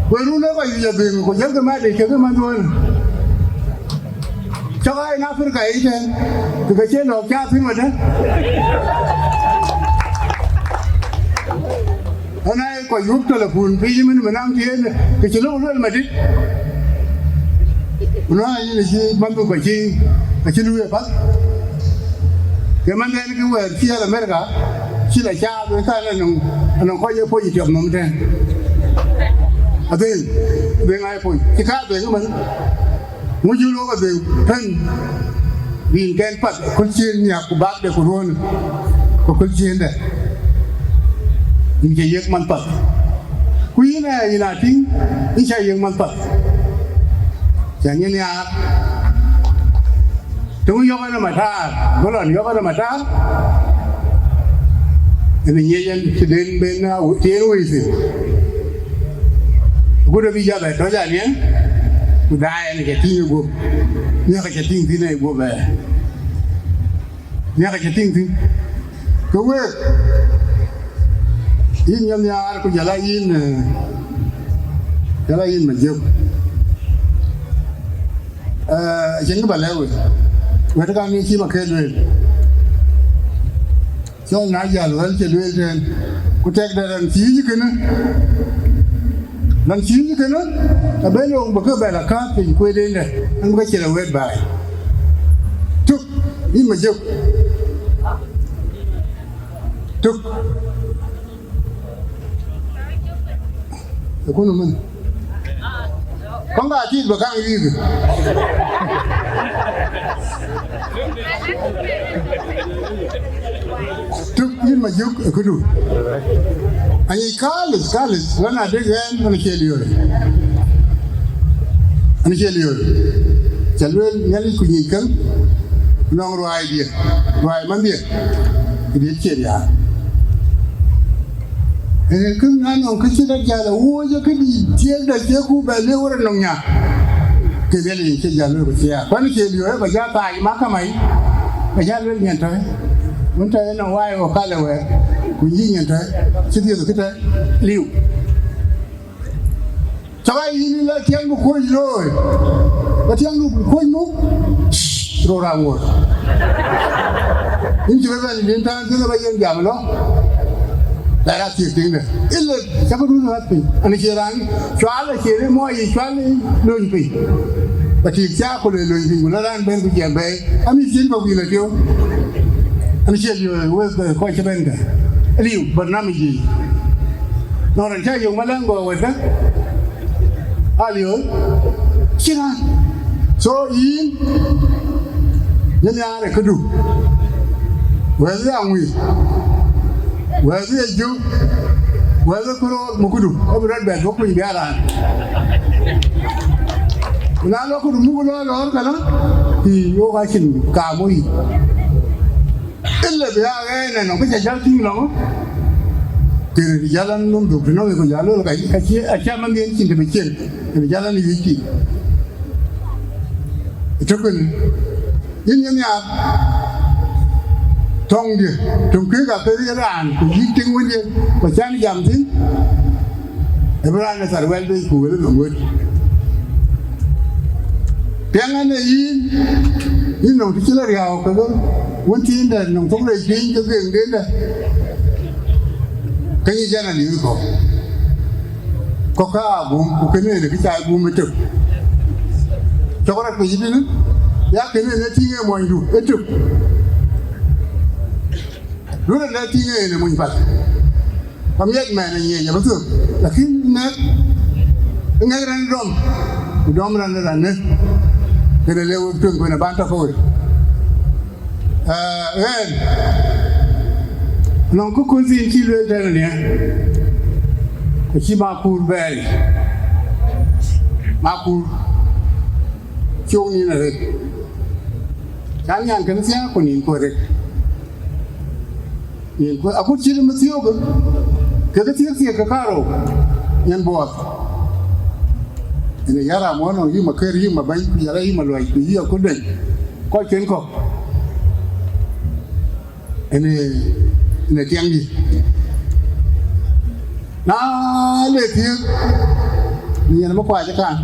Ku ë run ë kɔc juëc adhëŋ, ku jëlkï madï kekë manduön. Cɔk aa en Afrika yic tɛ̈n, ke ke cie lɔ̈ɔ̈k caath thïn wadë. Ɣɛn aa kɔc yup telepun piny ëmën, mën naŋ tieen, ke cï lok lueel madït. Ku luɔi yïn acï manhdu kɔc cï, acï luui apath. Ke man ɛn kë wɛ̈ɛ̈r ciɛɛl Amerika, cï la caath ë thän anɔŋ, anɔŋ kɔc ye poc ë tiɔp nɔm tɛ̈n. Adhëŋ, adhëŋ aa ye poc, cï ka adhëŋ ëmën. Ŋö cï lok adhëŋ pën, rin kɛn path, aköl cï en nhiäk ku bakde ku ruɔ̈ɔ̈në, ku aköl cï en dɛ. Yïn cä yiëk man path. Ku yïn ë, yïn aa tïŋ, yïn cä yiëk man path. Cä nyin nhiaar. Töŋ yɔ̈k ɛn ë matar, go lɔn yɔ̈k ɛn ë matar. Ënë nyiëc ɛn cï den ben na tieen wëi thïn. Agut abï jɔ bɛ tɔ̈c aniɛn, ku daai ɛn cä tïŋ ë guöp. Nhiäk cä tïŋ thïn ë guöp ë. Nhiäk cä tïŋ thïn. Ke week, yïn Nyamiaar ku jɔl a yïn, eh, jɔl a yïn Majök. Eh, acïn kë bä lɛ̈k we. Wɛ̈t kan ë cï Makër lueel. Cɔl na jäl wɛ̈l cï lueel tɛ̈n, ku tɛkdɛ raan thiëëc kënë, raan thiëëc kënë, abë lok bï ke bɛ la kääth piny kueet en dɛ, an bï ke cï la wɛ̈ɛ̈t baai. Tök, yïn Majök. Tök. Ëkun ëmën. Kɔŋ ka tiit bä kaŋ yïk. Tök yïn Majök ë këdu. Anyic kalis, kalis, wën adek ɣɛn, wën acie liööi. Wën acie liööi. Ca lueel Nhialic ku nyic käŋ, nɔŋ ruaai dië, ruaai manhdië, kë diëc cie riääk. Ee, kën na nɔŋ kë cï däk jäl awuɔ̈c, ë këdï thiëëk dä cie ku bɛ liu rɔt nɔŋ nya. Ke Nhialic cï jäl lueel ku thiaak. Kuan cie liu, ë bä ja thaai makamai, bä ja lueel nyin tɔ̈. Wën tɔ̈ ënɔŋ waai ɣɔ̈k kalë wɛɛr, ku yï nyin tɔ̈, cï dhiëth kë tɔ̈ liu. Cä bä yïn la tiɛŋdu kuöc looi, la tiɛŋdu kuöc muk, ror aŋoot. Yïn cï bɛ bɛ̈n yïn tään thïn aba yen jam lɔ, la ra thiëk tiŋde. Ëlë cä bä dun ɣäth piny, an, cie raan cual, acie rë mɔɔc yic cual, lony piny. Ba tik thiaak ku le lony piny, ku la raan bɛ̈n ku jiɛm bɛ̈ɛ̈i, amit cïn kɔ̈k bï la tiöu. An, cie liööi wek kɔc cï bɛ̈n kë. Liu, barnamij yic. Nɔn raan cä yök malɛŋ gɔɔk wɛ̈tkë, aliööl cï raan. So yïn, nyin nhiaar ë këdu, wɛ̈th ë aŋui, wɛ̈th ë jök, wɛ̈th ë këroor, mukëdu abï rɔt bɛ dhuɔ̈k piny bï a raan. Ku na lɔ këdu muk lɔ lɔɔr kënë, ï wok acïn kaam woi. Ëlë bï aa ɣɛɛc nɔn nɔŋ kë cä jäl tïŋ lɔŋ, kërë jäl an, nɔm dhuk tënɔŋ, ku jäl lol ka, ka cie acä manhdiɛn cïn të bï cieŋ, kërë jäl an, yuc tïŋ. Ëtök kënë, yïn ye nhiaar, tɔŋdië, töŋ kek akëriëë raan, ku yïk tiŋ wëndiën, ku cän jam thïn, ë bï raan ë thar wɛl bei, ku wël ë nɔm wët. Piɛŋ ɛn ë yïn, yïn nɔŋ të cï lɔ riääu kekë wën thiin dɛ̈t nɔŋ thok lec piny ke geŋden dɛ̈, ke nyic ɛn aliu kɔ̈k. Kɔ̈k ka aa gum, ku kënë ënë kë ca gum ëtök. Cɔk rɔt piny tënë, ya kënë ënë tïŋ ë muɔnydu ëtök. Duɔ̈n ënë tïŋ ë ënë muny path. Ba miɛt mɛn ë nyiɛc abï thök, lakin ŋɛk, ŋɛk rɛn dɔm, ku dɔm rɛn rɛn ë, kënë le wek tueŋ kuën ë ban tɔ ke wek. Ee, ɣɛn, nɔŋ kë kuöth yïn cï lueel tɛ̈n ënë, ku cï makur bɛ̈ɛ̈i, makur cök nïn arëët. Can nyan kënë thiääk ku nïn kuöt arëët. Nyin ku akut cït ë mathiöökë, kekë thiëk thiëk ke karou, nyin buɔɔth. Ënë ya ram wën nɔŋ yï ma kër, yï ma bɛ̈ny, ku jɔl a yï ma luɔc, ku yï akut deny, kɔc kën kɔ̈k. Ënë, ënë tiɛŋdï. Na le thiëk, nyin më kuac ë kan,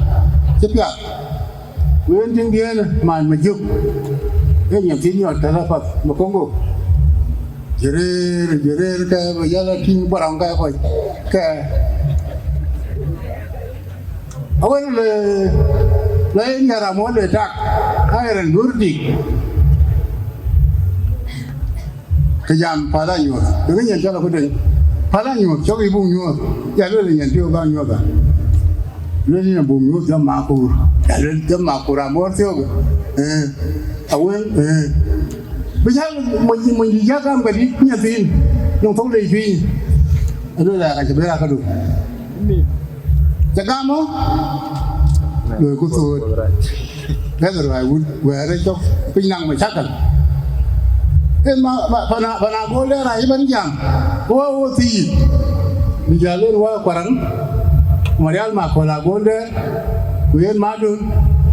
cï piath. Ku yen tiŋdiɛ̈n man Majök, ke nyin thïn nyɔt tɛ̈l apath, Makongo. Jëë rëër, jëë rëër ke bï jɔl a tïŋ bɔ̈ rɔŋ ke kɔc ke. Awën le, le yen ya ram wën le tak, aa yen rɛn duɔ̈r tik. Ke jam päl anyuɔ̈th, kekë nyin cɔl akut deny. Päl anyuɔ̈th, cɔk yï buk nyuɔ̈th, ya lueel nyin piɔ̈u bä nyuɔ̈th aa. Lueel nyin abuk nyuɔ̈th jɔ makur, ya lueel jɔ makur amɔ̈r thiɔ̈k. Ee, awën, ee. Bï jäl mony, mony dï jäk gam kedï nyin thiin, nɔŋ thok lec piny. Alueel aa ka cï bɛ̈ɛ̈r aa këdu. Cä gam ë? Loi ku thuööt. Bɛ̈th ruaai wut, wɛ̈ɛ̈r ë cök, piny naŋ macakal. Yen ma, ma, pana, pana Agol dɛ̈ɛ̈r aa cï bɛ̈n jam, ku wä wo thiic. Bï jäl yen wä Kuaraŋ, Marial Makol Agol dɛ̈ɛ̈r, ku yen madun,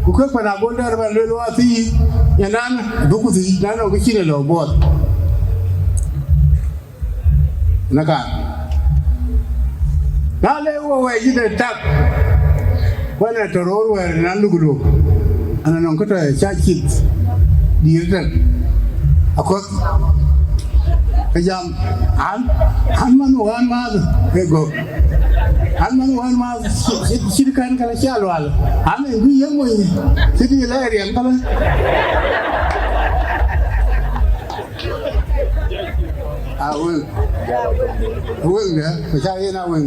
ku kek pana Agol dɛ̈ɛ̈r bɛ̈n lueel wä thiic, nyan dan, aduku thiic, na nɔŋ kë cïn ë lɔ buɔɔth. Në kan. Na le wo wɛɛc yïn ë tak, wën ë tɔ roor wɛɛr në luk luk, an, anɔŋ kë tɔ cä cït dïïr tën. Akɔ̈th ke jam, an, an, man wään maath ë gök. An, man wään maath cït, cït, cït kän kälä cä lual. An, ë guic ye mony, cït yï lɛɛr riɛm kälä. Aweŋ. Aweŋ dɛ, ku ca yen aweŋ.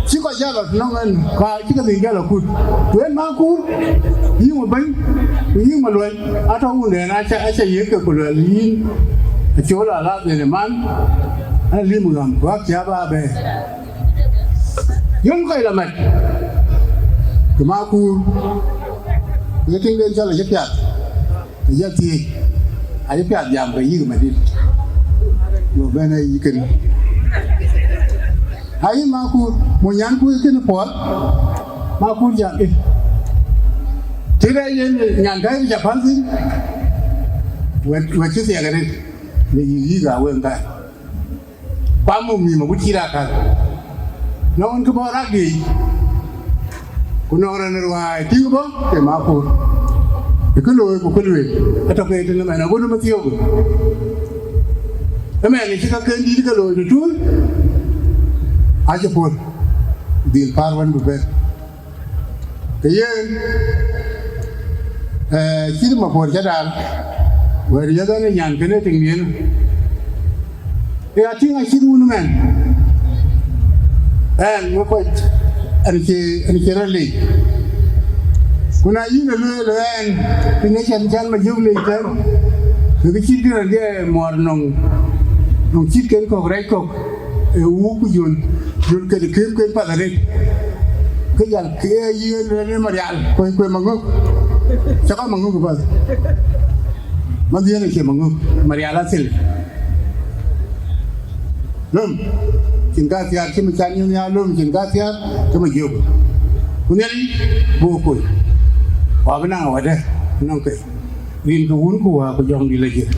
Cï kɔc jäl lɔ nɔŋ ɛn, ka cï ke dhil jäl akut. Ku en Makur, yïŋ ë bɛ̈ny, ku yïŋ ë luɔi, atɔ̈ wundɛn aca, aca yiëk ke ku luɛl yïn, acol alath en ë man, an lim ɣam, ku apiath abɛ. Yöŋ kɔc la mat, ku Makur, ku ye tiŋden cɔl acï piath. Ke jɔ thiëëc, ayï piath jam ke yïk madït. Go bɛ̈n ë yï kënë. Ayï Makur, mu nyanku kënë puɔth, Makur jam, eh. Tëde yen nyan kai ca päl thïn, wɛt, wɛt cï thiɛk arëët, në yïk yïk Aweŋ kai. Ku amuk mïïm agut cït akäl. Nɔŋ kë bɔ̈ rak diëc, ku nɔŋ raan ruääi tïŋ bɔ̈ ke Makur. Ë kë looi ku kë lueel, atɔ̈ ke tënë mɛn agut ë mathiɔ̈k. Ëmɛn cï kakën dït ke looi tëtui, acï puɔ̈l, dhil päär wën bï bɛ̈n. Ke yen, eh, cït Mapuɔ̈r cä daal, wɛ̈t yäth ɛn ë nyan kënë tiŋdiën. Ë ya tïŋ acït wun ëmɛn, ɛn wek kɔc, ɛn cï, ɛn cï rɔt leec. Ku na yïn ë lueel ë ɛn, piny ë cɛn cän ma jök leec tɛ̈n, ke kë cït kën adhie muɔɔr nɔŋ, nɔŋ cït kën kɔ̈k rɛc kɔ̈k. Ë wuk ku jol, jol kën këëpken path arëët. Ke jal ke yen rɛn ë Marial, ku, ku ë Maŋök. Cä kɔc Maŋök path. Madhiën acie Maŋök, Marial athil. Löm, cïn ka thiaar cï mi can yïn ya löm, cïn ka thiaar cï ma jiök. Ku Nhialic buk kuc. Ku abï naŋ awädë, nɔŋ ke. Rin ke wun ku wä ku jɔŋdït la jël.